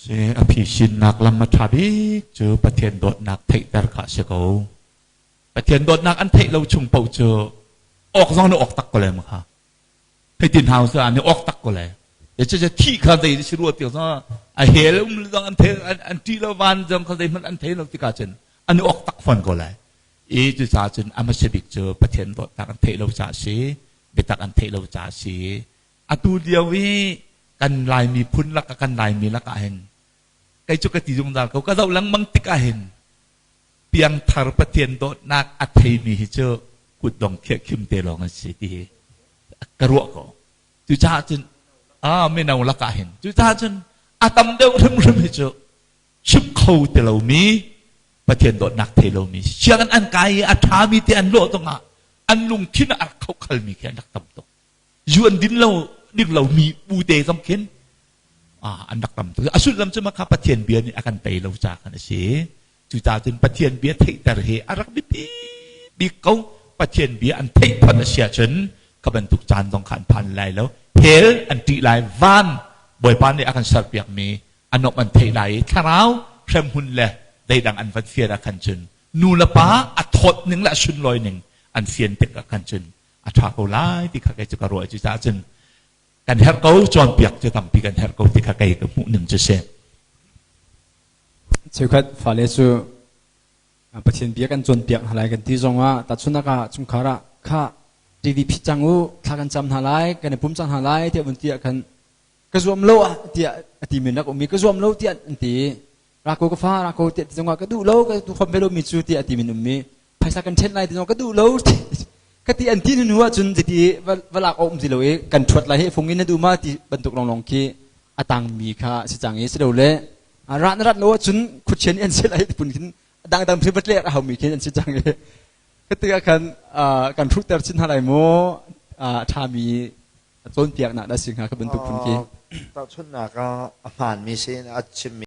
Si a phisinnak lam a ṭha bik cu Pathian dawtnak theihter kha a si ko. Pathian dawtnak an theih lo chung paoh cu awk zong na awk tak ko lai ma kha. Hei tin hau cu an awk tak ko lai. Cu thi kha zei si rua ti zong a hel um zong an thei an ṭih lo van zong kha zeihmanh an thei lo tikah cun an awk tak fawn ko lai. I cucaah cun a hmasa bik cu Pathian dawtnak an theih lo caah si, biatak an theih lo caah si. Atu lio i kan Laimi phun lakah kan Laimi lakah hin kei cu ka ti zungzal ko ka zoh lengmang tikah hin piangthar Pathian dawtnak a theimi hi cu kutdong khiahkhim te lawng an si ti hi ka ruah ko. Cucaah cun ah mino lakah hin cucaah cun a tam deuh hrimhrim hi cu chim kho ti lomi Pathian dawtnak thei lomi sianginn an kai i a ṭhami te an lawh tungah an lungthin a rak khokhalmi khi an rak tam tuk. Zu an din lo ding lomi bu te zong khin an rak tam tuk. A sullam cu mah kha Pathian bia nih a kan tei lo ca khan a si. Cucaah cun Pathian bia theihter hi a rak biapi bik. bik ko. Pathian bia an theih phot a si ahcun kha bantuk caan zong kha an phan lai lo. Hell an ṭih lai, van Bawipa nih a kan serpiakmi a nuamh an theih lai i thlarau hremhmun le deidang an van fian ah khan cun nu le pa a thawt ning le a sunlawi ning an fian tik ah khan cun a ṭha ko lai ti kha kei cu ka ruah. Cucaah cun kan herh ko, cawnpiak cu tampi kan herh ko ti kha kei ka hmuh ning cu si. Cheukhat fale cu Pathian bia kan cawnpiak hna lai kan ti zongah, tahchunhnak ah chungkhar ah kha TV phit cang u, thla kan cam hna lai, kan i pum cang hna lai tiah vun ti ah khan ka zuam lo ah tiah a ti mi rak um i ka zuam lo tiah an ti. Ra ko ka fa, ra ko tiah ti zongah ka duh lo, ka duh khom ve lo mi cu tiah a ti min um mi phaisa kan ṭhen lai ti zongah ka duh lo ka ti an ti hnu ahcun zeiti va lak awk um ti lo i kan ṭhuat lai hi fung in na duh ma ti bantuk lawnglawng khi a tang mi kha si cang i si lo le ra na rat lo ahcun khuchian an si lai ti phun khin dangdang phun va tlek a hau mi khin an si cang i ka tikah khan kan hrukter chin hna lai maw, ṭha mi cawnpiaknak dah si hnga ka bantuk phun khi? Tahchunhnak ah a hmaanmi sin a chimmi.